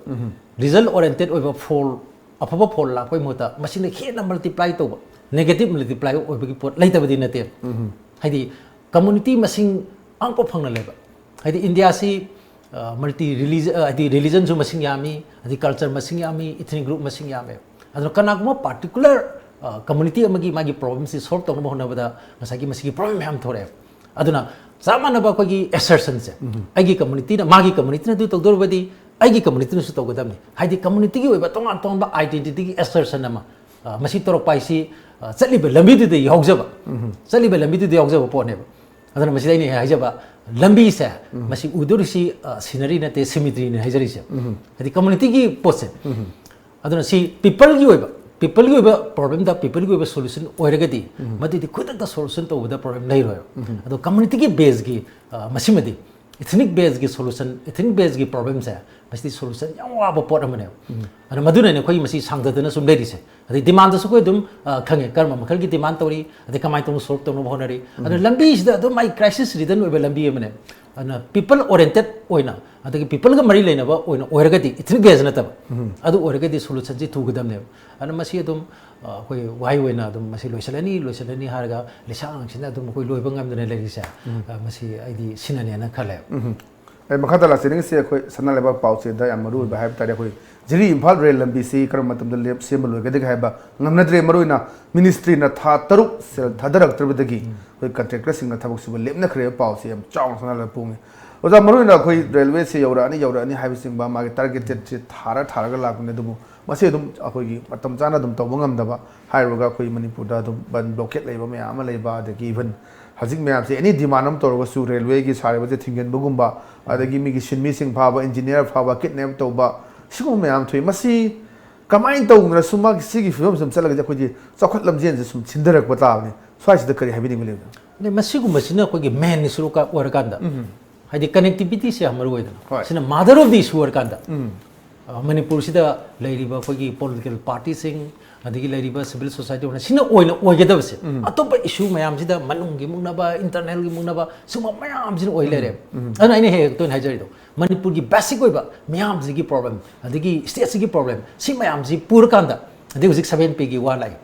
ꯔꯤꯖꯜ ꯑꯣꯔꯤꯌꯦꯟꯇꯦꯠ ꯑꯣꯏꯕ ꯐꯣꯜ, ꯑꯐꯕ ꯐꯣꯜ ꯂꯥꯛꯄꯒꯤ ꯃꯍꯨꯠꯇ ꯃꯁꯤꯅ ꯍꯦꯟꯅ ꯃꯜꯇꯤꯄ꯭ꯂꯥꯏ ꯇꯧꯕ, ꯅꯦꯒꯦꯇꯤꯚ ꯃꯜꯇꯤꯄ꯭ꯂꯥꯏ ꯑꯣꯏꯕꯒꯤ ꯄꯣꯠ ꯂꯩꯇꯕꯗꯤ ꯅꯠꯇꯦ꯫ ꯍꯥꯏꯗꯤ ꯀꯝꯃꯨꯅꯤꯇꯤ ꯃꯁꯤꯡ ꯄꯥꯡꯄ ꯐꯪꯅ ꯂꯩꯕ, ꯍꯥꯏꯗꯤ ꯏꯟꯗꯤꯌꯥꯁꯤ ꯃꯜꯇꯤ ꯔꯤꯂꯤꯖꯟ, ꯍꯥꯏꯗꯤ ꯔꯤꯂꯤꯖꯟꯁꯨ ꯃꯁꯤꯡ ꯌꯥꯝꯃꯤ, ꯍꯥꯏꯗꯤ ꯀꯜꯆꯔ ꯃꯁꯤꯡ ꯌꯥꯝꯃꯤ, ꯏꯊꯅꯤꯛ ꯒ꯭ꯔꯨꯞ ꯃꯁꯤꯡ ꯌꯥꯝꯃꯦ꯫ ꯑꯗꯨꯅ ꯀꯅꯥꯒꯨꯝꯕ ꯄꯥꯔꯇꯤꯀꯨꯂꯔ ꯀꯝꯃꯨꯅꯤꯇꯤ ꯑꯃꯒꯤ ꯃꯥꯒꯤ ꯄ꯭ꯔꯣꯕ꯭ꯂꯦꯝꯁꯤ ꯁꯣꯜꯕ ꯇꯧꯅꯕ ꯍꯣꯠꯅꯕꯗ ꯉꯁꯥꯏꯒꯤ ꯃꯁꯤꯒꯤ ꯄ꯭ꯔꯣꯕ꯭ꯂꯦꯝ ꯃꯌꯥꯝ ꯊꯣꯔꯛꯑꯦ꯫ ꯑꯗꯨꯅ ꯆꯞ ꯃꯥꯟꯅꯕ ꯑꯩꯈꯣꯏꯒꯤ ꯑꯦꯁꯔꯁꯟꯁꯦ, ꯑꯩꯒꯤ ꯀꯝꯃꯨꯅꯤꯇꯤꯅ, ꯃꯥꯒꯤ ꯀꯝꯃꯨꯅꯤꯇꯤꯅ ꯑꯗꯨ ꯇꯧꯗꯧꯔꯕꯗꯤ ꯑꯩꯒꯤ ꯀꯝꯃꯨꯅꯤꯇꯤꯅꯁꯨ ꯇꯧꯒꯗꯕꯅꯤ꯫ ꯍꯥꯏꯗꯤ ꯀꯝꯃꯨꯅꯤꯇꯤꯒꯤ ꯑꯣꯏꯕ ꯇꯣꯉꯥꯟ ꯇꯣꯉꯥꯟꯕ ꯑꯥꯏꯗꯦꯟꯇꯤꯇꯤꯒꯤ ꯑꯦꯁꯔꯁꯟ ꯑꯃ, ꯑ, ꯃꯁꯤ ꯇꯧꯔꯛꯄ ꯍꯥꯏꯁꯤ, ꯑ, ꯆꯠꯂꯤꯕ ꯂꯝꯕꯤꯗꯨꯗ ꯌꯥꯎꯖꯕ, ꯆꯠꯂꯤꯕ ꯂꯝꯕꯤꯗꯨꯗ ꯌꯥꯎꯖꯕ ꯄꯣꯠꯅꯦꯕ꯫ ꯑꯗꯨꯅ ꯃꯁꯤꯗ ꯑꯩꯅ ꯍꯦꯛ ꯍꯥꯏꯖꯕ, ꯂꯝꯕꯤꯁꯦ, ꯃꯁꯤ ꯎꯗꯣꯔꯤꯁꯤ, ꯑ, ꯁꯤꯅꯔꯤ ꯅꯠꯇꯦ, ꯁꯤꯃꯤꯇ꯭ꯔꯤꯅꯤ ꯍꯥꯏꯖꯔꯤꯁꯦ꯫ ꯍꯥꯏꯗꯤ ꯀꯝꯃꯨꯅꯤꯇꯤꯒꯤ ꯄꯣꯠꯁꯦ꯫ ꯑꯗꯨꯅ ꯁꯤ ꯄꯤꯄꯜꯒꯤ ꯑꯣꯏꯕ, ꯄꯤꯄꯜꯒꯤ ꯑꯣꯏꯕ ꯄ꯭ꯔꯣꯕ꯭ꯂꯦꯝꯗ ꯄꯤꯄꯜꯒꯤ ꯑꯣꯏꯕ ꯁꯣꯂꯨꯁꯟ ꯑꯣꯏꯔꯒꯗꯤ, ꯃꯗꯨꯗꯤ ꯈꯨꯗꯛꯇ ꯁꯣꯂꯨꯁꯟ ꯇꯧꯕꯗ ꯄ꯭ꯔꯣꯕ꯭ꯂꯦꯝ ꯂꯩꯔꯣꯏꯕ꯫ ꯑꯗꯣ ꯀꯝꯃꯨꯅꯤꯇꯤꯒꯤ ꯕꯦꯁꯀꯤ, ꯑ, ꯃꯁꯤꯃꯗꯤ ꯏꯊꯅꯤꯛ ꯕꯦꯁꯀꯤ ꯁꯣꯂꯨꯁꯟ, ꯏꯊꯅꯤꯛ ꯕꯦꯁꯀꯤ ꯄ꯭ꯔꯣꯕ꯭ꯂꯦꯝꯁꯦ, ꯃꯁꯤꯗꯤ ꯁꯣꯂꯨꯁꯟ ꯌꯥꯝ ꯋꯥꯕ ꯄꯣꯠ ꯑꯃꯅꯦꯕ꯫ ꯑꯗꯨꯅ ꯃꯗꯨꯅꯅꯦ ꯑꯩꯈꯣꯏ ꯃꯁꯤ ꯁꯥꯡꯗꯗꯅ ꯁꯨꯝ ꯂꯩꯔꯤꯁꯦ꯫ ꯑꯗꯩ ꯗꯤꯃꯥꯟꯗꯁꯨ ꯑꯩꯈꯣꯏ ꯑꯗꯨꯝ, ꯑ, ꯈꯪꯉꯦ ꯀꯔꯝꯕ ꯃꯈꯜꯒꯤ ꯗꯤꯃꯥꯟ ꯇꯧꯔꯤ, ꯑꯗꯩ ꯀꯃꯥꯏꯅ ꯇꯧꯅ ꯁꯣꯜꯕ ꯇꯧꯅꯕ ꯍꯣꯠꯅꯔꯤ꯫ ꯑꯗꯨꯅ ꯂꯝꯕꯤꯁꯤꯗ ꯑꯗꯨꯝ ꯑꯩ ꯀ꯭ꯔꯥꯏꯁꯤꯁ ꯔꯤꯗꯟ ꯑꯣꯏꯕ ꯂꯝꯕꯤ ꯑꯃꯅꯦ꯫ ꯑꯗꯨꯅ ꯄꯤꯄꯜ ꯑꯣꯔꯤꯌꯦꯟꯇꯦꯠ ꯑꯣꯏꯅ, ꯑꯗꯒꯤ ꯄꯤꯄꯜꯒ ꯃꯔꯤ ꯂꯩꯅꯕ ꯑꯣꯏꯅ ꯑꯣꯏꯔꯒꯗꯤ, ꯏꯊꯅꯤꯛ ꯕꯦꯁ ꯅꯠꯇꯕ, ꯑꯗꯨ ꯑꯣꯏꯔꯒꯗꯤ ꯁꯣꯂꯨꯁꯟꯁꯤ ꯊꯨꯒꯗꯕꯅꯦꯕ꯫ ꯑꯗꯨꯅ ꯃꯁꯤ ꯑꯗꯨꯝ, ꯑ, ꯑꯩꯈꯣꯏ ꯋꯥꯍꯩ ꯑꯣꯏꯅ ꯑꯗꯨꯝ ꯃꯁꯤ ꯂꯣꯏꯁꯤꯜꯂꯅꯤ, ꯂꯣꯏꯁꯤꯜꯂꯅꯤ ꯍꯥꯏꯔꯒ ꯂꯤꯁꯥꯡ ꯂꯥꯡꯁꯤꯟꯅ ꯑꯗꯨꯝ ꯑꯩꯈꯣꯏ ꯂꯣꯏꯕ ꯉꯝꯗꯅ ꯂꯩꯔꯤꯁꯦ, ꯑ, ꯃꯁꯤ ꯑꯩꯗꯤ ꯁꯤꯅꯅꯦꯅ ꯈꯜꯂꯦ꯫ ꯑꯩ ꯃꯈꯥ ꯇꯥꯅ ꯂꯥꯛꯆꯅꯤꯡꯉꯤꯁꯦ ꯑꯩꯈꯣꯏ ꯁꯅꯥ ꯂꯩꯕꯥꯛ ꯄꯥꯎꯆꯦꯗ ꯌꯥꯝ ꯃꯔꯨ ꯑꯣꯏꯕ ꯍꯥꯏꯕ ꯇꯥꯔꯦ, ꯑꯩꯈꯣꯏ ꯖꯤꯔꯤ ꯏꯝꯐꯥꯜ ꯔꯦꯜ ꯂꯝꯕꯤꯁꯤ ꯀꯔꯝꯕ ꯃꯇꯝꯗ ꯂꯦꯞ-, ꯁꯦꯝꯕ ꯂꯣꯏꯒꯗꯒꯦ ꯍꯥꯏꯕ ꯉꯝꯅꯗ꯭ꯔꯦ꯫ ꯃꯔꯨꯑꯣꯏꯅ ꯃꯤꯅꯤꯁꯇ꯭ꯔꯤꯅ ꯊꯥ ꯇꯔꯨꯛ ꯁꯦꯜ ꯊꯥꯗꯔꯛꯇ꯭ꯔꯕꯗꯒꯤ ꯑꯩꯈꯣꯏ ꯀꯟꯇ꯭ꯔꯦꯛꯇꯔꯁꯤꯡꯅ ꯊꯕꯛ ꯁꯨꯕ ꯂꯦꯞꯅꯈ꯭ꯔꯦ ꯍꯥꯏꯕ ꯄꯥꯎꯁꯦ ꯌꯥꯝ ꯆꯥꯎꯅ ꯁꯅꯥ ꯂꯩꯕꯥꯛ ꯐꯣꯡꯉꯤ꯫ ꯑꯣꯖꯥ, ꯃꯔꯨꯑꯣꯏꯅ ꯑꯩꯈꯣꯏ ꯔꯦꯜꯋꯦꯁꯦ ꯌꯧꯔꯛꯑꯅꯤ, ꯌꯧꯔꯛꯑꯅꯤ ꯍꯥꯏꯕꯁꯤꯡꯕ ꯃꯥꯒꯤ ꯇꯥꯔꯒꯦꯇꯦꯠꯁꯦ ꯊꯥꯔ ꯊꯥꯔꯒ ꯂꯥꯛꯄꯅꯦ, ꯑꯗꯨꯕꯨ ꯃꯁꯤ ꯑꯗꯨꯝ ꯑꯩꯈꯣꯏꯒꯤ ꯃꯇꯝ ꯆꯥꯅ ꯑꯗꯨꯝ ꯇꯧꯕ ꯉꯝꯗꯕ ꯍꯥꯏꯔꯨꯔꯒ ꯑꯩꯈꯣꯏ ꯃꯅꯤꯄꯨꯔꯗ ꯑꯗꯨꯝ ꯕꯟ ꯕ꯭ꯂꯣꯀꯦꯠ ꯂꯩꯕ ꯃꯌꯥꯝ ꯑꯃ ꯂꯩꯕ, ꯑꯗꯒꯤ ꯏꯚꯟ ꯍꯧꯖꯤꯛ ꯃꯌꯥꯝꯁꯦ ꯑꯦꯅꯤ ꯗꯤꯃꯥꯟ ꯑꯃ ꯇꯧꯔꯒꯁꯨ ꯔꯦꯜꯋꯦꯒꯤ ꯁꯥꯔꯤꯕꯁꯦ ꯊꯤꯡꯖꯤꯟꯕꯒꯨꯝꯕ, ꯑꯗꯒꯤ ꯃꯤꯒꯤ ꯁꯤꯟꯃꯤꯁꯤꯡ ꯐꯥꯕ, ꯏꯟꯖꯤꯅꯤꯌꯥꯔ ꯐꯥꯕ, ꯀꯤꯗꯅꯦꯞ ꯇꯧꯕ, ꯁꯤꯒꯨꯝꯕ ꯃꯌꯥꯝ ꯊꯣꯛꯏ꯫ ꯃꯁꯤ ꯀꯃꯥꯏꯅ ꯇꯧꯗꯅ ꯁꯨꯝ ꯃꯥꯒꯤ ꯁꯤꯒꯤ ꯐꯤꯕꯝ ꯁꯨꯝ ꯆꯠꯂꯒꯗꯤ ꯑꯩꯈꯣꯏꯒꯤ ꯆꯥꯎꯈꯠ ꯂꯝꯖꯦꯟꯁꯦ ꯁꯨꯝ ꯊꯤꯟꯊꯔꯛꯄ ꯇꯥꯕꯅꯤ꯫ ꯁ꯭ꯋꯥꯏꯁꯤꯗ ꯀꯔꯤ ꯍꯥꯏꯕꯤꯅꯤꯡꯕ ꯂꯩꯕꯅꯣ? ꯑꯗꯩ ꯃꯁꯤꯒꯨꯝꯕꯁꯤꯅ ꯑꯩꯈꯣꯏꯒꯤ ꯃꯦꯟ ꯏꯁꯨ ꯑꯣꯏꯔꯀꯥꯟꯗ, ꯍꯥꯏꯗꯤ ꯀꯅꯦꯛꯇꯤꯚꯤꯇꯤꯁꯦ ꯌꯥꯝ ꯃꯔꯨ ꯑꯣꯏꯗꯅ, ꯍꯣꯏ꯫ ꯁꯤꯅ ꯃꯥꯗꯔ ꯑꯣꯐ ꯗꯤ ꯏꯁꯨ ꯑꯣꯏꯔꯀꯥꯟꯗ, ꯑ, ꯃꯅꯤꯄꯨꯔꯁꯤꯗ ꯂꯩꯔꯤꯕ ꯑꯩꯈꯣꯏꯒꯤ ꯄꯣꯂꯤꯇꯤꯀꯦꯜ ꯄꯥꯔꯇꯤꯁꯤꯡ, ꯑꯗꯒꯤ ꯂꯩꯔꯤꯕ ꯁꯤꯚꯤꯜ ꯁꯣꯁꯥꯏꯇꯤ ꯑꯣꯏꯅ ꯁꯤꯅ ꯑꯣꯏꯅ ꯑꯣꯏꯒꯗꯕꯁꯦ, ꯑꯇꯣꯞꯄ ꯏꯁꯨ ꯃꯌꯥꯝꯁꯤꯗ ꯃꯅꯨꯡꯒꯤ ꯃꯨꯛꯅꯕ, ꯏꯟꯇꯔꯅꯦꯜꯒꯤ ꯃꯨꯛꯅꯕ, ꯁꯤꯒꯨꯝꯕ ꯃꯌꯥꯝꯁꯤꯅ ꯑꯣꯏ ꯂꯩꯔꯦ꯫ ꯑꯗꯨꯅ ꯑꯩꯅ ꯍꯦꯛ ꯍꯦꯛ ꯇꯣꯏꯅ ꯍꯥꯏꯖꯔꯤꯗꯣ, ꯃꯅꯤꯄꯨꯔꯒꯤ ꯕꯦꯁꯤꯛ ꯑꯣꯏꯕ ꯃꯤꯌꯥꯝꯁꯤꯒꯤ ꯄ꯭ꯔꯣꯕ꯭ꯂꯦꯝ, ꯑꯗꯒꯤ ꯁ꯭ꯇꯦꯠꯁꯤꯒꯤ ꯄ꯭ꯔꯣꯕ꯭ꯂꯦꯝ, ꯁꯤ ꯃꯌꯥꯝꯁꯤ ꯄꯨꯔꯀꯥꯟꯗ ꯑꯗꯩ ꯍꯧꯖꯤꯛ ꯁꯚꯦꯟ ꯄꯦꯒꯤ ꯋꯥ ꯂꯥꯛꯏ꯫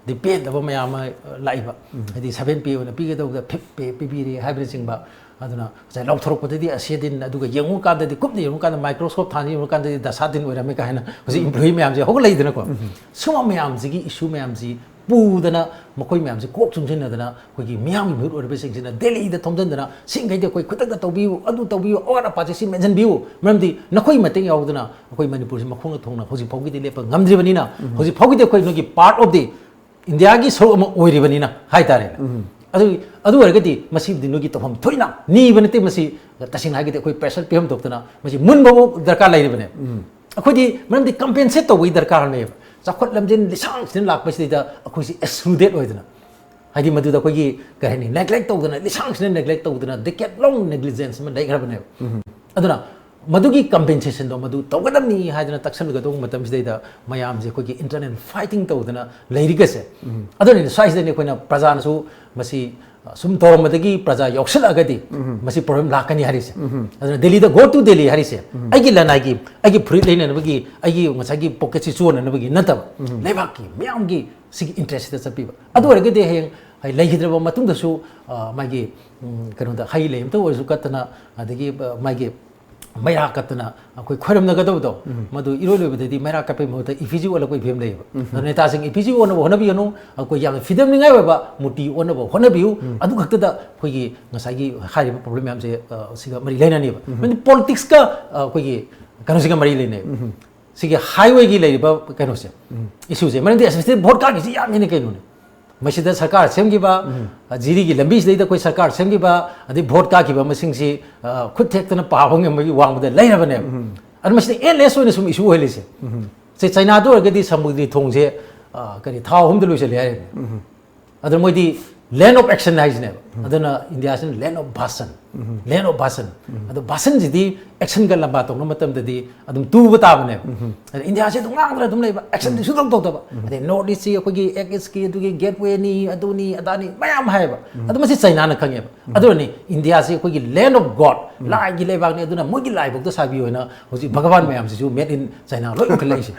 ꯑꯗꯩ ꯄꯦꯟꯗꯕ ꯃꯌꯥꯝ ꯑꯃ ꯂꯥꯛꯏꯕ꯫ ꯍꯥꯏꯗꯤ ꯁꯚꯦꯟ ꯄꯦ ꯑꯣꯏꯅ ꯄꯤꯒꯗꯧꯕꯗ ꯐꯤꯐ ꯄꯦ ꯄꯤꯕꯤꯔꯦ ꯍꯥꯏꯕꯅꯆꯤꯡꯕ꯫ ꯑꯗꯨꯅ ꯉꯁꯥꯏ ꯂꯧꯊꯣꯔꯛꯄꯗꯗꯤ ꯑꯁꯦꯗꯤꯟ, ꯑꯗꯨꯒ ꯌꯦꯡꯉꯨꯀꯥꯟꯗꯗꯤ, ꯀꯨꯞꯅ ꯌꯦꯡꯉꯨꯀꯥꯟꯗ, ꯃꯥꯏꯀ꯭ꯔꯣꯁꯀꯣꯞ ꯊꯥꯅ ꯌꯦꯡꯉꯨꯀꯥꯟꯗꯗꯤ ꯗꯁꯥꯗꯤꯟ ꯑꯣꯏꯔꯝꯃꯦ ꯀꯥꯏꯅ ꯍꯧꯖꯤꯛ ꯏꯝꯄ꯭ꯂꯣꯌꯤ ꯃꯌꯥꯝꯁꯦ ꯍꯧꯒꯠꯂꯛꯏꯗꯅꯀꯣ꯫ ꯁꯨꯝꯕ ꯃꯌꯥꯝꯁꯤꯒꯤ ꯏꯁꯨ ꯃꯌꯥꯝꯁꯤ ꯄꯨꯗꯅ, ꯃꯈꯣꯏ ꯃꯌꯥꯝꯁꯤ ꯀꯣꯛ ꯆꯨꯡꯁꯤꯟꯅꯗꯅ ꯑꯩꯈꯣꯏꯒꯤ ꯃꯤꯌꯥꯝꯒꯤ ꯃꯤꯍꯨꯠ ꯑꯣꯏꯔꯤꯕꯁꯤꯡꯁꯤꯅ ꯗꯦꯜꯂꯤꯗ ꯊꯣꯝꯖꯤꯟꯗꯅ, ꯁꯤꯈꯩꯗꯤ ꯑꯩꯈꯣꯏ ꯈꯨꯗꯛꯇ ꯇꯧꯕꯤꯌꯨ, ꯑꯗꯨ ꯇꯧꯕꯤꯌꯨ, ꯑꯋꯥꯠ ꯑꯄꯥꯁꯦ ꯁꯤ ꯃꯦꯟꯁꯤꯟꯕꯤꯌꯨ, ꯃꯔꯝꯗꯤ ꯅꯈꯣꯏ ꯃꯇꯦꯡ ꯌꯥꯎꯗꯅ ꯑꯩꯈꯣꯏ ꯃꯅꯤꯄꯨꯔꯁꯤ ꯃꯈꯣꯡꯅ ꯊꯣꯡꯅ ꯍꯧꯖꯤꯛ ꯐꯥꯎꯒꯤꯗꯤ ꯂꯦꯞꯄ ꯉꯝꯗ꯭ꯔꯤꯕꯅꯤꯅ, ꯍꯧꯖꯤꯛ ꯐꯥꯎꯒꯤꯗꯤ ꯑꯩꯈꯣꯏ ꯅꯣꯏꯒꯤ part of the ꯏꯟꯗꯤꯌꯥꯒꯤ ꯁꯔꯨꯛ ꯑꯃ ꯑꯣꯏꯔꯤꯕꯅꯤꯅ ꯍꯥꯏꯇꯥꯔꯦꯅꯦ꯫ ꯑꯗꯨ, ꯑꯗꯨ ꯑꯣꯏꯔꯒꯗꯤ ꯃꯁꯤꯕꯨꯗꯤ ꯅꯣꯏꯒꯤ ꯇꯧꯐꯝ ꯊꯣꯛꯏꯅ ꯅꯤꯕ ꯅꯠꯇꯦ꯫ ꯃꯁꯤ ꯇꯁꯦꯡꯅ ꯍꯥꯏꯔꯒꯗꯤ ꯑꯩꯈꯣꯏ ꯄ꯭ꯔꯦꯁꯔ ꯄꯤꯐꯝ ꯊꯣꯛꯇꯅ ꯃꯁꯤ ꯃꯨꯟꯕ ꯑꯃ ꯗꯔꯀꯥꯔ ꯂꯩꯔꯤꯕꯅꯦ꯫ ꯑꯩꯈꯣꯏꯗꯤ ꯃꯔꯝꯗꯤ ꯀꯝꯄꯦꯟꯁꯦꯠ ꯇꯧꯕꯒꯤ ꯗꯔꯀꯥꯔ ꯂꯩꯌꯦꯕ꯫ ꯆꯥꯎꯈꯠ ꯂꯝꯖꯦꯟ ꯂꯤꯁꯥꯡꯁꯤꯅ ꯂꯥꯛꯄꯁꯤꯗꯩꯗ ꯑꯩꯈꯣꯏꯁꯤ ꯑꯦꯛꯁꯀ꯭ꯂꯨꯗꯦꯠ ꯑꯣꯏꯗꯅ, ꯍꯥꯏꯗꯤ ꯃꯗꯨꯗ ꯑꯩꯈꯣꯏꯒꯤ ꯀꯩ ꯍꯥꯏꯅꯤ, ꯅꯦꯒ꯭ꯂꯦꯛ ꯇꯧꯗꯅ, ꯂꯤꯁꯥꯡꯁꯤꯅ ꯅꯦꯒ꯭ꯂꯦꯛ ꯇꯧꯗꯅ decade long negligence ꯑꯃ ꯂꯩꯈ꯭ꯔꯕꯅꯦꯕ꯫ ꯑꯗꯨꯅ ꯃꯗꯨꯒꯤ ꯀꯝꯄꯦꯟꯁꯦꯁꯟꯗꯣ ꯃꯗꯨ ꯇꯧꯒꯗꯕꯅꯤ ꯍꯥꯏꯗꯅ ꯇꯛꯁꯟꯒꯗꯧꯕ ꯃꯇꯝꯁꯤꯗꯩꯗ ꯃꯌꯥꯝꯁꯦ ꯑꯩꯈꯣꯏꯒꯤ ꯏꯟꯇꯔꯅꯦꯜ ꯐꯥꯏꯇꯤꯡ ꯇꯧꯗꯅ ꯂꯩꯔꯤꯒꯁꯦ꯫ ꯑꯗꯨꯅꯅꯦ ꯁ꯭ꯋꯥꯏꯁꯤꯗꯅꯦ ꯑꯩꯈꯣꯏꯅ ꯄ꯭ꯔꯖꯥꯅꯁꯨ ꯃꯁꯤ, ꯑ, ꯁꯨꯝ ꯇꯧꯔꯝꯕꯗꯒꯤ ꯄ꯭ꯔꯖꯥ ꯌꯥꯎꯁꯜꯂꯛꯑꯒꯗꯤ ꯃꯁꯤ ꯄ꯭ꯔꯣꯕ꯭ꯂꯦꯝ ꯂꯥꯛꯀꯅꯤ ꯍꯥꯏꯔꯤꯁꯦ꯫ ꯑꯗꯨꯅ ꯗꯦꯜꯂꯤꯗ "Go to Delhi" ꯍꯥꯏꯔꯤꯁꯦ ꯑꯩꯒꯤ ꯂꯅꯥꯏꯒꯤ, ꯑꯩꯒꯤ ꯐꯨꯔꯤꯠ ꯂꯩꯅꯅꯕꯒꯤ, ꯑꯩꯒꯤ ꯉꯁꯥꯏꯒꯤ ꯄꯣꯀꯦꯠꯁꯤ ꯆꯣꯟꯅꯅꯕꯒꯤ ꯅꯠꯇꯕ, ꯂꯩꯕꯥꯛꯀꯤ ꯃꯤꯌꯥꯝꯒꯤ ꯁꯤꯒꯤ ꯏꯟꯇꯔꯦꯁꯁꯤꯗ ꯆꯠꯄꯤꯕ꯫ ꯑꯗꯨ ꯑꯣꯏꯔꯒꯗꯤ ꯍꯌꯦꯡ, ꯍꯌꯦꯡ ꯂꯩꯈꯤꯗ꯭ꯔꯕ ꯃꯇꯨꯡꯗꯁꯨ, ꯑ, ꯃꯥꯒꯤ, ꯎꯝ, ꯀꯩꯅꯣꯗ ꯍꯩ ꯂꯩ ꯑꯝꯇ ꯑꯣꯏꯔꯁꯨ ꯀꯠꯇꯅ, ꯑꯗꯒꯤ, ꯑ, ꯃꯥꯒꯤ ꯃꯩꯔꯥ ꯀꯠꯇꯅ ꯑꯩꯈꯣꯏ ꯈꯣꯏꯔꯝꯅꯒꯗꯕꯗꯣ, ꯃꯗꯨ ꯏꯔꯣꯏ ꯂꯣꯏꯕꯗꯗꯤ ꯃꯩꯔꯥ ꯀꯠꯄꯒꯤ ꯃꯍꯨꯠꯇ ꯏꯐꯤꯖꯤ ꯑꯣꯜꯂꯛꯄꯒꯤ ꯐꯤꯕꯝ ꯂꯩꯌꯦꯕ꯫ ꯑꯗꯨ ꯅꯦꯇꯥꯁꯤꯡ ꯏꯐꯤꯖꯤ ꯑꯣꯟꯅꯕ ꯍꯣꯠꯅꯕꯤꯒꯅꯨ, ꯑꯩꯈꯣꯏ ꯌꯥꯝꯅ ꯐꯤꯗꯝꯅꯤꯡꯉꯥꯏ ꯑꯣꯏꯕ ꯃꯨꯔꯇꯤ ꯑꯣꯟꯅꯕ ꯍꯣꯠꯅꯕꯤꯌꯨ꯫ ꯑꯗꯨ ꯈꯛꯇꯗ ꯑꯩꯈꯣꯏꯒꯤ ꯉꯁꯥꯏꯒꯤ ꯍꯥꯏꯔꯤꯕ ꯄ꯭ꯔꯣꯕ꯭ꯂꯦꯝ ꯃꯌꯥꯝꯁꯦ, ꯑ, ꯁꯤꯒ ꯃꯔꯤ ꯂꯩꯅꯅꯦꯕ꯫ ꯃꯔꯝꯗꯤ ꯄꯣꯂꯤꯇꯤꯛꯁꯀ, ꯑ, ꯑꯩꯈꯣꯏꯒꯤ ꯀꯩꯅꯣꯁꯤꯒ ꯃꯔꯤ ꯂꯩꯅꯩꯕ꯫ ꯁꯤꯒꯤ ꯍꯥꯏꯋꯦꯒꯤ ꯂꯩꯔꯤꯕ ꯀꯩꯅꯣꯁꯦ, ꯏꯁꯨꯁꯦ, ꯃꯔꯝꯗꯤ ꯑꯁꯤꯗ ꯚꯣꯠ ꯀꯥꯈꯤꯁꯤ ꯌꯥꯝꯃꯤꯅ ꯀꯩꯅꯣꯅꯦ꯫ ꯃꯁꯤꯗ ꯁꯔꯀꯥꯔ ꯁꯦꯝꯈꯤꯕ, ꯖꯤꯔꯤꯒꯤ ꯂꯝꯕꯤꯁꯤꯗꯩꯗ ꯑꯩꯈꯣꯏ ꯁꯔꯀꯥꯔ ꯁꯦꯝꯈꯤꯕ, ꯑꯗꯩ ꯚꯣꯠ ꯀꯥꯈꯤꯕ ꯃꯁꯤꯡꯁꯤ, ꯑ, ꯈꯨꯠ ꯊꯦꯛꯇꯅ ꯄꯥꯕ ꯉꯝꯕꯒꯤ ꯋꯥꯡꯃꯗ ꯂꯩꯔꯕꯅꯦꯕ꯫ ꯑꯗꯨ ꯃꯁꯤꯗ ꯑꯦꯟꯂꯦꯁ ꯑꯣꯏꯅ ꯁꯨꯝ ꯏꯁꯨ ꯑꯣꯏꯍꯜꯂꯤꯁꯦ꯫ ꯁꯦ, ꯆꯩꯅꯥꯗ ꯑꯣꯏꯔꯒꯗꯤ ꯁꯃꯨꯗ꯭ꯔꯤ ꯊꯣꯡꯁꯦ, ꯑ, ꯀꯔꯤ, ꯊꯥ ꯑꯍꯨꯝꯗ ꯂꯣꯏꯁꯤꯜꯂꯦ ꯍꯥꯏꯔꯤꯅꯦ꯫ ꯑꯗꯨ ꯃꯣꯏꯗꯤ land of action ꯍꯥꯏꯁꯤꯅꯦꯕ꯫ ꯑꯗꯨꯅ ꯏꯟꯗꯤꯌꯥꯁꯤꯅ land of bhashan, land of bhashan. ꯑꯗꯣ ꯚꯥꯁꯟꯁꯤꯗꯤ ꯑꯦꯛꯁꯟꯒ ꯂꯝꯕꯥ ꯇꯧꯅꯕ ꯃꯇꯝꯗꯗꯤ ꯑꯗꯨꯝ ꯇꯨꯕ ꯇꯥꯕꯅꯦꯕ꯫ ꯑꯗ ꯏꯟꯗꯤꯌꯥꯁꯤ ꯑꯗꯨꯝ ꯉꯥꯡꯗꯅ ꯑꯗꯨꯝ ꯂꯩꯕ, ꯑꯦꯛꯁꯟꯗꯤ ꯁꯨꯡꯇꯧ ꯇꯧꯗꯕ꯫ ꯑꯗꯩ ꯅꯣꯔꯠ ꯏꯁꯁꯤ ꯑꯩꯈꯣꯏꯒꯤ ꯑꯦꯛ ꯏꯁꯀꯤ ꯑꯗꯨꯒꯤ ꯒꯦꯠꯋꯦꯅꯤ, ꯑꯗꯨꯅꯤ ꯑꯗꯥꯅꯤ ꯃꯌꯥꯝ ꯍꯥꯏꯌꯦꯕ꯫ ꯑꯗꯨ ꯃꯁꯤ ꯆꯩꯅꯥꯅ ꯈꯪꯉꯦꯕ꯫ ꯑꯗꯨꯅꯅꯤ ꯏꯟꯗꯤꯌꯥꯁꯤ ꯑꯩꯈꯣꯏꯒꯤ land of God, ꯂꯥꯏꯒꯤ ꯂꯩꯕꯥꯛꯅꯤ, ꯑꯗꯨꯅ ꯃꯣꯏꯒꯤ ꯂꯥꯏꯐꯧꯇ ꯁꯥꯕꯤꯌꯨ ꯍꯥꯏꯅ ꯍꯧꯖꯤꯛ ꯚꯒꯋꯥꯟ ꯃꯌꯥꯝꯁꯤꯁꯨ made in China ꯂꯣꯏ ꯎꯈꯠꯂꯛꯏꯁꯦ꯫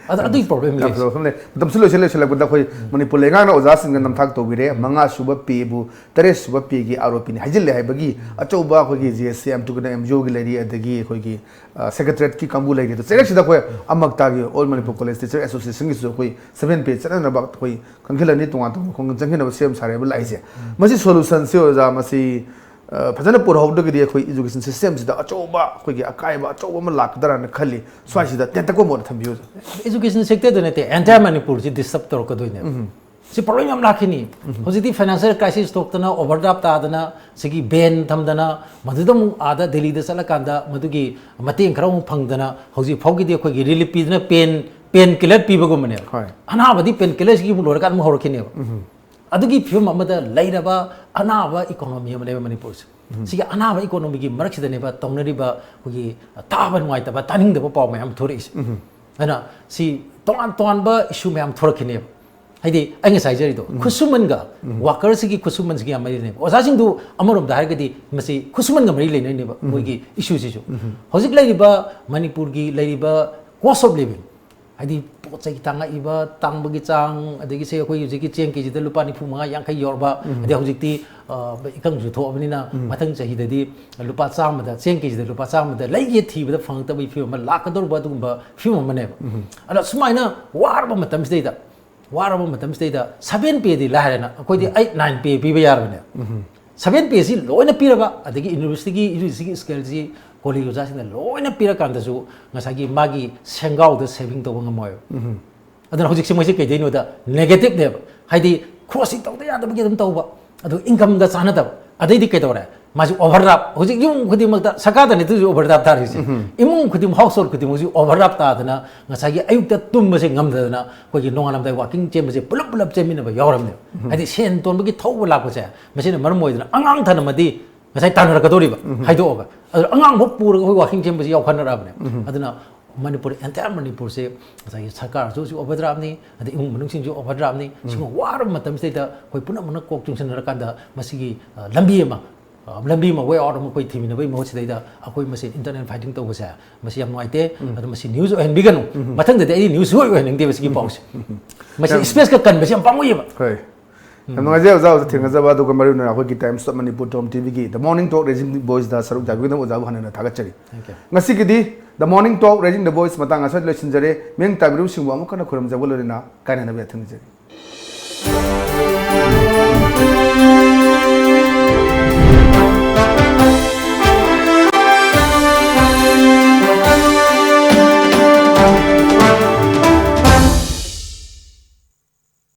ꯑꯗ ꯑꯗꯨꯒꯤ problem ꯌꯥꯝ ꯂꯩ꯫ Problem ꯂꯩ꯫ ꯃꯇꯝꯁꯨ ꯂꯣꯏꯁꯤꯜ-, ꯂꯣꯏꯁꯤꯜꯂꯛꯄꯗ ꯑꯩꯈꯣꯏ ꯃꯅꯤꯄꯨꯔ ꯂꯩꯉꯥꯛꯅ ꯑꯣꯖꯥꯁꯤꯡꯗ ꯅꯝꯊꯥꯛ ꯇꯧꯕꯤꯔꯦ꯫ ꯃꯉꯥ ꯁꯨꯕ ꯄꯦꯕꯨ, ꯇꯔꯦꯠ ꯁꯨꯕ ꯄꯦꯒꯤ ꯑꯥꯔꯣꯄꯤꯅꯤ ꯍꯥꯏꯖꯤꯜꯂꯦ ꯍꯥꯏꯕꯒꯤ ꯑꯆꯧꯕ ꯑꯩꯈꯣꯏꯒꯤ G S C M ꯇꯨꯒꯅ M G ꯑꯣꯒꯤ ꯂꯩꯔꯤ, ꯑꯗꯒꯤ ꯑꯩꯈꯣꯏꯒꯤ, ꯑ, ꯁꯦꯀ꯭ꯔꯦꯇꯔꯤꯌꯦꯠꯀꯤ ꯀꯥꯡꯕꯨ ꯂꯩꯔꯤ꯫ ꯑꯗꯣ ꯆꯩꯔꯛꯁꯤꯗ ꯑꯩꯈꯣꯏ ꯑꯃꯛꯇꯥꯒꯤ All Manipur College Teacher Association ꯒꯤꯁꯨ ꯑꯩꯈꯣꯏ ꯁꯚꯦꯟ ꯄꯦ ꯆꯠꯅꯅꯕ ꯑꯩꯈꯣꯏ ꯈꯪꯈꯤꯜꯂꯅꯤ, ꯇꯣꯉꯥꯟ ꯇꯣꯉꯥꯟꯕ ꯈꯣꯡꯖꯪ ꯆꯪꯈꯤꯅꯕ ꯁꯦꯝ ꯁꯥꯔꯦꯕ ꯂꯥꯛꯏꯁꯦ꯫ ꯃꯁꯤ solution ꯁꯤ ꯑꯣꯖꯥ, ꯃꯁꯤ, ꯑ, ꯐꯖꯅ ꯄꯨꯔꯛꯍꯧꯗ꯭ꯔꯒꯗꯤ ꯑꯩꯈꯣꯏ education system ꯁꯤꯗ ꯑꯆꯧꯕ ꯑꯩꯈꯣꯏꯒꯤ ꯑꯀꯥꯏꯕ ꯑꯆꯧꯕ ꯑꯃ ꯂꯥꯛꯀꯗ꯭ꯔꯥꯅ ꯈꯜꯂꯤ꯫ ꯁ꯭ꯋꯥꯏꯁꯤꯗ ꯇꯦꯟꯇꯛꯄ ꯃꯣꯠ ꯊꯝꯕꯤꯌꯨ ꯑꯣꯖꯥ꯫ Education sector ꯗ ꯅꯠꯇꯦ, entire ꯃꯅꯤꯄꯨꯔꯁꯤ disturb ꯇꯧꯔꯛꯀꯗꯣꯏꯅꯦꯕ꯫ ꯁꯤ problem ꯌꯥꯝ ꯂꯥꯛꯈꯤꯅꯤ꯫ ꯍꯧꯖꯤꯛꯇꯤ financial crisis ꯊꯣꯛꯇꯅ, overdraft ꯇꯥꯗꯅ, ꯁꯤꯒꯤ ban ꯊꯝꯗꯅ, ꯃꯗꯨꯗ ꯑꯃꯨꯛ ꯑꯥꯗ ꯗꯦꯜꯂꯤꯗ ꯆꯠꯂꯀꯥꯟꯗ ꯃꯗꯨꯒꯤ ꯃꯇꯦꯡ ꯈꯔ ꯑꯃꯨꯛ ꯐꯪꯗꯅ, ꯍꯧꯖꯤꯛ ꯐꯥꯎꯒꯤꯗꯤ ꯑꯩꯈꯣꯏꯒꯤ relief ꯄꯤꯗꯅ pain, pain killer ꯄꯤꯕꯒꯨꯝꯕꯅꯦꯕ꯫ ꯍꯣꯏ꯫ ꯑꯅꯥꯕꯗꯤ pain killer ꯁꯤꯒꯤ ꯑꯃꯨꯛ ꯂꯣꯏꯔꯀꯥꯟꯗ ꯑꯃꯨꯛ ꯍꯧꯔꯛꯈꯤꯅꯦꯕ꯫ ꯑꯗꯨꯒꯤ ꯐꯤꯕꯝ ꯑꯃꯗ ꯂꯩꯔꯕ ꯑꯅꯥꯕ economy ꯑꯃꯅꯦꯕ ꯃꯅꯤꯄꯨꯔꯁꯦ꯫ ꯁꯤꯒꯤ ꯑꯅꯥꯕ economy ꯒꯤ ꯃꯔꯛꯁꯤꯗꯅꯦꯕ ꯇꯧꯅꯔꯤꯕ ꯑꯩꯈꯣꯏꯒꯤ ꯇꯥꯕ ꯅꯨꯡꯉꯥꯏꯇꯕ, ꯇꯥꯅꯤꯡꯗꯕ ꯄꯥꯎ ꯃꯌꯥꯝ ꯊꯣꯔꯛꯏꯁꯦ꯫ ꯑꯗꯨꯅ ꯁꯤ ꯇꯣꯉꯥꯟ ꯇꯣꯉꯥꯟꯕ issue ꯃꯌꯥꯝ ꯊꯣꯔꯛꯈꯤꯅꯦꯕ꯫ ꯍꯥꯏꯗꯤ ꯑꯩ ꯉꯁꯥꯏ ꯍꯥꯏꯖꯔꯤꯗꯣ, ꯈꯨꯠꯁꯨꯃꯟꯒ, worker ꯁꯤꯒꯤ ꯈꯨꯠꯁꯨꯃꯟꯁꯤꯒ ꯌꯥꯝ ꯃꯔꯤ ꯂꯩꯅꯩ꯫ ꯑꯣꯖꯥꯁꯤꯡꯗꯨ ꯑꯃꯔꯣꯝꯗ ꯍꯥꯏꯔꯒꯗꯤ ꯃꯁꯤ ꯈꯨꯠꯁꯨꯃꯟꯒ ꯃꯔꯤ ꯂꯩꯅꯔꯤꯅꯦꯕ ꯃꯣꯏꯒꯤ issue ꯁꯤꯁꯨ꯫ ꯍꯧꯖꯤꯛ ꯂꯩꯔꯤꯕ ꯃꯅꯤꯄꯨꯔꯒꯤ ꯂꯩꯔꯤꯕ cost of living, ꯍꯥꯏꯗꯤ ꯄꯣꯠ ꯆꯩ ꯇꯥꯡꯉꯛꯏꯕ, ꯇꯥꯡꯕꯒꯤ ꯆꯥꯡ, ꯑꯗꯒꯤ ꯁꯦ ꯑꯩꯈꯣꯏ ꯍꯧꯖꯤꯛꯀꯤ ꯆꯦꯡ ꯀꯦꯖꯤꯗ ꯂꯨꯄꯥ ꯅꯤꯐꯨ ꯃꯉꯥ, ꯌꯥꯡꯈꯩ ꯌꯧꯔꯕ, ꯑꯗꯩ ꯍꯧꯖꯤꯛꯇꯤ, ꯑ, ꯏꯀꯪꯁꯨ ꯊꯣꯛꯑꯕꯅꯤꯅ ꯃꯊꯪ ꯆꯍꯤꯗꯗꯤ ꯂꯨꯄꯥ ꯆꯥꯝꯃꯗ, ꯆꯦꯡ ꯀꯦꯖꯤꯗ ꯂꯨꯄꯥ ꯆꯥꯝꯃꯗ ꯂꯩꯒꯦ ꯊꯤꯕꯗ ꯐꯪꯉꯛꯇꯕꯒꯤ ꯐꯤꯕꯝ ꯑꯃ ꯂꯥꯛꯀꯗꯧꯔꯤꯕ ꯑꯗꯨꯒꯨꯝꯕ ꯐꯤꯕꯝ ꯑꯃꯅꯦꯕ꯫ ꯑꯗꯣ ꯁꯨꯃꯥꯏꯅ ꯋꯥꯔꯕ ꯃꯇꯝꯁꯤꯗꯩꯗ, ꯋꯥꯔꯕ ꯃꯇꯝꯁꯤꯗꯩꯗ seven pay ꯗꯤ ꯂꯥꯏꯔꯅ ꯑꯩꯈꯣꯏꯗꯤ eight, nine pay ꯄꯤꯕ ꯌꯥꯔꯕꯅꯦꯕ꯫ Seven pay ꯁꯤ ꯂꯣꯏꯅ ꯄꯤꯔꯕ, ꯑꯗꯒꯤ university ꯒꯤ, university ꯒꯤ scale ꯁꯤ college ꯒꯤ ꯑꯣꯖꯥꯁꯤꯡꯅ ꯂꯣꯏꯅ ꯄꯤꯔꯀꯥꯟꯗꯁꯨ ꯉꯁꯥꯏꯒꯤ ꯃꯥꯒꯤ ꯁꯦꯟꯒꯥꯎꯗ saving ꯇꯧꯕ ꯉꯝꯃꯣꯏꯕ꯫ ꯑꯗꯨꯅ ꯍꯧꯖꯤꯛꯁꯦ ꯃꯣꯏꯁꯦ ꯀꯩꯗꯩꯅꯣꯗ negative ꯅꯦꯕ꯫ ꯍꯥꯏꯗꯤ ꯈꯣꯔꯁꯁꯤ ꯇꯧꯗ ꯌꯥꯗꯕꯒꯤ ꯑꯗꯨꯝ ꯇꯧꯕ, ꯑꯗꯨ income ꯒ ꯆꯥꯟꯅꯗꯕ꯫ ꯑꯗꯩꯗꯤ ꯀꯩꯗꯧꯔꯦ? ꯃꯥꯁꯤ ꯑꯣꯚꯔꯗ꯭ꯔꯥꯐ, ꯍꯧꯖꯤꯛ ꯌꯨꯝ ꯈꯨꯗꯤꯡꯃꯛꯇ, ꯁꯔꯀꯥꯔꯗ ꯅꯠꯇ꯭ꯔꯁꯨ ꯑꯣꯚꯔꯗ꯭ꯔꯥꯐ ꯇꯥꯔꯤꯁꯦ꯫ ꯏꯃꯨꯡ ꯈꯨꯗꯤꯡꯃꯛ, ꯍꯥꯎꯁ ꯍꯣꯜ ꯈꯨꯗꯤꯡꯃꯛꯁꯨ ꯑꯣꯚꯔꯗ꯭ꯔꯥꯐ ꯇꯥꯗꯅ, ꯉꯁꯥꯏꯒꯤ ꯑꯌꯨꯛꯇ ꯇꯨꯝꯕꯁꯦ ꯉꯝꯗꯗꯅ, ꯑꯩꯈꯣꯏꯒꯤ ꯅꯣꯡꯉꯥꯜꯂꯝꯗꯥꯏ ꯋꯥꯀꯤꯡ ꯆꯦꯟꯕꯁꯦ ꯄꯨꯂꯞ ꯄꯨꯂꯞ ꯆꯦꯟꯃꯤꯟꯅꯕ ꯌꯥꯎꯔꯝꯅꯦꯕ꯫ ꯍꯥꯏꯗꯤ ꯁꯦꯟ ꯇꯣꯟꯕꯒꯤ ꯊꯧꯕ ꯂꯥꯛꯄꯁꯦ, ꯃꯁꯤꯅ ꯃꯔꯝ ꯑꯣꯏꯗꯅ ꯑꯉꯥꯡ ꯊꯅꯝꯃꯗꯤ ꯉꯁꯥꯏ ꯇꯥꯟꯅꯔꯛꯀꯗꯧꯔꯤꯕ, ꯍꯥꯏꯗꯣꯛꯑꯒ꯫ ꯑꯗꯨ ꯑꯉꯥꯡ ꯐꯥꯎ ꯄꯨꯔꯒ ꯑꯩꯈꯣꯏ ꯋꯥꯀꯤꯡ ꯆꯦꯟꯕꯁꯦ ꯌꯥꯎꯈꯠꯅꯔꯛꯑꯕꯅꯦ꯫ ꯑꯗꯨꯅ ꯃꯅꯤꯄꯨꯔ, ꯑꯦꯟꯇꯥꯌꯔ ꯃꯅꯤꯄꯨꯔꯁꯦ ꯉꯁꯥꯏꯒꯤ ꯁꯔꯀꯥꯔꯁꯨ ꯍꯧꯖꯤꯛ ꯑꯣꯚꯔꯗ꯭ꯔꯥꯐꯅꯤ, ꯑꯗꯩ ꯏꯃꯨꯡ ꯃꯅꯨꯡꯁꯤꯡꯁꯨ ꯑꯣꯚꯔꯗ꯭ꯔꯥꯐꯅꯤ꯫ ꯁꯤꯒꯨꯝꯕ ꯋꯥꯔꯕ ꯃꯇꯝꯁꯤꯗꯩꯗ ꯑꯩꯈꯣꯏ ꯄꯨꯝꯅꯃꯛꯅ ꯀꯣꯛ ꯆꯨꯡꯁꯤꯟꯅꯔꯀꯥꯟꯗ ꯃꯁꯤꯒꯤ, ꯑ, ꯂꯝꯕꯤ ꯑꯃ, ꯑ, ꯂꯝꯕꯤ ꯑꯃ, ꯋꯦ ꯑꯥꯎꯠ ꯑꯃ ꯑꯩꯈꯣꯏ ꯊꯤꯃꯤꯟꯅꯕꯒꯤ ꯃꯍꯨꯠ ꯁꯤꯗꯩꯗ ꯑꯩꯈꯣꯏ ꯃꯁꯦꯟ ꯏꯟꯇꯔꯅꯦꯜ ꯐꯥꯏꯇꯤꯡ ꯇꯧꯕꯁꯦ, ꯃꯁꯤ ꯌꯥꯝ ꯅꯨꯡꯉꯥꯏꯇꯦ꯫ ꯑꯗꯣ ꯃꯁꯤ ꯅ꯭ꯌꯨꯁ ꯑꯣꯏꯍꯟꯕꯤꯒꯅꯨ꯫ ꯃꯊꯪꯗꯗꯤ ꯑꯩꯗꯤ ꯅ꯭ꯌꯨꯁ ꯁꯨꯡꯑꯣꯏ ꯑꯣꯏꯍꯟꯅꯤꯡꯗꯦꯕ ꯁꯤꯒꯤ ꯄꯥꯎꯁꯦ꯫ ꯃꯁꯤ ꯌꯥꯝ ꯁ꯭ꯄꯦꯁꯀ ꯀꯟꯕꯁꯦ ꯌꯥꯝ ꯄꯥꯝꯃꯨꯏꯌꯦꯕ꯫ ꯍꯣꯏ꯫ ꯌꯥꯝ ꯅꯨꯡꯉꯥꯏꯖꯩ ꯑꯣꯖꯥ, ꯑꯣꯖꯥ ꯊꯦꯡꯅꯖꯕ, ꯑꯗꯨꯒ ꯃꯔꯨ ꯑꯣꯏꯅ ꯑꯩꯈꯣꯏꯒꯤ Times of Manipur Dome ꯇꯤꯚꯤꯒꯤ The Morning Talk Raising the Voiceꯗ ꯁꯔꯨꯛ ꯌꯥꯕꯤꯒꯗꯕ ꯑꯣꯖꯥꯕꯨ ꯍꯟꯅ ꯍꯟꯅ ꯊꯥꯒꯠꯆꯔꯤ꯫ Thank you. ꯉꯁꯤꯒꯤꯗꯤ The Morning Talk Raising the Voice ꯃꯇꯥꯡ ꯑꯁꯤꯗ ꯂꯣꯏꯁꯤꯟꯖꯔꯦ꯫ ꯃꯤꯌꯥꯝ ꯇꯥꯕꯤꯔꯤꯕꯁꯤꯡꯕꯨ ꯑꯃꯨꯛ ꯍꯟꯅ ꯈꯨꯔꯨꯝꯖꯕ ꯂꯣꯏꯅꯅ ꯀꯥꯏꯅꯅꯕ ꯌꯥꯊꯪ ꯅꯤꯖꯔꯤ꯫